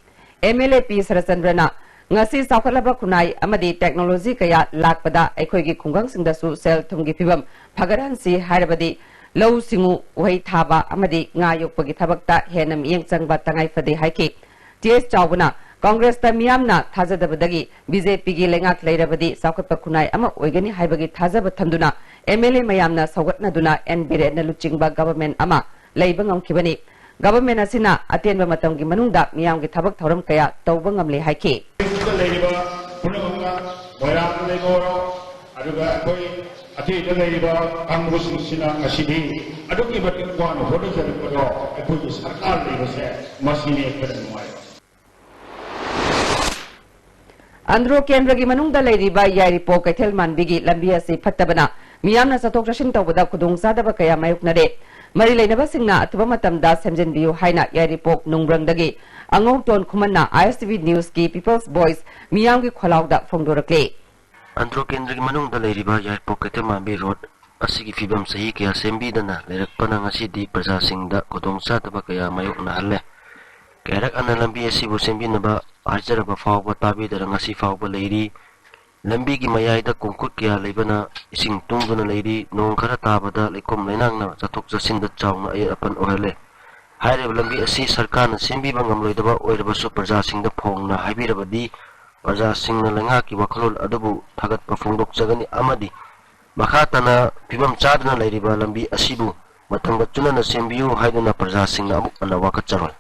M L A ꯄꯤ ꯁꯔꯠꯆꯟꯗ꯭ꯔꯅ ꯉꯁꯤ ꯆꯥꯎꯈꯠꯂꯕ ꯈꯨꯟꯅꯥꯏ ꯑꯃꯗꯤ technology ꯀꯌꯥ ꯂꯥꯛꯄꯗ ꯑꯩꯈꯣꯏꯒꯤ ꯈꯨꯡꯒꯪꯁꯤꯡꯗꯁꯨ ꯁꯦꯜ ꯊꯨꯝꯒꯤ ꯐꯤꯕꯝ ꯐꯒꯠꯍꯟꯁꯤ ꯍꯥꯏꯔꯕꯗꯤ ꯂꯧꯎ ꯁꯤꯡꯎ, ꯎꯍꯩ ꯊꯥꯕ ꯑꯃꯗꯤ ꯉꯥ ꯌꯣꯛꯄꯒꯤ ꯊꯕꯛꯇ ꯍꯦꯟꯅ ꯃꯤꯠꯌꯦꯡ ꯆꯪꯕ ꯇꯉꯥꯏ ꯐꯗꯦ ꯍꯥꯏꯈꯤ꯫ ꯇꯤ ꯑꯦꯁ ꯆꯥꯎꯕꯅ ꯀꯪꯒ꯭ꯔꯦꯁꯇ ꯃꯤꯌꯥꯝꯅ ꯊꯥꯖꯗꯕꯗꯒꯤ B J P ꯒꯤ ꯂꯩꯉꯥꯛ ꯂꯩꯔꯕꯗꯤ ꯆꯥꯎꯈꯠꯄ ꯈꯨꯟꯅꯥꯏ ꯑꯃ ꯑꯣꯏꯒꯅꯤ ꯍꯥꯏꯕꯒꯤ ꯊꯥꯖꯕ ꯊꯝꯗꯨꯅ M L A ꯃꯌꯥꯝꯅ ꯁꯧꯒꯠꯅꯗꯨꯅ ꯑꯦꯟ ꯕꯤꯔꯦꯟꯅ ꯂꯨꯆꯤꯡꯕ government ꯑꯃ ꯂꯩꯕ ꯉꯝꯈꯤꯕꯅꯤ꯫ Government ꯑꯁꯤꯅ ꯑꯇꯦꯟꯕ ꯃꯇꯝꯒꯤ ꯃꯅꯨꯡꯗ ꯃꯤꯌꯥꯝꯒꯤ ꯊꯕꯛ ꯊꯧꯔꯝ ꯀꯌꯥ ꯇꯧꯕ ꯉꯝꯂꯦ ꯍꯥꯏꯈꯤ꯫ ꯁꯤꯗ ꯂꯩꯔꯤꯕ ꯄꯨꯝꯅꯃꯛꯅ ꯃꯣꯏꯔꯥꯡꯗ ꯂꯩꯕ ꯑꯣꯏꯔꯣ, ꯑꯗꯨꯒ ꯑꯩꯈꯣꯏ ꯑꯇꯩꯗ ꯂꯩꯔꯤꯕ ꯀꯥꯡꯕꯨꯁꯤꯡꯁꯤꯅ ꯉꯁꯤꯗꯤ ꯑꯗꯨꯛꯀꯤ ꯃꯇꯤꯛ ꯋꯥꯅ ꯍꯣꯠꯅꯖꯔꯛꯄꯗꯣ ꯑꯩꯈꯣꯏꯒꯤ ꯁꯔꯀꯥꯔ ꯂꯩꯕꯁꯦ ꯃꯁꯤꯅꯤ ꯑꯩꯈꯣꯏꯅ ꯅꯨꯡꯉꯥꯏꯕ꯫ ꯑꯟꯗ꯭ꯔꯣ ꯀꯦꯟꯗ꯭ꯔꯒꯤ ꯃꯅꯨꯡꯗ ꯂꯩꯔꯤꯕ ꯌꯥꯏꯔꯤꯄꯣꯛ ꯀꯩꯊꯦꯜ ꯃꯥꯟꯕꯤꯒꯤ ꯂꯝꯕꯤ ꯑꯁꯤ ꯐꯠꯇꯕꯅ ꯃꯤꯌꯥꯝꯅ ꯆꯠꯊꯣꯛ ꯆꯠꯁꯤꯟ ꯇꯧꯕꯗ ꯈꯨꯗꯣꯡꯆꯥꯗꯕ ꯀꯌꯥ ꯃꯥꯌꯣꯛꯅꯔꯦ꯫ ꯃꯔꯤ ꯂꯩꯅꯕꯁꯤꯡꯅ ꯑꯊꯨꯕ ꯃꯇꯝꯗ ꯁꯦꯝꯖꯤꯟꯕꯤꯌꯨ ꯍꯥꯏꯅ ꯌꯥꯏꯔꯤꯄꯣꯛ ꯅꯨꯡꯕ꯭ꯔꯪꯗꯒꯤ ꯑꯉꯧꯇꯣꯟ ꯈꯨꯃꯟꯅ ꯑꯥꯏ ꯑꯦꯁ ꯇꯤ ꯚꯤ ꯅ꯭ꯌꯨꯁꯀꯤ ꯄꯤꯄꯜꯁ ꯚꯣꯏꯁ ꯃꯤꯌꯥꯝꯒꯤ ꯈꯣꯜꯂꯥꯎꯗ ꯐꯣꯡꯗꯣꯔꯛꯂꯤ꯫ ꯑꯟꯗ꯭ꯔꯣ ꯀꯦꯟꯗ꯭ꯔꯒꯤ ꯃꯅꯨꯡꯗ ꯂꯩꯔꯤꯕ ꯌꯥꯏꯔꯤꯄꯣꯛ ꯀꯩꯊꯦꯜ ꯃꯥꯟꯕꯤ ꯔꯣꯗ ꯑꯁꯤꯒꯤ ꯐꯤꯕꯝ ꯆꯍꯤ ꯀꯌꯥ ꯁꯦꯝꯕꯤꯗꯅ ꯂꯩꯔꯛꯄꯅ ꯉꯁꯤꯗꯤ ꯄ꯭ꯔꯖꯥꯁꯤꯡꯗ ꯈꯨꯗꯣꯡꯆꯥꯗꯕ ꯀꯌꯥ ꯃꯥꯌꯣꯛꯅꯍꯜꯂꯦ꯫ ꯀꯌꯥꯔꯛ ꯍꯟꯅ ꯂꯝꯕꯤ ꯑꯁꯤꯕꯨ ꯁꯦꯝꯕꯤꯅꯕ ꯍꯥꯏꯖꯔꯕ ꯐꯥꯎꯕ ꯇꯥꯕꯤꯗꯅ ꯉꯁꯤ ꯐꯥꯎꯕ ꯂꯩꯔꯤ꯫ ꯂꯝꯕꯤꯒꯤ ꯃꯌꯥꯏꯗ ꯀꯣꯡꯀꯨꯠ ꯀꯌꯥ ꯂꯩꯕꯅ ꯏꯁꯤꯡ ꯇꯨꯡꯗꯨꯅ ꯂꯩꯔꯤ꯫ ꯅꯣꯡ ꯈꯔ ꯇꯥꯕꯗ ꯂꯩꯈꯣꯝ ꯂꯩꯅꯥꯡꯅ ꯆꯠꯊꯣꯛ ꯆꯠꯁꯤꯟꯗ ꯆꯥꯎꯅ ꯑꯌꯦꯠ ꯑꯄꯟ ꯑꯣꯏꯍꯜꯂꯦ꯫ ꯍꯥꯏꯔꯤꯕ ꯂꯝꯕꯤ ꯑꯁꯤ ꯁꯔꯀꯥꯔꯅ ꯁꯦꯝꯕꯤꯕ ꯉꯝꯂꯣꯏꯗꯕ ꯑꯣꯏꯔꯕꯁꯨ ꯄ꯭ꯔꯖꯥꯁꯤꯡꯗ ꯐꯣꯡꯅ ꯍꯥꯏꯕꯤꯔꯕꯗꯤ ꯄ꯭ꯔꯖꯥꯁꯤꯡꯅ ꯂꯩꯉꯥꯛꯀꯤ ꯋꯥꯈꯜꯂꯣꯟ ꯑꯗꯨꯕꯨ ꯊꯥꯒꯠꯄ ꯐꯣꯡꯗꯣꯛꯆꯒꯅꯤ ꯑꯃꯗꯤ ꯃꯈꯥ ꯇꯥꯅ ꯐꯤꯕꯝ ꯆꯥꯗꯅ ꯂꯩꯔꯤꯕ ꯂꯝꯕꯤ ꯑꯁꯤꯕꯨ ꯃꯇꯝꯒ ꯆꯨꯅꯅ ꯁꯦꯝꯕꯤꯌꯨ ꯍꯥꯏꯗꯨꯅ ꯄ꯭ꯔꯖꯥꯁꯤꯡꯅ ꯑꯃꯨꯛ ꯍꯟꯅ ꯋꯥꯀꯠꯆꯔꯣꯏ꯫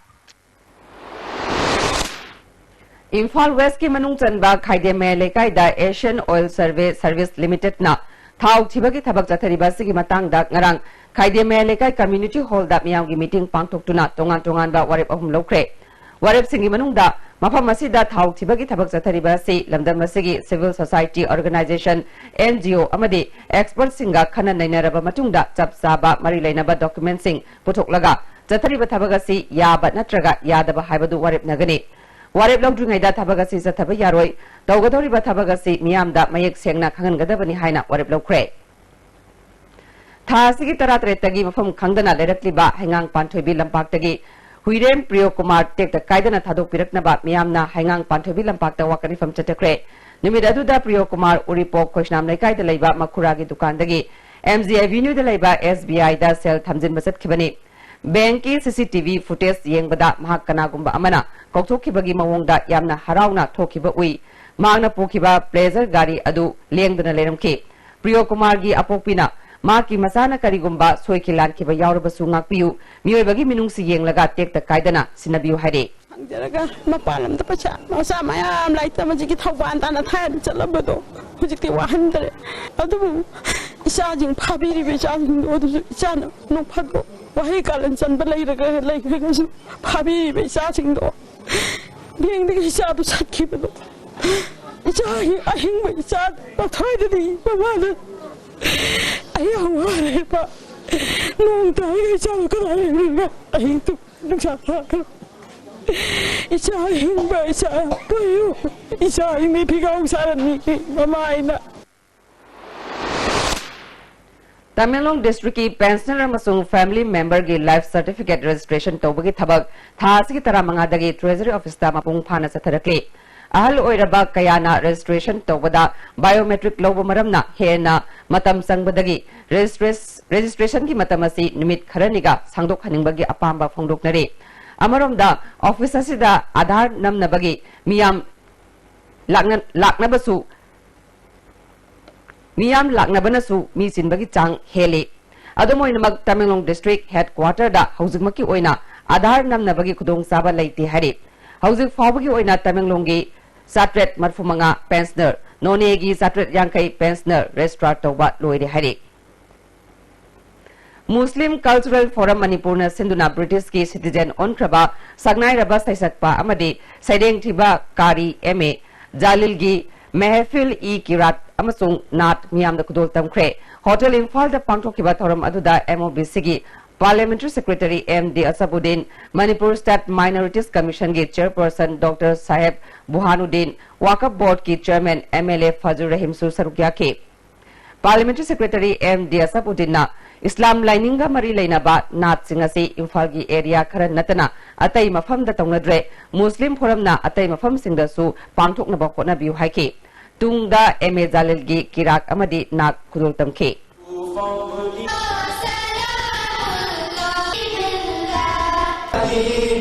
ꯏꯝꯐꯥꯜ ꯋꯦꯁꯀꯤ ꯃꯅꯨꯡ ꯆꯟꯕ ꯈꯥꯏꯗꯦꯝꯃꯌꯥꯏ ꯂꯩꯀꯥꯏꯗ ꯑꯦꯁꯤꯌꯥꯟ ꯑꯣꯏꯜ ꯁꯔꯚꯦ ꯁꯔꯚꯤꯁ ꯂꯤꯃꯤꯇꯦꯗꯅ ꯊꯥꯎ ꯊꯤꯕꯒꯤ ꯊꯕꯛ ꯆꯠꯊꯔꯤꯕ ꯑꯁꯤꯒꯤ ꯃꯇꯥꯡꯗ ꯉꯔꯥꯡ ꯈꯥꯏꯗꯦꯝꯃꯌꯥꯏ ꯂꯩꯀꯥꯏ ꯀꯝꯃ꯭ꯌꯨꯅꯤꯇꯤ ꯍꯣꯜꯗ ꯃꯤꯌꯥꯝꯒꯤ ꯃꯤꯇꯤꯡ ꯄꯥꯡꯊꯣꯛꯇꯨꯅ ꯇꯣꯉꯥꯟ ꯇꯣꯉꯥꯟꯕ ꯋꯥꯔꯦꯞ ꯑꯍꯨꯝ ꯂꯧꯈ꯭ꯔꯦ꯫ ꯋꯥꯔꯦꯞꯁꯤꯡꯒꯤ ꯃꯅꯨꯡꯗ ꯃꯐꯝ ꯑꯁꯤꯗ ꯊꯥꯎ ꯊꯤꯕꯒꯤ ꯊꯕꯛ ꯆꯠꯊꯔꯤꯕ ꯑꯁꯤ ꯂꯝꯗꯝ ꯑꯁꯤꯒꯤ civil society organisation, N G O, ꯑꯃꯗꯤ ꯑꯦꯛꯁꯄꯔꯠꯁꯤꯡꯒ ꯈꯟꯅ ꯅꯩꯅꯔꯕ ꯃꯇꯨꯡꯗ ꯆꯞ ꯆꯥꯕ ꯃꯔꯤ ꯂꯩꯅꯕ ꯗꯣꯀꯨꯃꯦꯟꯠꯁꯤꯡ ꯄꯨꯊꯣꯛꯂꯒ ꯆꯠꯊꯔꯤꯕ ꯊꯕꯛ ꯑꯁꯤ ꯌꯥꯕ ꯅꯠꯇ꯭ꯔꯒ ꯌꯥꯗꯕ ꯍꯥꯏꯕꯗꯨ ꯋꯥꯔꯦꯞꯅꯒꯅꯤ꯫ ꯋꯥꯔꯦꯞ ꯂꯧꯗ꯭ꯔꯤꯉꯩꯗ ꯊꯕꯛ ꯑꯁꯤ ꯆꯠꯊꯕ ꯌꯥꯔꯣꯏ꯫ ꯇꯧꯒꯗꯧꯔꯤꯕ ꯊꯕꯛ ꯑꯁꯤ ꯃꯤꯌꯥꯝꯗ ꯃꯌꯦꯛ ꯁꯦꯡꯅ ꯈꯪꯍꯟꯒꯗꯕꯅꯤ ꯍꯥꯏꯅ ꯋꯥꯔꯦꯞ ꯂꯧꯈ꯭ꯔꯦ꯫ ꯊꯥ ꯑꯁꯤꯒꯤ ꯇꯔꯥꯇꯔꯦꯠꯇꯒꯤ ꯃꯐꯝ ꯈꯪꯗꯅ ꯂꯩꯔꯛꯂꯤꯕ ꯍꯩꯉꯥꯡ ꯄꯥꯟꯊꯣꯏꯕꯤ ꯂꯝꯄꯥꯛꯇꯒꯤ ꯍꯨꯏꯔꯦꯝ ꯄ꯭ꯔꯤꯌꯣ ꯀꯨꯃꯥꯔ ꯇꯦꯛꯇ ꯀꯥꯏꯗꯅ ꯊꯥꯗꯣꯛꯄꯤꯔꯛꯅꯕ ꯃꯤꯌꯥꯝꯅ ꯍꯩꯉꯥꯡ ꯄꯥꯟꯊꯣꯏꯕꯤ ꯂꯝꯄꯥꯛꯇ ꯋꯥꯀꯠ ꯃꯤꯐꯝ ꯆꯠꯊꯈ꯭ꯔꯦ꯫ ꯅꯨꯃꯤꯠ ꯑꯗꯨꯗ ꯄ꯭ꯔꯤꯌꯣ ꯀꯨꯃꯥꯔ ꯎꯔꯤꯄꯣꯛ ꯈꯣꯏꯁꯅꯥꯝ ꯂꯩꯀꯥꯏꯗ ꯂꯩꯕ ꯃꯈꯨꯔꯥꯒꯤ ꯗꯨꯀꯥꯟꯗꯒꯤ ꯑꯦꯝ ꯖꯤ ꯑꯦꯚꯤꯅ꯭ꯌꯨꯗ ꯂꯩꯕ ꯑꯦꯁ ꯕꯤ ꯑꯥꯏꯗ ꯁꯦꯜ ꯊꯝꯖꯤꯟꯕ ꯆꯠꯈꯤꯕꯅꯤ꯫ ꯕꯦꯡꯛꯀꯤ ꯁꯤ ꯁꯤ ꯇꯤ ꯚꯤ ꯐꯨꯇꯦꯖ ꯌꯦꯡꯕꯗ ꯃꯍꯥꯛ ꯀꯅꯥꯒꯨꯝꯕ ꯑꯃꯅ ꯀꯧꯊꯣꯛꯈꯤꯕꯒꯤ ꯃꯑꯣꯡꯗ ꯌꯥꯝꯅ ꯍꯔꯥꯎꯅ ꯊꯣꯛꯈꯤꯕ ꯎꯏ꯫ ꯃꯍꯥꯛꯅ ꯄꯨꯈꯤꯕ ꯄ꯭ꯂꯦꯖꯔ ꯒꯥꯔꯤ ꯑꯗꯨ ꯂꯦꯡꯗꯅ ꯂꯩꯔꯝꯈꯤ꯫ ꯄ꯭ꯔꯤꯌꯣ ꯀꯨꯃꯥꯔꯒꯤ ꯑꯄꯣꯛꯄꯤꯅ ꯃꯍꯥꯛꯀꯤ ꯃꯆꯥꯅ ꯀꯔꯤꯒꯨꯝꯕ ꯁꯣꯏꯈꯤ ꯂꯥꯟꯈꯤꯕ ꯌꯥꯎꯔꯕꯁꯨ ꯉꯥꯛꯄꯤꯌꯨ, ꯃꯤꯑꯣꯏꯕꯒꯤ ꯃꯤꯅꯨꯡꯁꯤ ꯌꯦꯡꯂꯒ ꯇꯦꯛꯇ ꯀꯥꯏꯗꯅ ꯁꯤꯟꯅꯕꯤꯌꯨ ꯍꯥꯏꯔꯤ꯫ ꯍꯪꯖꯔꯒ ꯃꯄꯥꯟ ꯂꯝꯗ ꯄꯩꯁꯥ ꯃꯆꯥ ꯃꯌꯥꯝ ꯂꯥꯏꯔꯤꯛ ꯇꯝꯕꯁꯤꯒꯤ ꯊꯧꯕꯥꯜ ꯇꯥꯅ ꯊꯥꯏꯅ ꯆꯠꯂꯝꯕꯗꯣ ꯍꯧꯖꯤꯛꯇꯤ ꯋꯥꯍꯟꯗ꯭ꯔꯦ꯫ ꯑꯗꯨꯕꯨ ꯏꯆꯥꯁꯤꯡ ꯐꯥꯕꯤꯔꯤꯕ ꯏꯆꯥꯁꯤꯡꯗꯣ ꯑꯗꯨꯁꯨ ꯏꯆꯥꯅ ꯅꯣꯡ ꯐꯥꯗꯣꯛ ꯋꯥꯍꯩ ꯀꯥꯂꯦꯟ ꯆꯟꯕ ꯂꯩꯔꯒ ꯂꯩꯈ꯭ꯔꯒꯁꯨ ꯐꯥꯕꯤꯔꯤꯕ ꯏꯆꯥꯁꯤꯡꯗꯣ ꯕꯦꯡꯗꯒꯤ ꯏꯆꯥꯗꯨ ꯆꯠꯈꯤꯕꯗꯣ ꯏꯆꯥ ꯑꯍꯤꯡꯕ ꯏꯆꯥ ꯄꯣꯊꯥꯗꯗꯤ ꯃꯃꯥꯅ ꯑꯩ ꯌꯥꯝ ꯋꯥꯔꯦꯕ꯫ ꯅꯣꯡ ꯇꯥꯔꯒ ꯏꯆꯥꯗꯣ ꯀꯗꯥꯏ ꯂꯩꯔꯨꯔꯤꯅꯣ? ꯑꯍꯤꯡ ꯇꯨꯝ ꯅꯨꯡꯁꯥ ꯊꯥꯔꯒ ꯏꯆꯥ ꯑꯍꯤꯡꯕ ꯏꯆꯥ ꯄꯣꯏꯌꯨ, ꯏꯆꯥ ꯑꯍꯤꯡꯕ ꯐꯤꯒꯥꯎ ꯁꯥꯔꯝꯃꯤ ꯃꯃꯥ ꯑꯩꯅ꯫ ꯇꯃꯦꯡꯂꯣꯡ ꯗꯤꯁꯇ꯭ꯔꯤꯛꯀꯤ ꯄꯦꯟꯁꯅꯔ ꯑꯃꯁꯨꯡ ꯐꯦꯃꯤꯂꯤ ꯃꯦꯝꯕꯔꯒꯤ ꯂꯥꯏꯐ ꯁꯔꯇꯤꯐꯤꯀꯦꯠ ꯔꯦꯖꯤꯁꯇ꯭ꯔꯦꯁꯟ ꯇꯧꯕꯒꯤ ꯊꯕꯛ ꯊꯥ ꯑꯁꯤꯒꯤ ꯇꯔꯥꯃꯉꯥꯗꯒꯤ ꯇ꯭ꯔꯦꯖꯔꯤ ꯑꯣꯐꯤꯁꯇ ꯃꯄꯨꯡ ꯐꯥꯅ ꯆꯠꯊꯔꯛꯂꯤ꯫ ꯑꯍꯜ ꯑꯣꯏꯔꯕ ꯀꯌꯥꯅ ꯔꯦꯖꯤꯁꯇ꯭ꯔꯦꯁꯟ ꯇꯧꯕꯗ ꯕꯥꯏꯑꯣꯃꯦꯇ꯭ꯔꯤꯛ ꯂꯧꯕ ꯃꯔꯝꯅ ꯍꯦꯟꯅ ꯃꯇꯝ ꯆꯪꯕꯗꯒꯤ ꯔꯦꯖꯤꯁꯇ꯭ꯔꯦꯁ-, ꯔꯦꯖꯤꯁꯇ꯭ꯔꯦꯁꯟꯒꯤ ꯃꯇꯝ ꯑꯁꯤ ꯅꯨꯃꯤꯠ ꯈꯔꯅꯤꯒ ꯁꯥꯡꯗꯣꯛꯍꯟꯅꯤꯡꯕꯒꯤ ꯑꯄꯥꯝꯕ ꯐꯣꯡꯗꯣꯛꯅꯔꯤ꯫ ꯑꯃꯔꯣꯝꯗ, ꯑꯣꯐꯤꯁ ꯑꯁꯤꯗ ꯑꯥꯙꯥꯔ ꯅꯝꯅꯕꯒꯤ ꯃꯤꯌꯥꯝ ꯂꯥꯛꯅ-, ꯂꯥꯛꯅꯕꯁꯨ ꯃꯤꯌꯥꯝ ꯂꯥꯛꯅꯕꯅꯁꯨ ꯃꯤ ꯆꯤꯟꯕꯒꯤ ꯆꯥꯡ ꯍꯦꯜꯂꯤ꯫ ꯑꯗꯨꯝ ꯑꯣꯏꯅꯃꯛ, ꯇꯃꯦꯡꯂꯣꯡ ꯗꯤꯁꯇ꯭ꯔꯤꯛ ꯍꯦꯗꯀ꯭ꯋꯥꯇꯔꯗ ꯍꯧꯖꯤꯛꯃꯛꯀꯤ ꯑꯣꯏꯅ ꯑꯥꯙꯥꯔ ꯅꯝꯅꯕꯒꯤ ꯈꯨꯗꯣꯡꯆꯥꯕ ꯂꯩꯇꯦ ꯍꯥꯏꯔꯤ꯫ ꯍꯧꯖꯤꯛ ꯐꯥꯎꯕꯒꯤ ꯑꯣꯏꯅ ꯇꯃꯦꯡꯂꯣꯡꯒꯤ ꯆꯥꯇ꯭ꯔꯦꯠ ꯃꯔꯤꯐꯨ ꯃꯉꯥ ꯄꯦꯟꯁꯅꯔ, ꯅꯣꯅꯦꯒꯤ ꯆꯥꯇ꯭ꯔꯦꯠ ꯌꯥꯡꯈꯩ ꯄꯦꯟꯁꯅꯔ ꯔꯦꯖꯤꯁꯇ꯭ꯔꯥꯔ ꯇꯧꯕ ꯂꯣꯏꯔꯦ ꯍꯥꯏꯔꯤ꯫ ꯃꯨꯁꯂꯤꯝ ꯀꯜꯆꯔꯦꯜ ꯐꯣꯔꯝ ꯃꯅꯤꯄꯨꯔꯅ ꯁꯤꯟꯗꯨꯅ ꯕ꯭ꯔꯤꯇꯤꯁꯀꯤ ꯁꯤꯇꯤꯖꯦꯟ ꯑꯣꯟꯈ꯭ꯔꯕ ꯁꯛꯅꯥꯏꯔꯕ ꯁꯩꯁꯛꯄ ꯑꯃꯗꯤ ꯁꯩꯔꯦꯡ ꯊꯤꯕ ꯀꯥꯔꯤ ꯑꯦꯝ ꯑꯦ ꯖꯥꯂꯤꯜꯒꯤ ꯃꯦꯍꯐꯤꯜ ꯏ ꯀꯤꯔꯥꯠ ꯑꯃꯁꯨꯡ ꯅꯥꯠ ꯃꯤꯌꯥꯝꯗ ꯈꯨꯗꯣꯜ ꯇꯝꯈ꯭ꯔꯦ꯫ ꯍꯣꯇꯦꯜ ꯏꯝꯐꯥꯜꯗ ꯄꯥꯡꯊꯣꯛꯈꯤꯕ ꯊꯧꯔꯝ ꯑꯗꯨꯗ ꯑꯦꯝ ꯑꯣ ꯕꯤ ꯁꯤꯒꯤ parliamentary secretary M D Asabuddin, Manipur state minorities ꯀꯃꯤꯁꯟꯒꯤ ꯆꯦꯌꯔꯄꯔꯁꯟ ꯗꯣꯛꯇꯔ ꯁꯥꯍꯦꯕ ꯕꯨꯍꯥꯅꯨꯗꯤꯟ, ꯋꯥꯀꯐ ꯕꯣꯔꯗꯀꯤ chairman M L A Fazur ꯔꯍꯤꯝꯁꯨ ꯁꯔꯨꯛ ꯌꯥꯈꯤ꯫ ꯄꯥꯔꯂꯤꯌꯥꯃꯦꯟꯇꯔꯤ ꯁꯦꯀ꯭ꯔꯦꯇꯔꯤ ꯑꯦꯝ ꯗꯤ ꯑꯁꯕꯨꯗꯤꯟꯅ ꯏꯁꯂꯥꯝ ꯂꯥꯏꯅꯤꯡꯒ ꯃꯔꯤ ꯂꯩꯅꯕ ꯅꯥꯠꯁꯤꯡ ꯑꯁꯤ ꯏꯝꯐꯥꯜꯒꯤ ꯑꯦꯔꯤꯌꯥ ꯈꯔ ꯅꯠꯇꯅ ꯑꯇꯩ ꯃꯐꯝꯗ ꯇꯧꯅꯗ꯭ꯔꯦ, ꯃꯨꯁꯂꯤꯝ ꯐꯣꯔꯝꯅ ꯑꯇꯩ ꯃꯐꯝꯁꯤꯡꯗꯁꯨ ꯄꯥꯡꯊꯣꯛꯅꯕ ꯍꯣꯠꯅꯕꯤꯌꯨ ꯍꯥꯏꯈꯤ꯫ ꯇꯨꯡꯗ ꯑꯦꯝ ꯑꯦ ꯖꯥꯂꯤꯜꯒꯤ ꯀꯤꯔꯥꯛ ꯑꯃꯗꯤ ꯅꯥꯠ ꯈꯨꯗꯣꯜ ꯇꯝꯈꯤ꯫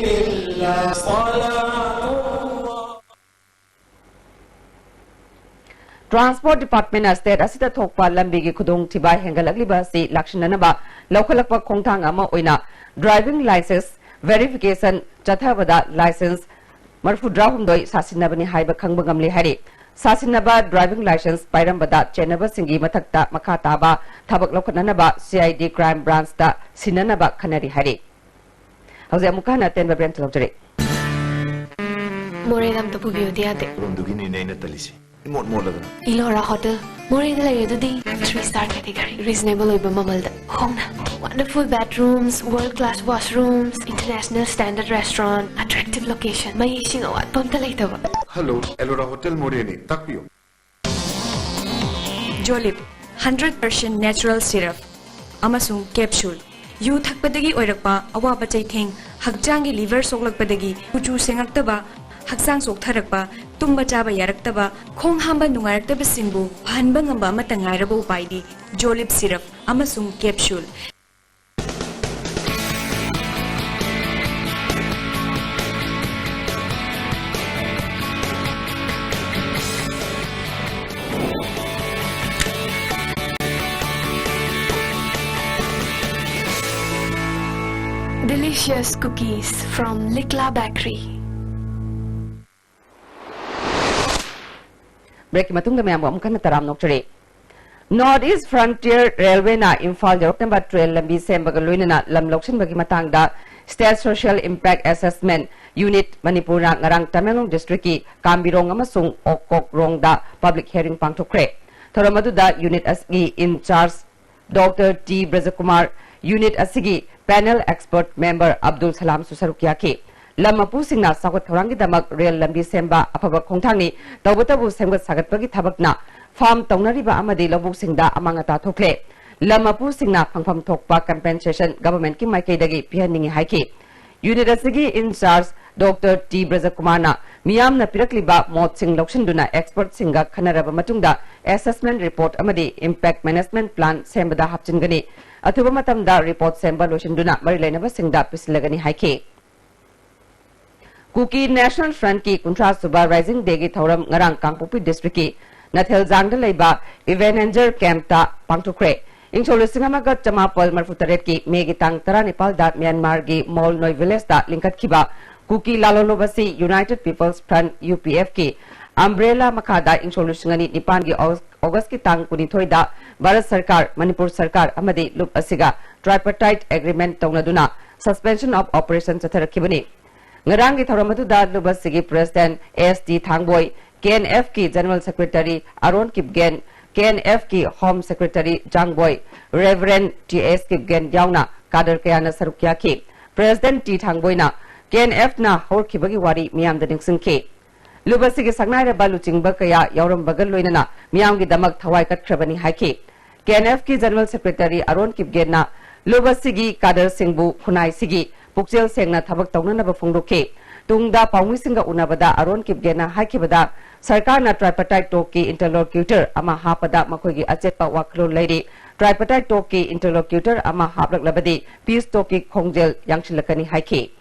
ꯇ꯭ꯔꯥꯟꯁꯄꯣꯔꯠ ꯗꯤꯄꯥꯔꯠꯃꯦꯟꯅ ꯁ꯭ꯇꯦꯠ ꯑꯁꯤꯗ ꯊꯣꯛꯄ ꯂꯝꯕꯤꯒꯤ ꯈꯨꯗꯣꯡꯊꯤꯕ ꯍꯦꯟꯒꯠꯂꯛꯂꯤꯕ ꯑꯁꯤ ꯂꯥꯛꯁꯤꯟꯅꯅꯕ ꯂꯧꯈꯠꯂꯛꯄ ꯈꯣꯡꯊꯥꯡ ꯑꯃ ꯑꯣꯏꯅ ꯗ꯭ꯔꯥꯏꯚꯤꯡ ꯂꯥꯏꯁꯦꯟꯁ ꯚꯦꯔꯤꯐꯤꯀꯦꯁꯟ ꯆꯠꯊꯕꯗ ꯂꯥꯏꯁꯦꯟꯁ ꯃꯔꯤꯐꯨꯇꯔꯥꯍꯨꯝꯗꯣꯏ ꯁꯥꯁꯤꯟꯅꯕꯅꯤ ꯍꯥꯏꯕ ꯈꯪꯕ ꯉꯝꯂꯦ ꯍꯥꯏꯔꯤ꯫ ꯁꯥꯁꯤꯟꯅꯕ ꯗ꯭ꯔꯥꯏꯚꯤꯡ ꯂꯥꯏꯁꯦꯟꯁ ꯄꯥꯏꯔꯝꯕꯗ ꯆꯦꯟꯅꯕꯁꯤꯡꯒꯤ ꯃꯊꯛꯇ ꯃꯈꯥ ꯇꯥꯕ ꯊꯕꯛ ꯂꯧꯈꯠꯅꯅꯕ ꯁꯤ ꯑꯥꯏ ꯗꯤ ꯀ꯭ꯔꯥꯏꯝ ꯕ꯭ꯔꯥꯟꯆꯇ ꯁꯤꯟꯅꯅꯕ ꯈꯟꯅꯔꯤ ꯍꯥꯏꯔꯤ꯫ ꯍꯧꯖꯤꯛ ꯑꯃꯨꯛꯀ ꯍꯟꯅ ꯑꯇꯦꯟꯕ ꯕ꯭ꯔꯦꯛ ꯂꯧꯖꯔꯤ꯫ ꯃꯣꯔꯦꯗ ꯑꯝꯇ ꯄꯨꯕꯤꯌꯨꯗꯤ ꯌꯥꯗꯦ꯫ ꯔꯣꯝꯗꯨꯒꯤꯅꯤꯅꯦ ꯑꯩꯅ ꯇꯜꯂꯤꯁꯦ꯫ ꯏꯃꯣꯠ ꯃꯣꯠꯂꯗꯅ꯫ ꯏꯂꯣꯔꯥ ꯍꯣꯇꯦꯜ, ꯃꯣꯔꯦꯗ ꯂꯩꯔꯦ ꯑꯗꯨꯗꯤ꯫ Three star category, reasonable ꯑꯣꯏꯕ ꯃꯃꯜꯗ, ꯍꯣꯡꯅ꯫ Wonderful bedrooms, world class washrooms, international standard restaurant, attractive location, ꯃꯩ ꯏꯁꯤꯡ ꯑꯋꯥꯠꯄ ꯑꯝꯇ ꯂꯩꯇꯕ꯫ ꯍꯜꯂꯣ, ꯑꯦꯂꯣꯔꯥ ꯍꯣꯇꯦꯜ ꯃꯣꯔꯦꯅꯤ, ꯇꯥꯛꯄꯤꯌꯨ꯫ ꯖꯣꯂꯤꯞ, hundred percent natural syrup ꯑꯃꯁꯨꯡ capsule꯫ ꯌꯨ ꯊꯛꯄꯗꯒꯤ ꯑꯣꯏꯔꯛꯄ ꯑꯋꯥꯕ ꯆꯩꯊꯦꯡ, ꯍꯛꯆꯥꯡꯒꯤ liver ꯁꯣꯛꯂꯛꯄꯗꯒꯤ ꯀꯨꯆꯨ ꯁꯦꯡꯉꯛꯇꯕ, ꯍꯛꯆꯥꯡ ꯆꯣꯛꯊꯔꯛꯄ, ꯇꯨꯝꯕ ꯆꯥꯕ ꯌꯥꯔꯛꯇꯕ, ꯈꯣꯡ ꯍꯥꯝꯕ ꯅꯨꯡꯉꯥꯏꯔꯛꯇꯕꯁꯤꯡꯕꯨ ꯐꯍꯟꯕ ꯉꯝꯕ ꯑꯃꯠꯇ ꯉꯥꯏꯔꯕ ꯎꯄꯥꯏꯗꯤ ꯖꯣꯂꯤꯞ syrup ꯑꯃꯁꯨꯡ capsule꯫ Delicious cookies from Likla Bakery. Breakꯀꯤ ꯃꯇꯨꯡꯗ ꯃꯌꯥꯝꯕꯨ ꯑꯃꯨꯛ ꯍꯟꯅ ꯇꯔꯥꯝꯅ ꯑꯣꯛꯆꯔꯤ꯫ North East Frontier Railwayꯅ Imphal ꯌꯧꯔꯛꯅꯕ train ꯂꯝꯕꯤ ꯁꯦꯝꯕꯒ ꯂꯣꯏꯅꯅ ꯂꯝ ꯂꯧꯁꯤꯟꯕꯒꯤ ꯃꯇꯥꯡꯗ State Social Impact Assessment Unit ꯃꯅꯤꯄꯨꯔꯅ ꯉꯔꯥꯡ ꯇꯃꯦꯡꯂꯣꯡ districtꯀꯤ ꯀꯥꯝꯕꯤꯔꯣꯡ ꯑꯃꯁꯨꯡ ꯑꯣꯛꯀꯣꯛꯔꯣꯡꯗ public hearing ꯄꯥꯡꯊꯣꯛꯈ꯭ꯔꯦ꯫ ꯊꯧꯔꯝ ꯑꯗꯨꯗ unit ꯑꯁꯤꯒꯤ in charge Doctor T ꯕ꯭ꯔꯖꯀꯨꯃꯥꯔ, unit ꯑꯁꯤꯒꯤ panel expert member ꯑꯕꯗꯨꯜ ꯁꯂꯥꯝꯁꯨ ꯁꯔꯨꯛ ꯌꯥꯈꯤ꯫ ꯂꯝ ꯃꯄꯨꯁꯤꯡꯅ ꯆꯥꯎꯈꯠ ꯊꯧꯔꯥꯡꯒꯤꯗꯃꯛ rail ꯂꯝꯕꯤ ꯁꯦꯝꯕ ꯑꯐꯕ ꯈꯣꯡꯊꯥꯡꯅꯤ, ꯇꯧꯕꯇꯕꯨ ꯁꯦꯝꯒꯠ ꯁꯥꯒꯠꯄꯒꯤ ꯊꯕꯛꯅ farm ꯇꯧꯅꯔꯤꯕ ꯑꯃꯗꯤ ꯂꯧꯕꯨꯛꯁꯤꯡꯗ ꯑꯃꯥꯡ ꯑꯇꯥ ꯊꯣꯛꯂꯦ꯫ ꯂꯝ ꯃꯄꯨꯁꯤꯡꯅ ꯐꯪꯐꯝ ꯊꯣꯛꯄ compensation governmentꯀꯤ ꯃꯥꯏꯀꯩꯗꯒꯤ ꯄꯤꯍꯟꯅꯤꯡꯏ ꯍꯥꯏꯈꯤ꯫ Unit ꯑꯁꯤꯒꯤ in charge Doctor T ꯕ꯭ꯔꯖꯀꯨꯃꯥꯔꯅ ꯃꯤꯌꯥꯝꯅ ꯄꯤꯔꯛꯂꯤꯕ ꯃꯣꯠꯁꯤꯡ ꯂꯧꯁꯤꯟꯗꯨꯅ expertꯁꯤꯡꯒ ꯈꯟꯅꯔꯕ ꯃꯇꯨꯡꯗ assessment report ꯑꯃꯗꯤ impact management plan ꯁꯦꯝꯕꯗ ꯍꯥꯞꯆꯤꯟꯒꯅꯤ꯫ ꯑꯊꯨꯕ ꯃꯇꯝꯗ report ꯁꯦꯝꯕ ꯂꯣꯏꯁꯤꯟꯗꯨꯅ ꯃꯔꯤ ꯂꯩꯅꯕꯁꯤꯡꯗ ꯄꯤꯁꯤꯜꯂꯒꯅꯤ ꯍꯥꯏꯈꯤ꯫ Kuki National Frontꯀꯤ ꯀꯨꯟꯊ꯭ꯔꯥ ꯁꯨꯕ Rising Dayꯒꯤ ꯊꯧꯔꯝ ꯉꯔꯥꯡ ꯀꯥꯡꯄꯣꯛꯄꯤ districtꯀꯤ ꯅꯊꯦꯜꯖꯥꯡꯗ ꯂꯩꯕ Ebenezer campꯇ ꯄꯥꯡꯊꯣꯛꯈ꯭ꯔꯦ꯫ ꯏꯪ ꯁꯣꯛ ꯂꯤꯁꯤꯡ ꯑꯃꯒ ꯆꯃꯥꯄꯜ ꯃꯔꯤꯐꯨ ꯇꯔꯦꯠꯀꯤ Mayꯒꯤ ꯇꯥꯡ ꯇꯔꯥꯅꯤꯄꯥꯜꯗ ꯃ꯭ꯌꯥꯟꯃꯥꯔꯒꯤ ꯃꯣꯜꯅꯣꯏ villageꯇ ꯂꯤꯡꯈꯠꯈꯤꯕ ꯀꯨꯀꯤ ꯂꯥꯂꯣꯟꯂꯨꯞ ꯑꯁꯤ United People's Front, UPFꯀꯤ umbrella ꯃꯈꯥꯗ ꯏꯪ ꯁꯣꯛ ꯂꯤꯁꯤꯡ ꯑꯅꯤ ꯅꯤꯄꯥꯟꯒꯤ ꯑꯣꯒꯁ-, ꯑꯣꯒꯁꯀꯤ ꯇꯥꯡ ꯀꯨꯟꯅꯤꯊꯣꯏꯗ ꯚꯥꯔꯠ ꯁꯔꯀꯥꯔ, ꯃꯅꯤꯄꯨꯔ ꯁꯔꯀꯥꯔ ꯑꯃꯗꯤ ꯂꯨꯞ ꯑꯁꯤꯒ tripartite agreement ꯇꯧꯅꯗꯨꯅ suspension of operation ꯆꯠꯊꯔꯛꯈꯤꯕꯅꯤ꯫ ꯉꯔꯥꯡꯒꯤ ꯊꯧꯔꯝ ꯑꯗꯨꯗ ꯂꯨꯕꯁꯤꯒꯤ President S T ꯊꯥꯡꯕꯣꯏ, K N F ꯀꯤ General Secretary ꯑꯔꯣꯟ Kipgen, K N F ꯀꯤ Home Secretary ꯖꯥꯡꯕꯣꯏ, Reverend T S Kipgen ꯌꯥꯎꯅ ꯀꯥꯗꯔ ꯀꯌꯥꯅ ꯁꯔꯨꯛ ꯌꯥꯈꯤ꯫ President T ꯊꯥꯡꯕꯣꯏꯅ K N F ꯅ ꯍꯧꯔꯛꯈꯤꯕꯒꯤ ꯋꯥꯔꯤ ꯃꯤꯌꯥꯝꯗ ꯅꯤꯡꯁꯤꯡꯈꯤ꯫ ꯂꯨꯕꯁꯤꯒꯤ ꯁꯛꯅꯥꯏꯔꯕ ꯂꯨꯆꯤꯡꯕ ꯀꯌꯥ ꯌꯥꯎꯔꯝꯕꯒ ꯂꯣꯏꯅꯅ ꯃꯤꯌꯥꯝꯒꯤꯗꯃꯛ ꯊꯋꯥꯏ ꯀꯠꯈ꯭ꯔꯕꯅꯤ ꯍꯥꯏꯈꯤ꯫ K N F ꯀꯤ General Secretary ꯑꯔꯣꯟ ꯀꯤꯞꯒꯦꯟꯅ ꯂꯨꯕꯁꯤꯒꯤ ꯀꯥꯗꯔꯁꯤꯡꯕꯨ ꯈꯨꯟꯅꯥꯏꯁꯤꯒꯤ ꯄꯨꯛꯆꯦꯜ ꯁꯦꯡꯅ ꯊꯕꯛ ꯇꯧꯅꯅꯕ ꯐꯣꯡꯗꯣꯛꯈꯤ꯫ ꯇꯨꯡꯗ ꯄꯥꯎꯃꯤꯁꯤꯡꯒ ꯎꯅꯕꯗ ꯑꯔꯣꯟ ꯀꯤꯞꯒꯦꯟꯅ ꯍꯥꯏꯈꯤꯕꯗ, ꯁꯔꯀꯥꯔꯅ tripartite talk ꯀꯤ interlocutor ꯑꯃ ꯍꯥꯞꯄꯗ ꯃꯈꯣꯏꯒꯤ ꯑꯆꯦꯠꯄ ꯋꯥꯈꯜꯂꯣꯟ ꯂꯩꯔꯤ꯫ Tripartite talk ꯀꯤ interlocutor ꯑꯃ ꯍꯥꯞꯂꯛꯂꯕꯗꯤ peace talk ꯀꯤ ꯈꯣꯡꯖꯦꯜ ꯌꯥꯡꯁꯤꯜꯂꯛꯀꯅꯤ ꯍꯥꯏꯈꯤ꯫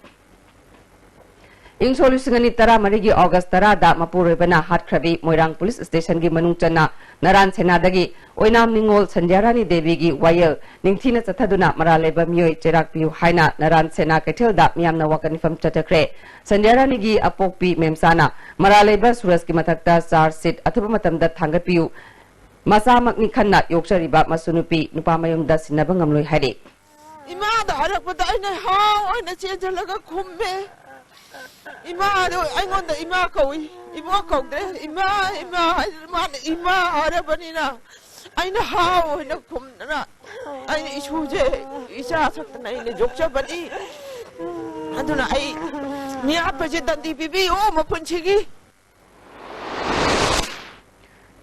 ꯏꯪ ꯁꯣꯛ ꯂꯤꯁꯤꯡ ꯑꯅꯤ ꯇꯔꯥꯃꯔꯤꯒꯤ August ꯇꯔꯥꯗ ꯃꯄꯨꯔꯣꯏꯕꯅ ꯍꯥꯠꯈ꯭ꯔꯕꯤ ꯃꯣꯏꯔꯥꯡ Police Station ꯒꯤ ꯃꯅꯨꯡ ꯆꯟꯅ ꯅꯔꯥꯟ ꯁꯦꯅꯥꯗꯒꯤ ꯑꯣꯏꯅꯥꯝ ꯅꯤꯉꯣꯜ ꯁꯟꯙ꯭ꯌꯥꯔꯥꯅꯤ ꯗꯦꯕꯤꯒꯤ ꯋꯥꯌꯦꯜ ꯅꯤꯡꯊꯤꯅ ꯆꯠꯊꯗꯨꯅ ꯃꯔꯥꯜ ꯂꯩꯕ ꯃꯤꯑꯣꯏ ꯆꯩꯔꯥꯛ ꯄꯤꯌꯨ ꯍꯥꯏꯅ ꯅꯔꯥꯟ ꯁꯦꯅꯥ ꯀꯩꯊꯦꯜꯗ ꯃꯤꯌꯥꯝꯅ ꯋꯥꯀꯠ ꯃꯤꯐꯝ ꯆꯠꯊꯈ꯭ꯔꯦ꯫ ꯁꯟꯙ꯭ꯌꯥꯔꯥꯅꯤꯒꯤ ꯑꯄꯣꯛꯄꯤ ꯃꯦꯝꯆꯥꯅ ꯃꯔꯥꯜ ꯂꯩꯕ ꯁꯨꯔꯖꯀꯤ ꯃꯊꯛꯇ charge sheet ꯑꯊꯨꯕ ꯃꯇꯝꯗ ꯊꯥꯡꯒꯠꯄꯤꯌꯨ, ꯃꯆꯥꯃꯛꯅꯤ ꯈꯟꯅ ꯌꯣꯛꯆꯔꯤꯕ ꯃꯁꯨ ꯅꯨꯄꯤ ꯅꯨꯄꯥ ꯃꯌꯨꯝꯗ ꯁꯤꯟꯅꯕ ꯉꯝꯂꯣꯏ ꯍꯥꯏꯔꯤ꯫ ꯏꯃꯥꯗ ꯍꯥꯏꯔꯛꯄꯗ ꯑꯩꯅ ꯍꯥꯎ ꯍꯥꯏꯅ ꯆꯦꯟꯁꯤꯜꯂꯒ ꯈꯨꯝꯃꯦ꯫ ꯏꯃꯥꯗꯣ ꯑꯩꯉꯣꯟꯗ ꯏꯃꯥ ꯀꯧꯏ, ꯏꯕꯣꯛ ꯀꯧꯗ꯭ꯔꯦ꯫ ꯏꯃꯥ, ꯏꯃꯥ ꯍꯥꯏꯗꯅ ꯃꯥꯅ ꯏꯃꯥ ꯍꯥꯏꯔꯕꯅꯤꯅ ꯑꯩꯅ ꯍꯥꯎ ꯍꯥꯏꯅ ꯈꯨꯝꯗꯅ ꯑꯩꯅ ꯏꯁꯨꯁꯦ ꯏꯆꯥ ꯁꯛꯇꯅ ꯑꯩꯅ ꯌꯣꯛꯆꯕꯅꯤ꯫ ꯑꯗꯨꯅ ꯑꯩ ꯃꯤꯌꯥꯝꯕꯁꯦ ꯗꯟꯗꯤ ꯄꯤꯕꯤꯌꯨ ꯃꯄꯨꯟꯁꯤꯒꯤ꯫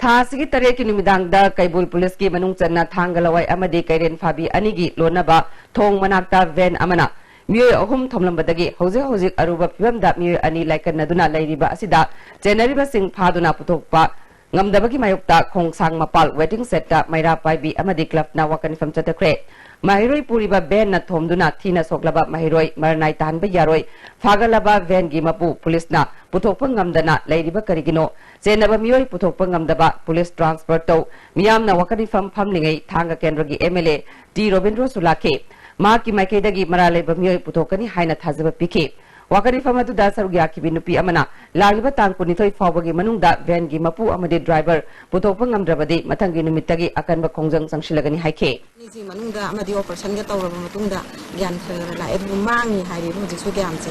ꯊꯥ ꯑꯁꯤꯒꯤ ꯇꯔꯦꯠꯀꯤ ꯅꯨꯃꯤꯗꯥꯡꯗ ꯀꯩꯕꯨꯜ Police ꯀꯤ ꯃꯅꯨꯡ ꯆꯟꯅ ꯊꯥꯡꯒ ꯂꯋꯥꯏ ꯑꯃꯗꯤ ꯀꯩꯔꯦꯟ ꯐꯥꯕꯤ ꯑꯅꯤꯒꯤ ꯂꯣꯟꯅꯕ ꯊꯣꯡ ꯃꯅꯥꯛꯇ van ꯑꯃꯅ ꯃꯤꯑꯣꯏ ꯑꯍꯨꯝ ꯊꯣꯝꯂꯝꯕꯗꯒꯤ ꯍꯧꯖꯤꯛ ꯍꯧꯖꯤꯛ ꯑꯔꯨꯕ ꯐꯤꯕꯝꯗ ꯃꯤꯑꯣꯏ ꯑꯅꯤ ꯂꯥꯏꯀꯠꯅꯗꯨꯅ ꯂꯩꯔꯤꯕ ꯑꯁꯤꯗ ꯆꯦꯟꯅꯔꯤꯕꯁꯤꯡ ꯐꯥꯗꯨꯅ ꯄꯨꯊꯣꯛꯄ ꯉꯝꯗꯕꯒꯤ ꯃꯥꯌꯣꯛꯇ ꯈꯣꯡꯁꯥꯡ ꯃꯄꯥꯜ waiting shed ꯇ ꯃꯩꯔꯥ ꯄꯥꯏꯕꯤ ꯑꯃꯗꯤ club ꯅ ꯋꯥꯀꯠ ꯃꯤꯐꯝ ꯆꯠꯊꯈ꯭ꯔꯦ꯫ ꯃꯍꯩꯔꯣꯏ ꯄꯨꯔꯤꯕ van ꯅ ꯊꯣꯝꯗꯨꯅ ꯊꯤꯅ ꯁꯣꯛꯂꯕ ꯃꯍꯩꯔꯣꯏ ꯃꯔꯅꯥꯏ ꯇꯥꯍꯟꯕ ꯌꯥꯔꯣꯏ꯫ ꯐꯥꯒꯠꯂꯕ van ꯒꯤ ꯃꯄꯨ Police ꯅ ꯄꯨꯊꯣꯛꯄ ꯉꯝꯗꯅ ꯂꯩꯔꯤꯕ ꯀꯔꯤꯒꯤꯅꯣ? ꯆꯦꯟꯅꯕ ꯃꯤꯑꯣꯏ ꯄꯨꯊꯣꯛꯄ ꯉꯝꯗꯕ Police transfer ꯇꯧ꯫ ꯃꯤꯌꯥꯝꯅ ꯋꯥꯀꯠ ꯃꯤꯐꯝ ꯐꯝꯂꯤꯉꯩ ꯊꯥꯡꯒ ꯀꯦꯟꯗ꯭ꯔꯒꯤ M L A ꯇꯤ ꯔꯣꯕꯤꯟꯗ꯭ꯔꯣꯁꯨ ꯂꯥꯛꯈꯤ꯫ ꯃꯍꯥꯛꯀꯤ ꯃꯥꯏꯀꯩꯗꯒꯤ ꯃꯔꯥꯜ ꯂꯩꯕ ꯃꯤꯑꯣꯏ ꯄꯨꯊꯣꯛꯀꯅꯤ ꯍꯥꯏꯅ ꯊꯥꯖꯕ ꯄꯤꯈꯤ꯫ ꯋꯥꯀꯠ ꯃꯤꯐꯝ ꯑꯗꯨꯗ ꯁꯔꯨꯛ ꯌꯥꯈꯤꯕꯤ ꯅꯨꯄꯤ ꯑꯃꯅ ꯂꯥꯛꯂꯤꯕ ꯇꯥꯡ ꯀꯨꯟꯅꯤꯊꯣꯏ ꯐꯥꯎꯕꯒꯤ ꯃꯅꯨꯡꯗ ꯚꯦꯟꯒꯤ ꯃꯄꯨ ꯑꯃꯗꯤ ꯗ꯭ꯔꯥꯏꯚꯔ ꯄꯨꯊꯣꯛꯄ ꯉꯝꯗ꯭ꯔꯕꯗꯤ ꯃꯊꯪꯒꯤ ꯅꯨꯃꯤꯠꯇꯒꯤ ꯑꯀꯟꯕ ꯈꯣꯡꯖꯪ ꯆꯪꯁꯤꯜꯂꯒꯅꯤ ꯍꯥꯏꯈꯤ꯫ ꯑꯅꯤꯁꯤ ꯃꯅꯨꯡꯗ ꯑꯃꯗꯤ ꯑꯣꯄꯔꯦꯁꯟꯒ ꯇꯧꯔꯕ ꯃꯇꯨꯡꯗ ꯒ꯭ꯌꯥꯟ ꯈꯔ ꯈꯔ ꯂꯥꯛꯑꯦ, ꯑꯗꯨꯕꯨ ꯃꯥꯡꯉꯤ ꯍꯥꯏꯔꯤꯕ ꯍꯧꯖꯤꯛꯁꯨ ꯒ꯭ꯌꯥꯟꯁꯦ꯫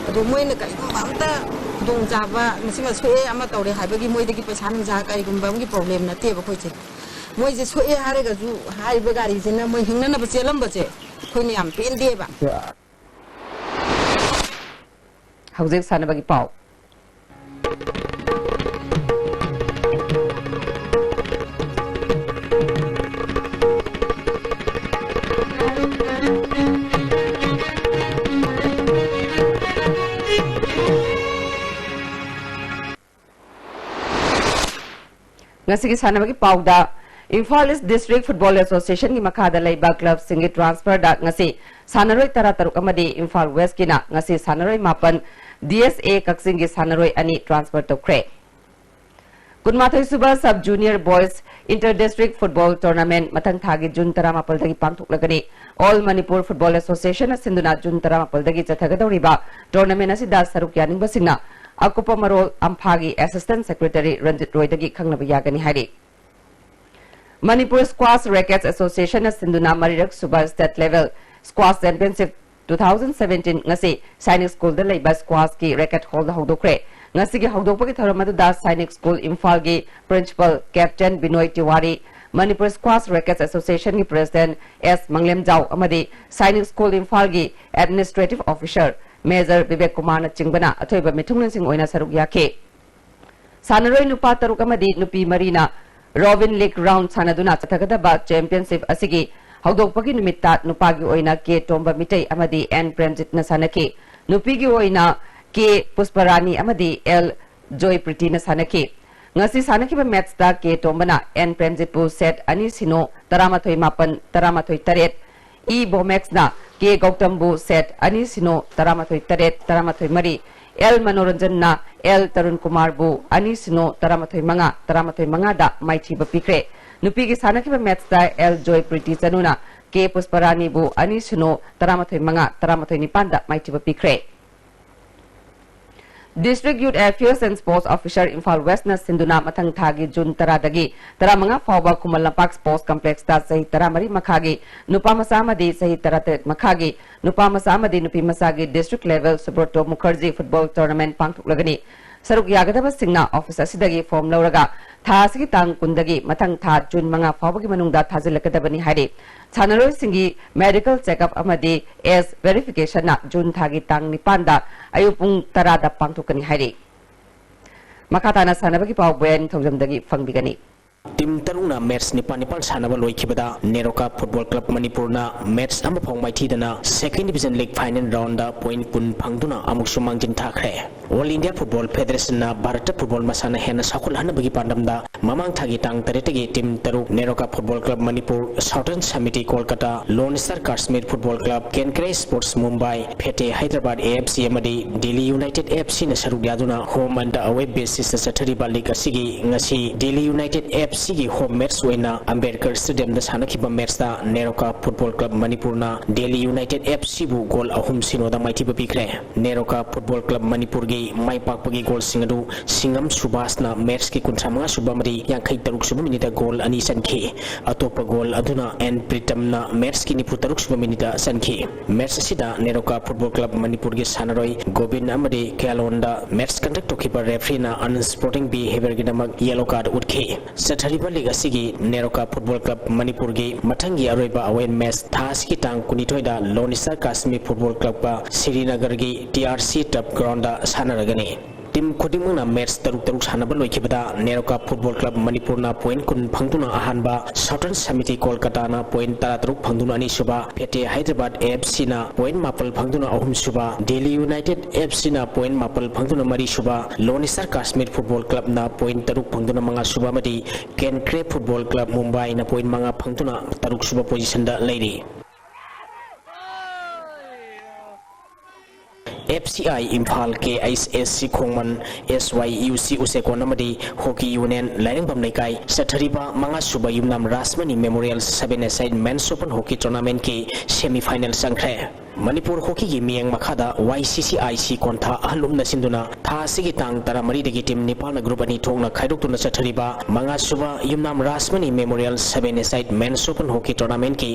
ꯑꯗꯣ ꯃꯣꯏꯅ ꯀꯔꯤꯒꯨꯝꯕ ꯑꯝꯇ ꯈꯨꯗꯣꯡꯆꯥꯕ, ꯃꯁꯤꯃ ꯁꯣꯛꯑꯦ ꯑꯃ ꯇꯧꯔꯦ ꯍꯥꯏꯕꯒꯤ ꯃꯣꯏꯗꯒꯤ ꯄꯩꯁꯥ ꯅꯨꯡꯁꯥ ꯀꯔꯤꯒꯨꯝꯕ ꯑꯃꯒꯤ ꯄ꯭ꯔꯣꯕ꯭ꯂꯦꯝ ꯅꯠꯇꯦꯕ ꯑꯩꯈꯣꯏꯁꯦ꯫ ꯃꯣꯏꯁꯦ ꯁꯣꯛꯑꯦ ꯍꯥꯏꯔꯒꯁꯨ ꯍꯥꯏꯔꯤꯕ ꯒꯥꯔꯤꯁꯤꯅ ꯃꯣꯏ ꯍꯤꯡꯅꯅꯕ ꯆꯦꯜꯂꯝꯕꯁꯦ ꯑꯩꯈꯣꯏꯅ ꯌꯥꯝ ꯄꯦꯟꯗꯦꯕ꯫ ꯍꯧꯖꯤꯛ ꯁꯥꯟꯅꯕꯒꯤ ꯄꯥꯎ꯫ ꯉꯁꯤꯒꯤ ꯁꯥꯟꯅꯕꯒꯤ ꯄꯥꯎꯗ, ꯏꯝꯐꯥꯜ ꯏꯁ ꯗꯤꯁꯇ꯭ꯔꯤꯛ ꯐꯨꯠꯕꯣꯜ ꯑꯦꯁꯣꯁꯤꯌꯦꯁꯟꯒꯤ ꯃꯈꯥꯗ ꯂꯩꯕ ꯀ꯭ꯂꯕꯁꯤꯡꯒꯤ ꯇ꯭ꯔꯥꯟꯁꯐꯔꯗ ꯉꯁꯤ ꯁꯥꯟꯅꯔꯣꯏ ꯇꯔꯥꯇꯔꯨꯛ ꯑꯃꯗꯤ ꯏꯝꯐꯥꯜ ꯋꯦꯁꯀꯤꯅ ꯉꯁꯤ ꯁꯥꯟꯅꯔꯣꯏ ꯃꯥꯄꯟ, ꯗꯤ ꯑꯦꯁ ꯑꯦ ꯀꯛꯆꯤꯡꯒꯤ ꯁꯥꯟꯅꯔꯣꯏ ꯑꯅꯤ ꯇ꯭ꯔꯥꯟꯁꯐꯔ ꯇꯧꯈ꯭ꯔꯦ꯫ ꯀꯨꯟꯃꯥꯊꯣꯏ ꯁꯨꯕ sub junior boys inter district football tournament ꯃꯊꯪ ꯊꯥꯒꯤ ꯖꯨꯟ ꯇꯔꯥꯃꯥꯄꯜꯗꯒꯤ ꯄꯥꯡꯊꯣꯛꯂꯒꯅꯤ꯫ ꯑꯣꯜ ꯃꯅꯤꯄꯨꯔ ꯐꯨꯠꯕꯣꯜ ꯑꯦꯁꯣꯁꯤꯌꯦꯁꯟꯅ ꯁꯤꯟꯗꯨꯅ ꯖꯨꯟ ꯇꯔꯥꯃꯥꯄꯜꯗꯒꯤ ꯆꯠꯊꯒꯗꯧꯔꯤꯕ ꯇꯣꯔꯅꯥꯃꯦꯟꯠ ꯑꯁꯤꯗ ꯁꯔꯨꯛ ꯌꯥꯅꯤꯡꯕꯁꯤꯡꯅ ꯑꯀꯨꯞꯄ ꯃꯔꯣꯜ ꯑꯝꯐꯥꯒꯤ ꯑꯦꯁꯤꯁꯇꯦꯟꯠ ꯁꯦꯀ꯭ꯔꯦꯇꯔꯤ ꯔꯟꯖꯤꯠ ꯔꯣꯏꯗꯒꯤ ꯈꯪꯅꯕ ꯌꯥꯒꯅꯤ ꯍꯥꯏꯔꯤ꯫ ꯃꯅꯤꯄꯨꯔ ꯁ꯭ꯀ꯭ꯋꯥꯁ ꯔꯦꯀꯦꯠꯁ ꯑꯦꯁꯣꯁꯤꯌꯦꯁꯟꯅ ꯁꯤꯟꯗꯨꯅ ꯃꯔꯤꯔꯛ ꯁꯨꯕ state level squash championship two thousand seventeen ꯉꯁꯤ ꯁꯥꯏꯅꯤꯛ ꯁ꯭ꯀꯨꯜꯗ ꯂꯩꯕ ꯁ꯭ꯀ꯭ꯋꯥꯁꯀꯤ ꯔꯦꯀꯦꯠ ꯍꯣꯜꯗ ꯍꯧꯗꯣꯛꯈ꯭ꯔꯦ꯫ ꯉꯁꯤꯒꯤ ꯍꯧꯗꯣꯛꯄꯒꯤ ꯊꯧꯔꯝ ꯑꯗꯨꯗ ꯁꯥꯏꯅꯤꯛ ꯁ꯭ꯀꯨꯜ ꯏꯝꯐꯥꯜꯒꯤ principal captain Binoy Tiwari, Manipur squash rackets ꯑꯦꯁꯣꯁꯤꯌꯦꯁꯟꯒꯤ ꯄ꯭ꯔꯦꯁꯤꯗꯦꯟꯠ ꯑꯦꯁ ꯃꯪꯂꯦꯝꯖꯥꯎ ꯑꯃꯗꯤ ꯁꯥꯏꯅꯤꯛ ꯁ꯭ꯀꯨꯜ ꯏꯝꯐꯥꯜꯒꯤ ꯑꯦꯗꯃꯤꯅꯤꯁꯇ꯭ꯔꯦꯇꯤꯚ ꯑꯣꯐꯤꯁꯔ ꯃꯦꯖꯔ ꯕꯤꯕꯦꯛ ꯀꯨꯃꯥꯔꯅꯆꯤꯡꯕꯅ ꯑꯊꯣꯏꯕ ꯃꯤꯊꯨꯡꯂꯦꯟꯁꯤꯡ ꯑꯣꯏꯅ ꯁꯔꯨꯛ ꯌꯥꯈꯤ꯫ ꯁꯥꯟꯅꯔꯣꯏ ꯅꯨꯄꯥ ꯇꯔꯨꯛ ꯑꯃꯗꯤ ꯅꯨꯄꯤ ꯃꯔꯤꯅ ꯔꯣꯕꯤꯟ ꯂꯤꯒ ꯔꯥꯎꯟꯗ ꯁꯥꯟꯅꯗꯨꯅ ꯆꯠꯊꯒꯗꯕ ꯆꯦꯝꯄꯤꯌꯟꯁꯤꯞ ꯑꯁꯤꯒꯤ ꯍꯧꯗꯣꯛꯄꯒꯤ ꯅꯨꯃꯤꯠꯇ ꯅꯨꯄꯥꯒꯤ ꯑꯣꯏꯅ ꯀꯦ ꯇꯣꯝꯕ ꯃꯤꯇꯩ ꯑꯃꯗꯤ ꯑꯦꯟ ꯄ꯭ꯔꯦꯝꯖꯤꯠꯅ ꯁꯥꯟꯅꯈꯤ꯫ ꯅꯨꯄꯤꯒꯤ ꯑꯣꯏꯅ ꯀꯦ ꯄꯨꯁꯄꯔꯥꯅꯤ ꯑꯃꯗꯤ ꯑꯦꯜ ꯖꯣꯏꯄ꯭ꯔꯤꯇꯤꯅ ꯁꯥꯟꯅꯈꯤ꯫ ꯉꯁꯤ ꯁꯥꯟꯅꯈꯤꯕ ꯃꯦꯆꯇ ꯀꯦ ꯇꯣꯝꯕꯅ ꯑꯦꯟ ꯄ꯭ꯔꯦꯝꯖꯤꯠꯄꯨ ꯁꯦꯠ ꯑꯅꯤ ꯁꯤꯅꯣ, ꯇꯔꯥꯃꯥꯊꯣꯏ ꯃꯥꯄꯟ, ꯇꯔꯥꯃꯥꯊꯣꯏ ꯇꯔꯦꯠ, ꯏ ꯕꯣꯃꯦꯛꯁꯅ ꯀꯦ ꯒꯧꯇꯝꯕꯨ ꯁꯦꯠ ꯑꯅꯤ ꯁꯤꯅꯣ, ꯇꯔꯥꯃꯥꯊꯣꯏ ꯇꯔꯦꯠ, ꯇꯔꯥꯃꯥꯊꯣꯏ ꯃꯔꯤ, ꯑꯦꯜ ꯃꯅꯣꯔꯟꯖꯟꯅ ꯑꯦꯜ ꯇꯔꯨꯟ ꯀꯨꯃꯥꯔꯕꯨ ꯑꯅꯤ ꯁꯤꯅꯣ, ꯇꯔꯥꯃꯥꯊꯣꯏ ꯃꯉꯥ, ꯇꯔꯥꯃꯥꯊꯣꯏ ꯃꯉꯥꯗ ꯃꯥꯏꯊꯤꯕ ꯄꯤꯈ꯭ꯔꯦ꯫ ꯅꯨꯄꯤꯒꯤ ꯁꯥꯟꯅꯈꯤꯕ ꯃꯦꯆꯇ ꯑꯦꯜ ꯖꯣꯏ ꯄ꯭ꯔꯤꯇꯤ ꯆꯅꯨꯅ ꯀꯦ ꯄꯨꯁꯄꯔꯥꯅꯤꯕꯨ ꯑꯅꯤ ꯁꯤꯅꯣ, ꯇꯔꯥꯃꯥꯊꯣꯏ ꯃꯉꯥ, ꯇꯔꯥꯃꯥꯊꯣꯏ ꯅꯤꯄꯥꯟꯗ ꯃꯥꯏꯊꯤꯕ ꯄꯤꯈ꯭ꯔꯦ꯫ District Youth Affairs and Sports Officer, Imphal West ꯅ ꯁꯤꯟꯗꯨꯅ ꯃꯊꯪ ꯊꯥꯒꯤ ꯖꯨꯟ ꯇꯔꯥꯗꯒꯤ ꯇꯔꯥꯃꯉꯥ ꯐꯥꯎꯕ ꯈꯨꯃꯟ ꯂꯝꯄꯥꯛ Sports Complex ꯇ ꯆꯍꯤ ꯇꯔꯥꯃꯔꯤ ꯃꯈꯥꯒꯤ ꯅꯨꯄꯥ ꯃꯆꯥ ꯑꯃꯗꯤ ꯆꯍꯤ ꯇꯔꯥꯇꯔꯦꯠ ꯃꯈꯥꯒꯤ ꯅꯨꯄꯥ ꯃꯆꯥ ꯑꯃꯗꯤ ꯅꯨꯄꯤ ꯃꯆꯥꯒꯤ District Level Subroto Mukherjee Football Tournament ꯄꯥꯡꯊꯣꯛꯂꯒꯅꯤ꯫ ꯁꯔꯨꯛ ꯌꯥꯒꯗꯕꯁꯤꯡꯅ office ꯑꯁꯤꯗꯒꯤ form ꯂꯧꯔꯒ ꯊꯥ ꯑꯁꯤꯒꯤ ꯇꯥꯡ ꯀꯨꯟꯗꯒꯤ ꯃꯊꯪ ꯊꯥ ꯖꯨꯟ ꯃꯉꯥ ꯐꯥꯎꯕꯒꯤ ꯃꯅꯨꯡꯗ ꯊꯥꯖꯤꯜꯂꯛꯀꯗꯕꯅꯤ ꯍꯥꯏꯔꯤ꯫ ꯁꯥꯟꯅꯔꯣꯏꯁꯤꯡꯒꯤ medical checkup ꯑꯃꯗꯤ age verification ꯅ ꯖꯨꯟ ꯊꯥꯒꯤ ꯇꯥꯡ ꯅꯤꯄꯥꯟꯗ ꯑꯌꯨꯛ ꯄꯨꯡ ꯇꯔꯥꯗ ꯄꯥꯡꯊꯣꯛꯀꯅꯤ ꯍꯥꯏꯔꯤ꯫ ꯃꯈꯥ ꯇꯥꯅ ꯁꯥꯟꯅꯕꯒꯤ ꯄꯥꯎ ꯕꯣꯌꯥꯏ ꯅꯤꯡꯊꯧꯖꯝꯗꯒꯤ ꯐꯪꯕꯤꯒꯅꯤ꯫ Team ꯇꯔꯨꯛꯅ match ꯅꯤꯄꯥꯟ ꯅꯤꯄꯥꯟ ꯁꯥꯟꯅꯕ ꯂꯣꯏꯈꯤꯕꯗ ꯅꯦꯔꯣꯀꯥ Football Club ꯃꯅꯤꯄꯨꯔꯅ match ꯑꯃꯐꯥꯎ ꯃꯥꯏꯊꯤꯗꯅ Second Division League final round ꯗ point ꯀꯨꯟ ꯐꯪꯗꯨꯅ ꯑꯃꯨꯛꯁꯨ ꯃꯥꯡꯖꯤꯟ ꯊꯥꯈ꯭ꯔꯦ꯫ All India Football Federation ꯅ ꯚꯥꯔꯠꯇ football ꯃꯁꯥꯟꯅ ꯍꯦꯟꯅ ꯆꯥꯎꯈꯠꯍꯟꯅꯕꯒꯤ ꯄꯥꯟꯗꯝꯗ ꯃꯃꯥꯡ ꯊꯥꯒꯤ ꯇꯥꯡ ꯇꯔꯦꯠꯇꯒꯤ team ꯇꯔꯨꯛ, NEROCA Football Club Manipur, Southern Summit Kolkata, Lone Star Kashmir Football Club, Kenkre Sports Mumbai, Phete Hyderabad A F C ꯑꯃꯗꯤ Delhi United F C ꯅ ꯁꯔꯨꯛ ꯌꯥꯗꯨꯅ home and away basis ꯇ ꯆꯠꯊꯔꯤꯕ league ꯑꯁꯤꯒꯤ ꯉꯁꯤ Delhi United F C ꯒꯤ home match ꯑꯣꯏꯅ Ambedkar Stadium ꯗ ꯁꯥꯟꯅꯈꯤꯕ match ꯇ ꯅꯦꯔꯣꯀꯥ Football Club ꯃꯅꯤꯄꯨꯔꯅ Delhi United F C ꯕꯨ goal ꯑꯍꯨꯝ ꯁꯤꯅꯣꯗ ꯃꯥꯏꯊꯤꯕ ꯄꯤꯈ꯭ꯔꯦ꯫ ꯅꯦꯔꯣꯀꯥ Football Club ꯃꯅꯤꯄꯨꯔꯒꯤ ꯃꯥꯏ ꯄꯥꯛꯄꯒꯤ goal ꯁꯤꯡ ꯑꯗꯨ ꯁꯤꯡꯉꯝ ꯁꯨꯕꯥꯁꯅ match ꯀꯤ ꯀꯨꯟꯊ꯭ꯔꯥ ꯃꯉꯥ ꯁꯨꯕ ꯑꯃꯗꯤ ꯌꯥꯡꯈꯩ ꯇꯔꯨꯛ ꯁꯨꯕ minute ꯇ goal ꯑꯅꯤ ꯆꯟꯈꯤ꯫ ꯑꯇꯣꯞꯄ goal ꯑꯗꯨꯅ N ꯄ꯭ꯔꯤꯇꯝꯅ match ꯀꯤ ꯅꯤꯐꯨ ꯇꯔꯨꯛ ꯁꯨꯕ minute ꯇ ꯆꯟꯈꯤ꯫ Match ꯑꯁꯤꯗ ꯅꯦꯔꯣꯀꯥ Football Club ꯃꯅꯤꯄꯨꯔꯒꯤ ꯁꯥꯟꯅꯔꯣꯏ ꯒꯣꯕꯤꯟ ꯑꯃꯗꯤ ꯀꯦꯂꯣꯟꯗ match conduct ꯇꯧꯈꯤꯕ referee ꯅ unsporting behaviour ꯒꯤꯗꯃꯛ yellow card ꯎꯠꯈꯤ꯫ ꯆꯠꯊꯔꯤꯕ league ꯑꯁꯤꯒꯤ ꯅꯦꯔꯣꯀꯥ Football Club ꯃꯅꯤꯄꯨꯔꯒꯤ ꯃꯊꯪꯒꯤ ꯑꯔꯣꯏꯕ away match ꯊꯥ ꯑꯁꯤꯒꯤ ꯇꯥꯡ ꯀꯨꯟꯅꯤꯊꯣꯏꯗ Lone Star Kashmir Football Club ꯀ ꯁ꯭ꯔꯤꯅꯒꯔꯒꯤ T R C Turf Ground ꯗ ꯁꯥꯟꯅꯔꯒꯅꯤ꯫ Team ꯈꯨꯗꯤꯡꯃꯛꯅ match ꯇꯔꯨꯛ ꯇꯔꯨꯛ ꯁꯥꯟꯅꯕ ꯂꯣꯏꯈꯤꯕꯗ ꯅꯦꯔꯣꯀꯥ Football Club ꯃꯅꯤꯄꯨꯔꯅ point ꯀꯨꯟ ꯐꯪꯗꯨꯅ ꯑꯍꯥꯟꯕ, Southern Summit Kolkata ꯅ point ꯇꯔꯥꯇꯔꯨꯛ ꯐꯪꯗꯨꯅ ꯑꯅꯤꯁꯨꯕ, Phete Hyderabad F C ꯅ point ꯃꯥꯄꯜ ꯐꯪꯗꯨꯅ ꯑꯍꯨꯝꯁꯨꯕ, Delhi United F C ꯅ point ꯃꯥꯄꯜ ꯐꯪꯗꯨꯅ ꯃꯔꯤꯁꯨꯕ, Lone Star Kashmir Football Club ꯅ point ꯇꯔꯨꯛ ꯐꯪꯗꯨꯅ ꯃꯉꯥꯁꯨꯕ ꯑꯃꯗꯤ Kenkre Football Club Mumbai ꯅ point ꯃꯉꯥ ꯐꯪꯗꯨꯅ ꯇꯔꯨꯛꯁꯨꯕ position ꯗ ꯂꯩꯔꯤ꯫ F C I Imphal, K H S C ꯈꯣꯡꯃꯟ, S Y U C ꯎꯆꯦꯀꯣꯟ ꯑꯃꯗꯤ Hockey Union ꯂꯥꯏꯔꯦꯝꯕꯝ ꯂꯩꯀꯥꯏ ꯆꯠꯊꯔꯤꯕ ꯃꯉꯥꯁꯨꯕ ꯌꯨꯝꯅꯥꯝ Rajmani Memorial Seven-a-side Men's Open Hockey Tournament ꯀꯤ semi final ꯆꯪꯈ꯭ꯔꯦ꯫ ꯃꯅꯤꯄꯨꯔ ꯍꯣꯀꯤꯒꯤ ꯃꯤꯠꯌꯦꯡ ꯃꯈꯥꯗ ꯋꯥꯏ ꯁꯤ ꯁꯤ ꯑꯥꯏ ꯁꯤ ꯀꯣꯟꯊꯥ ꯑꯍꯜ ꯂꯨꯝꯅ ꯁꯤꯟꯗꯨꯅ ꯊꯥ ꯑꯁꯤꯒꯤ ꯇꯥꯡ ꯇꯔꯥꯃꯔꯤꯗꯒꯤ ꯇꯤꯝ ꯅꯤꯄꯥꯜꯅ ꯒ꯭ꯔꯨꯞ ꯑꯅꯤ ꯊꯣꯛꯅ ꯈꯥꯏꯗꯣꯛꯇꯨꯅ ꯆꯠꯊꯔꯤꯕ ꯃꯉꯥꯁꯨꯕ ꯌꯨꯝꯅꯥꯝ Rajmani memorial seven ꯑꯦꯁꯥꯏꯠ ꯃꯦꯟꯁ open hockey ꯇꯣꯔꯅꯥꯃꯦꯟꯠꯀꯤ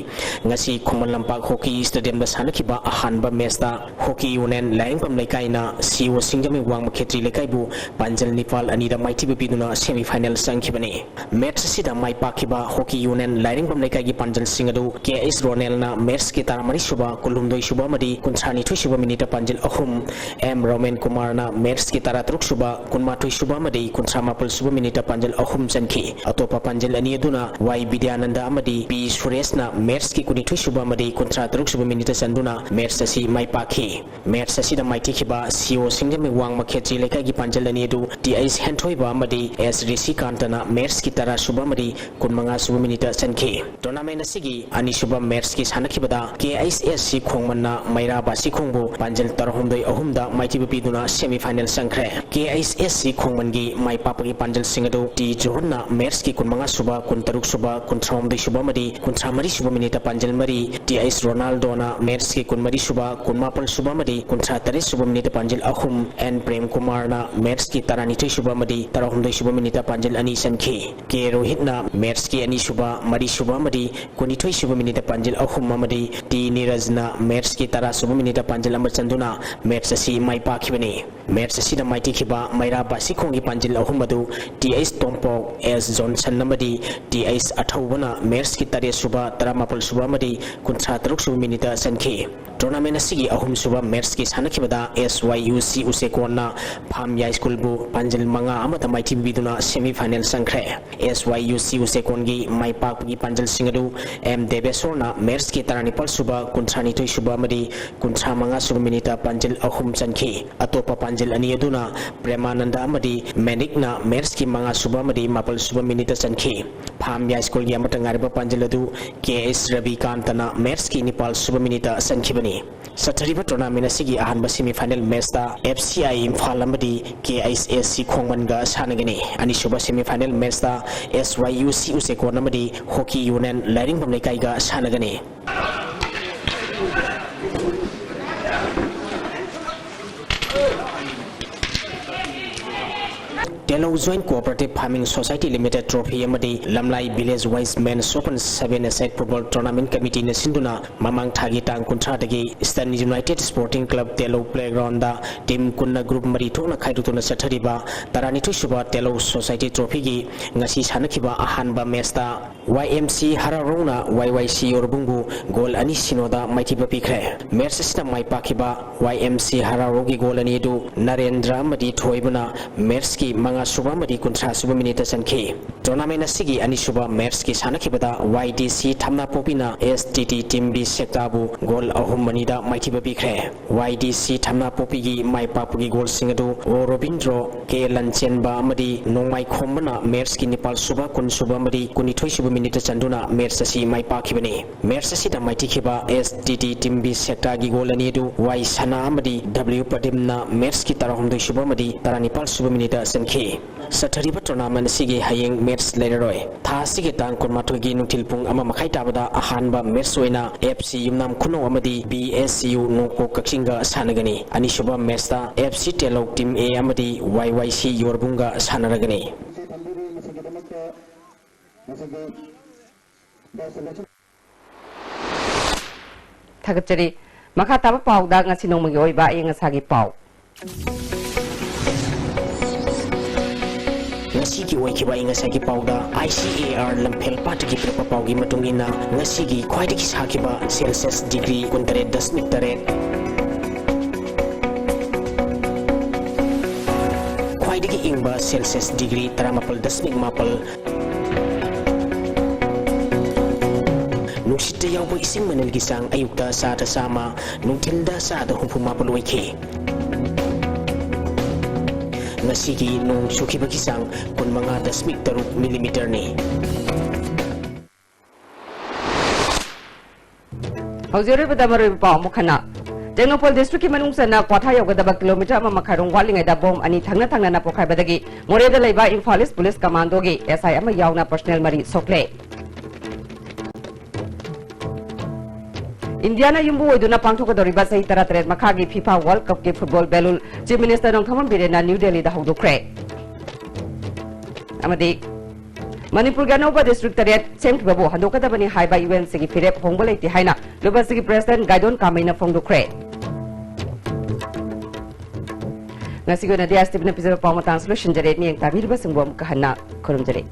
ꯉꯁꯤ ꯈꯨꯃꯟ ꯂꯝꯄꯥꯛ ꯍꯣꯀꯤ ꯁ꯭ꯇꯦꯗꯤꯌꯝꯗ ꯁꯥꯟꯅꯈꯤꯕ ꯑꯍꯥꯟꯕ ꯃꯦꯆꯇ ꯍꯣꯀꯤ ꯌꯨꯅꯤꯌꯟ ꯂꯥꯏꯔꯤꯡꯐꯝ ꯂꯩꯀꯥꯏꯅ ꯁꯤ ꯏ ꯑꯣ ꯁꯤꯡꯖꯃꯩ ꯋꯥꯡꯃ ꯈꯦꯇ꯭ꯔꯤ ꯂꯩꯀꯥꯏꯕꯨ ꯄꯥꯟꯖꯜ ꯅꯤꯄꯥꯜ ꯑꯅꯤꯗ ꯃꯥꯏꯊꯤꯕ ꯄꯤꯗꯨꯅ ꯁꯦꯃꯤ ꯐꯥꯏꯅꯦꯜ ꯆꯪꯈꯤꯕꯅꯤ꯫ ꯃꯦꯠꯆ ꯑꯁꯤꯗ ꯃꯥꯏ ꯄꯥꯛꯈꯤꯕ ꯍꯣꯀꯤ ꯌꯨꯅꯤꯌꯟ ꯂꯥꯏꯔꯤꯡꯐꯝ ꯂꯩꯀꯥꯏꯒꯤ ꯄꯥꯟꯖꯜꯁꯤꯡ ꯑꯗꯨ ꯀꯦ ꯑꯩꯆ ꯔꯣꯅꯦꯜꯅ ꯃꯦꯠꯆꯀꯤ ꯇꯔꯥꯃꯔꯤ ꯁꯨꯕ, ꯀꯨꯟꯍꯨꯝꯗꯣꯏ ꯁꯨꯕ ꯑꯃꯗꯤ ꯀꯨꯟꯊ꯭ꯔꯥ ꯅꯤꯊꯣꯏ ꯁꯨꯕ ꯃꯤꯅꯤꯠꯇ ꯄꯥꯟꯖꯜ ꯑꯍꯨꯝ, ꯑꯦꯝ ꯔꯣꯃꯦꯟ ꯀꯨꯃꯥꯔꯅ ꯃꯦꯠꯆꯀꯤ ꯇꯔꯥꯇꯔꯨꯛ ꯁꯨꯕ, ꯀꯨꯟꯃꯥꯊꯣꯏ ꯁꯨꯕ ꯑꯃꯗꯤ ꯀꯨꯟꯊ꯭ꯔꯥ ꯃꯥꯄꯜ ꯁꯨꯕ ꯃꯤꯅꯤꯠꯇ ꯄꯥꯟꯖꯜ ꯑꯍꯨꯝ ꯆꯟꯈꯤ꯫ ꯑꯇꯣꯞꯄ ꯄꯥꯟꯖꯜ ꯑꯅꯤ ꯑꯗꯨꯅ ꯋꯥꯏ ꯕꯤꯗ꯭ꯌꯥꯅꯟꯗ ꯑꯃꯗꯤ ꯄꯤ ꯁꯨꯔꯦꯁꯅ ꯃꯦꯠꯆꯀꯤ ꯀꯨꯟꯅꯤꯊꯣꯏ ꯁꯨꯕ ꯑꯃꯗꯤ ꯀꯨꯟꯊ꯭ꯔꯥ ꯇꯔꯨꯛ ꯁꯨꯕ ꯃꯤꯅꯤꯠꯇ ꯆꯟꯗꯨꯅ ꯃꯦꯠꯆ ꯑꯁꯤ ꯃꯥꯏ ꯄꯥꯛꯈꯤ꯫ ꯃꯦꯠꯆ ꯑꯁꯤꯗ ꯃꯥꯏꯊꯤꯈꯤꯕ ꯁꯤ ꯏ ꯑꯣ ꯁꯤꯡꯖꯃꯩ ꯋꯥꯡꯃ ꯈꯦꯇ꯭ꯔꯤ ꯂꯩꯀꯥꯏꯒꯤ ꯄꯥꯟꯖꯜ ꯑꯅꯤ ꯑꯗꯨ ꯇꯤ ꯑꯩꯆ ꯍꯦꯟꯊꯣꯏꯕ ꯑꯃꯗꯤ ꯑꯦꯁ ꯔꯤꯁꯤꯀꯥꯟꯇꯅ ꯃꯦꯠꯆꯀꯤ ꯇꯔꯥ ꯁꯨꯕ ꯑꯃꯗꯤ ꯀꯨꯟꯃꯉꯥ ꯁꯨꯕ ꯃꯤꯅꯤꯠꯇ ꯆꯟꯈꯤ꯫ ꯇꯣꯔꯅꯥꯃꯦꯟ ꯑꯁꯤꯒꯤ ꯑꯅꯤꯁꯨꯕ ꯃꯦꯠꯆꯀꯤ ꯁꯥꯟꯅꯈꯤꯕꯗ ꯀꯦ ꯑꯩꯆ ꯑꯦꯁ ꯁꯤ ꯈꯣꯡꯃꯟꯅ ꯃꯩꯔꯥ ꯕꯥꯁꯤꯈꯣꯡꯕꯨ ꯄꯥꯟꯖꯜ ꯇꯔꯥꯍꯨꯝꯗꯣꯏ ꯑꯍꯨꯝꯗ ꯃꯥꯏꯊꯤꯕ ꯄꯤꯗꯨꯅ ꯁꯦꯃꯤ ꯐꯥꯏꯅꯦꯜ ꯆꯪꯈ꯭ꯔꯦ꯫ ꯀꯦ ꯑꯩꯆ ꯑꯦꯁ ꯁꯤ ꯈꯣꯡꯃꯟꯒꯤ ꯃꯥꯏ ꯄꯥꯛꯄꯒꯤ ꯄꯥꯟꯖꯜꯁꯤꯡ ꯑꯗꯨ ꯇꯤ ꯖꯣꯍꯟꯅ ꯃꯦꯠꯆꯀꯤ ꯀꯨꯟꯃꯉꯥ ꯁꯨꯕ, ꯀꯨꯟꯇꯔꯨꯛ ꯁꯨꯕ, ꯀꯨꯟꯊ꯭ꯔꯥꯍꯨꯝꯗꯣꯏ ꯁꯨꯕ ꯑꯃꯗꯤ ꯀꯨꯟꯊ꯭ꯔꯥ ꯃꯔꯤ ꯁꯨꯕ ꯃꯤꯅꯤꯠꯇ ꯄꯥꯟꯖꯜ ꯃꯔꯤ, ꯇꯤ ꯑꯩꯆ ꯔꯣꯅꯥꯜꯗꯣꯅ ꯃꯦꯠꯆꯀꯤ ꯀꯨꯟꯃꯔꯤ ꯁꯨꯕ, ꯀꯨꯟꯃꯥꯄꯜ ꯁꯨꯕ ꯑꯃꯗꯤ ꯀꯨꯟꯊ꯭ꯔꯥ ꯇꯔꯦꯠ ꯁꯨꯕ ꯃꯤꯅꯤꯠꯇ ꯄꯥꯟꯖꯜ ꯑꯍꯨꯝ, ꯑꯦꯟ ꯄ꯭ꯔꯦꯝ ꯀꯨꯃꯥꯔꯅ ꯃꯦꯠꯆꯀꯤ ꯇꯔꯥꯅꯤꯊꯣꯏ ꯁꯨꯕ ꯑꯃꯗꯤ ꯇꯔꯥꯍꯨꯝꯗꯣꯏ ꯁꯨꯕ ꯃꯤꯅꯤꯠꯇ ꯄꯥꯟꯖꯜ ꯑꯅꯤ ꯆꯟꯈꯤ꯫ ꯀꯦ ꯔꯣꯍꯤꯠꯅ ꯃꯦꯠꯆꯀꯤ ꯑꯅꯤꯁꯨꯕ, ꯃꯔꯤꯁꯨꯕ ꯑꯃꯗꯤ ꯀꯨꯟꯅꯤꯊꯣꯏ ꯁꯨꯕ ꯃꯤꯅꯤꯠꯇ ꯄꯥꯟꯖꯜ ꯑꯍꯨꯝ ꯑꯃꯗꯤ ꯇꯤ ꯅꯤꯔꯖꯅ ꯃꯦꯠꯆꯀꯤ ꯇꯔꯥ ꯁꯨꯕ ꯃꯤꯅꯤꯠꯇ ꯄꯥꯟꯖꯜ ꯑꯃ ꯆꯟꯗꯨꯅ ꯃꯦꯠꯆ ꯑꯁꯤ ꯃꯥꯏ ꯄꯥꯛꯈꯤꯕꯅꯤ꯫ ꯃꯦꯠꯆ ꯑꯁꯤꯗ ꯃꯥꯏꯊꯤꯈꯤꯕ ꯃꯩꯔꯥ ꯕꯥꯁꯤꯈꯣꯡꯒꯤ ꯄꯥꯟꯖꯤꯜ ꯑꯍꯨꯝ ꯑꯗꯨ ꯇꯤ ꯑꯩꯆ ꯇꯣꯝꯄꯣꯛ, ꯑꯦꯁ ꯖꯣꯟꯁꯟ ꯑꯃꯗꯤ ꯇꯤ ꯑꯩꯆ ꯑꯊꯧꯕꯅ ꯃꯦꯠꯆꯀꯤ ꯇꯔꯦꯠ ꯁꯨꯕ, ꯇꯔꯥꯃꯥꯄꯜ ꯁꯨꯕ ꯑꯃꯗꯤ ꯀꯨꯟꯊ꯭ꯔꯥ ꯇꯔꯨꯛ ꯁꯨꯕ ꯃꯤꯅꯤꯠꯇ ꯆꯟꯈꯤ꯫ ꯇꯣꯔꯅꯥꯃꯦꯟ ꯑꯁꯤꯒꯤ ꯑꯍꯨꯝꯁꯨꯕ ꯃꯦꯠꯆꯀꯤ ꯁꯥꯟꯅꯈꯤꯕꯗ ꯑꯦꯁ ꯋꯥꯏ ꯌꯨ ꯁꯤ ꯎꯆꯦꯀꯣꯟꯅ ꯐꯥꯝ ꯌꯥꯏꯁ꯭ꯀꯨꯜꯕꯨ ꯄꯥꯟꯖꯤꯜ ꯃꯉꯥ ꯑꯃꯗ ꯃꯥꯏꯊꯤꯕ ꯄꯤꯗꯨꯅ ꯁꯦꯃꯤ ꯐꯥꯏꯅꯦꯜ ꯆꯪꯈ꯭ꯔꯦ꯫ ꯑꯦꯁ ꯋꯥꯏ ꯌꯨ ꯁꯤ ꯎꯆꯦꯀꯣꯟꯒꯤ ꯃꯥꯏ ꯄꯥꯛꯄꯒꯤ ꯄꯥꯟꯖꯤꯜꯁꯤꯡ ꯑꯗꯨ ꯑꯦꯝ ꯗꯦꯕꯦꯁꯣꯔꯅ ꯃꯦꯠꯆꯀꯤ ꯇꯔꯥꯅꯤꯄꯥꯜ ꯁꯨꯕ, ꯀꯨꯟꯊ꯭ꯔꯥ ꯅꯤꯊꯣꯏ ꯁꯨꯕ ꯑꯃꯗꯤ ꯀꯨꯟꯊ꯭ꯔꯥ ꯃꯉꯥ ꯁꯨꯕ ꯃꯤꯅꯤꯠꯇ ꯄꯥꯟꯖꯤꯜ ꯑꯍꯨꯝ ꯆꯟꯈꯤ꯫ ꯑꯇꯣꯞꯄ ꯄꯥꯟꯖꯤꯜ ꯑꯅꯤ ꯑꯗꯨꯅ ꯄ꯭ꯔꯦꯃꯥꯅꯟꯗ ꯑꯃꯗꯤ ꯃꯦꯅꯤꯛꯅ ꯃꯦꯠꯆꯀꯤ ꯃꯉꯥ ꯁꯨꯕ ꯑꯃꯗꯤ ꯃꯥꯄꯜ ꯁꯨꯕ ꯃꯤꯅꯤꯠꯇ ꯆꯟꯈꯤ꯫ ꯐꯥꯝ ꯌꯥꯏꯁ꯭ꯀꯨꯜꯒꯤ ꯑꯃꯠꯇ ꯉꯥꯏꯔꯕ ꯄꯥꯟꯖꯤꯜ ꯑꯗꯨ ꯀꯦ ꯑꯩꯆ ꯔꯕꯤꯀꯥꯟꯇꯅ ꯃꯦꯠꯆꯀꯤ ꯅꯤꯄꯥꯜ ꯁꯨꯕ ꯃꯤꯅꯤꯠꯇ ꯆꯟꯈꯤꯕꯅꯤ꯫ ꯆꯠꯊꯔꯤꯕ ꯇꯣꯔꯅꯥꯃꯦꯟ ꯑꯁꯤꯒꯤ ꯑꯍꯥꯟꯕ semi final ꯃꯦꯠꯆꯇ F C I Imphal ꯑꯃꯗꯤ ꯀꯦ ꯑꯩꯆ ꯑꯦꯁ ꯁꯤ ꯈꯣꯡꯃꯟꯒ ꯁꯥꯟꯅꯒꯅꯤ꯫ ꯑꯅꯤꯁꯨꯕ ꯁꯦꯃꯤ ꯐꯥꯏꯅꯦꯜ ꯃꯦꯠꯆꯇ ꯑꯦꯁ ꯋꯥꯏ ꯌꯨ ꯁꯤ ꯎꯆꯦꯀꯣꯟ ꯑꯃꯗꯤ ꯍꯣꯀꯤ ꯌꯨꯅꯤꯌꯟ ꯂꯥꯏꯔꯤꯡꯕꯝ ꯂꯩꯀꯥꯏꯒ ꯁꯥꯟꯅꯒꯅꯤ꯫ Telou Joint Cooperative Farming Society Limited Trophy ꯑꯃꯗꯤ Lamlai Village Wise Men's Open seven-a-side Football Tournament Committee-ꯅ ꯁꯤꯟꯗꯨꯅ ꯃꯃꯥꯡ ꯊꯥꯒꯤ ꯇꯥꯡ ꯀꯨꯟꯊ꯭ꯔꯥꯗꯒꯤ Eastern United Sporting Club Telou Playground-ꯗ team ꯀꯨꯟꯅ group ꯃꯔꯤ ꯊꯣꯛꯅ ꯈꯥꯏꯗꯣꯛꯇꯨꯅ ꯆꯠꯊꯔꯤꯕ ꯇꯔꯥꯅꯤꯊꯣꯏ ꯁꯨꯕ Telou Society Trophy-ꯒꯤ ꯉꯁꯤ ꯁꯥꯟꯅꯈꯤꯕ ꯑꯍꯥꯟꯕ match-ꯇ Y M C ꯍꯔꯥꯎꯔꯧꯅ Y Y C ꯌꯣꯔꯕꯨꯡꯕꯨ goal ꯑꯅꯤ ꯁꯤꯅꯣꯗ ꯃꯥꯏꯊꯤꯕ ꯄꯤꯈ꯭ꯔꯦ꯫ Match ꯑꯁꯤꯗ ꯃꯥꯏ ꯄꯥꯛꯈꯤꯕ Y M C ꯍꯔꯥꯎꯔꯧꯒꯤ goal ꯑꯅꯤ ꯑꯗꯨ ꯅꯔꯦꯟꯗ꯭ꯔ ꯑꯃꯗꯤ ꯊꯣꯏꯕꯅ match-ꯀꯤ ꯃꯉꯥ ꯁꯨꯕ ꯑꯃꯗꯤ ꯀꯨꯟꯊ꯭ꯔꯥ ꯁꯨꯕ minute-ꯇ ꯆꯟꯈꯤ꯫ Tournament ꯑꯁꯤꯒꯤ ꯑꯅꯤꯁꯨꯕ match-ꯀꯤ ꯁꯥꯟꯅꯈꯤꯕꯗ Y D C ꯊꯝꯅꯥꯄꯣꯛꯄꯤꯅ S T T Team B Sector-ꯕꯨ goal ꯑꯍꯨꯝ ꯑꯅꯤꯗ ꯃꯥꯏꯊꯤꯕ ꯄꯤꯈ꯭ꯔꯦ꯫ Y D C ꯊꯝꯅꯥꯄꯣꯛꯄꯤꯒꯤ ꯃꯥꯏ ꯄꯥꯛꯄꯒꯤ goal-ꯁꯤꯡ ꯑꯗꯨ O ꯔꯣꯕꯤꯟꯗ꯭ꯔꯣ, K ꯂꯟꯆꯦꯟꯕ ꯑꯃꯗꯤ ꯅꯣꯡꯃꯥꯏꯈꯣꯝꯕꯅ match-ꯀꯤ ꯅꯤꯄꯥꯜ ꯁꯨꯕ, ꯀꯨꯟ ꯁꯨꯕ ꯑꯃꯗꯤ ꯀꯨꯟꯅꯤꯊꯣꯏ ꯁꯨꯕ minute-ꯇ ꯆꯟꯗꯨꯅ match ꯑꯁꯤ ꯃꯥꯏ ꯄꯥꯛꯈꯤꯕꯅꯤ꯫ Match ꯑꯁꯤꯗ ꯃꯥꯏꯊꯤꯈꯤꯕ S T T Team B Sector-ꯒꯤ goal ꯑꯅꯤ ꯑꯗꯨ Y ꯁꯅꯥ ꯑꯃꯗꯤ W ꯄ꯭ꯔꯗꯤꯝꯅ match-ꯀꯤ ꯇꯔꯥꯍꯨꯝꯗꯣꯏ ꯁꯨꯕ ꯑꯃꯗꯤ ꯇꯔꯥꯅꯤꯄꯥꯜ ꯁꯨꯕ minute-ꯇ ꯆꯟꯈꯤ꯫ ꯆꯠꯊꯔꯤꯕ tournament ꯑꯁꯤꯒꯤ ꯍꯌꯦꯡ match ꯂꯩꯔꯔꯣꯏ꯫ ꯊꯥ ꯑꯁꯤꯒꯤ ꯇꯥꯡ ꯀꯨꯟꯃꯥꯊꯣꯏꯒꯤ ꯅꯨꯡꯊꯤꯜ ꯄꯨꯡ ꯑꯃ ꯃꯈꯥꯏ ꯇꯥꯕꯗ ꯑꯍꯥꯟꯕ match ꯑꯣꯏꯅ F C ꯌꯨꯝꯅꯥꯝ ꯈꯨꯅꯧ ꯑꯃꯗꯤ B S U ꯅꯣꯡꯄꯣꯛ ꯀꯛꯆꯤꯡꯒ ꯁꯥꯟꯅꯒꯅꯤ꯫ ꯑꯅꯤꯁꯨꯕ match-ꯇ F C ꯇꯦꯂꯧ Team A ꯑꯃꯗꯤ Y Y C ꯌꯣꯔꯕꯨꯡꯒ ꯁꯥꯟꯅꯔꯒꯅꯤ꯫ ꯊꯥꯒꯠꯆꯔꯤ꯫ ꯃꯈꯥ ꯇꯥꯕ ꯄꯥꯎꯗ ꯉꯁꯤ ꯅꯣꯡꯃꯒꯤ ꯑꯣꯏꯕ ꯑꯏꯪ ꯑꯁꯥꯒꯤ ꯄꯥꯎ꯫ ꯉꯁꯤꯒꯤ ꯑꯣꯏꯈꯤꯕ ꯑꯏꯪ ꯑꯁꯥꯒꯤ ꯄꯥꯎꯗ I C A R ꯂꯝꯐꯦꯜ ꯄꯥꯠꯇꯒꯤ ꯄꯤꯔꯛꯄ ꯄꯥꯎꯒꯤ ꯃꯇꯨꯡ ꯏꯟꯅ, ꯉꯁꯤꯒꯤ ꯈ꯭ꯋꯥꯏꯗꯒꯤ ꯁꯥꯈꯤꯕ Celsius degree ꯀꯨꯟꯇꯔꯦꯠ ꯗꯁꯃꯤꯛ ꯇꯔꯦꯠ, ꯈ꯭ꯋꯥꯏꯗꯒꯤ ꯏꯪꯕ Celsius degree ꯇꯔꯥꯃꯥꯄꯜ ꯗꯁꯃꯤꯛ ꯃꯥꯄꯜ, ꯅꯨꯡꯁꯤꯠꯇ ꯌꯥꯎꯕ ꯏꯁꯤꯡ ꯃꯅꯤꯜꯒꯤ ꯆꯥꯡ ꯑꯌꯨꯛꯇ ꯆꯥꯗ ꯆꯥꯝꯃ, ꯅꯨꯡꯊꯤꯜꯗ ꯆꯥꯗ ꯍꯨꯝꯐꯨ ꯃꯥꯄꯜ ꯑꯣꯏꯈꯤ꯫ ꯉꯁꯤꯒꯤ ꯅꯣꯡ ꯆꯨꯈꯤꯕꯒꯤ ꯆꯥꯡ ꯀꯨꯟꯃꯉꯥ ꯗꯁꯃꯤꯛ ꯇꯔꯨꯛ millimeter-ꯅꯤ꯫ ꯍꯧꯖꯤꯛ ꯑꯔꯣꯏꯕꯗ ꯃꯔꯨꯑꯣꯏꯕ ꯄꯥꯎ ꯑꯃꯨꯛ ꯍꯟꯅ꯫ ꯇꯦꯡꯅꯧꯄꯜ district-ꯀꯤ ꯃꯅꯨꯡ ꯆꯟꯅ ꯀ꯭ꯋꯥꯊꯥ ꯌꯧꯒꯗꯕ kilometre ꯑꯃ ꯃꯈꯥꯏꯔꯣꯝ ꯋꯥꯠꯂꯤꯉꯩꯗ bomb ꯑꯅꯤ ꯊꯪꯅ ꯊꯪꯅꯅ ꯄꯣꯈꯥꯏꯕꯗꯒꯤ ꯃꯣꯔꯦꯗ ꯂꯩꯕ Imphal East Police Commando-ꯒꯤ S I ꯑꯃ ꯌꯥꯎꯅ personnel ꯃꯔꯤ ꯁꯣꯛꯂꯦ꯫ ꯏꯟꯗꯤꯌꯥꯅ ꯌꯨꯝꯕꯨ ꯑꯣꯏꯗꯨꯅ ꯄꯥꯡꯊꯣꯛꯀꯗꯧꯔꯤꯕ ꯆꯍꯤ ꯇꯔꯥꯇꯔꯦꯠ ꯃꯈꯥꯒꯤ FIFA World Cup-ꯀꯤ football balloon Chief Minister Nongthombam ꯕꯤꯔꯦꯟꯅ ꯅ꯭ꯌꯨ ꯗꯦꯜꯂꯤꯗ ꯍꯧꯗꯣꯛꯈ꯭ꯔꯦ꯫ ꯑꯃꯗꯤ ꯃꯅꯤꯄꯨꯔꯒꯤ ꯑꯅꯧꯕ ꯗꯤꯁꯇ꯭ꯔꯤꯛ ꯇꯔꯦꯠ ꯁꯦꯝꯈꯤꯕꯕꯨ ꯍꯟꯗꯣꯛꯀꯗꯕꯅꯤ ꯍꯥꯏꯕ ꯌꯨ ꯑꯦꯟ ꯁꯤꯒꯤ ꯐꯤꯔꯦꯞ ꯍꯣꯡꯕ ꯂꯩꯇꯦ ꯍꯥꯏꯅ ꯂꯨꯕꯟꯁꯤꯒꯤ ꯄ꯭ꯔꯦꯁꯤꯗꯦꯟꯠ ꯒꯥꯏꯗꯣꯟ ꯀꯥꯃꯩꯅ ꯐꯣꯡꯗꯣꯛꯈ꯭ꯔꯦ꯫ ꯉꯁꯤꯒꯤ ꯑꯣꯏꯅꯗꯤ ꯑꯦꯁ ꯇꯤ ꯚꯤꯅ ꯄꯤꯖꯕ ꯄꯥꯎ ꯃꯇꯥꯡꯁꯤ ꯂꯣꯏꯁꯤꯟꯖꯔꯦ꯫ ꯃꯤꯠꯌꯦꯡ ꯇꯥꯕꯤꯔꯤꯕꯁꯤꯡꯕꯨ ꯑꯃꯨꯛꯀ ꯍꯟꯅ ꯈꯨꯔꯨꯝꯖꯔꯤ꯫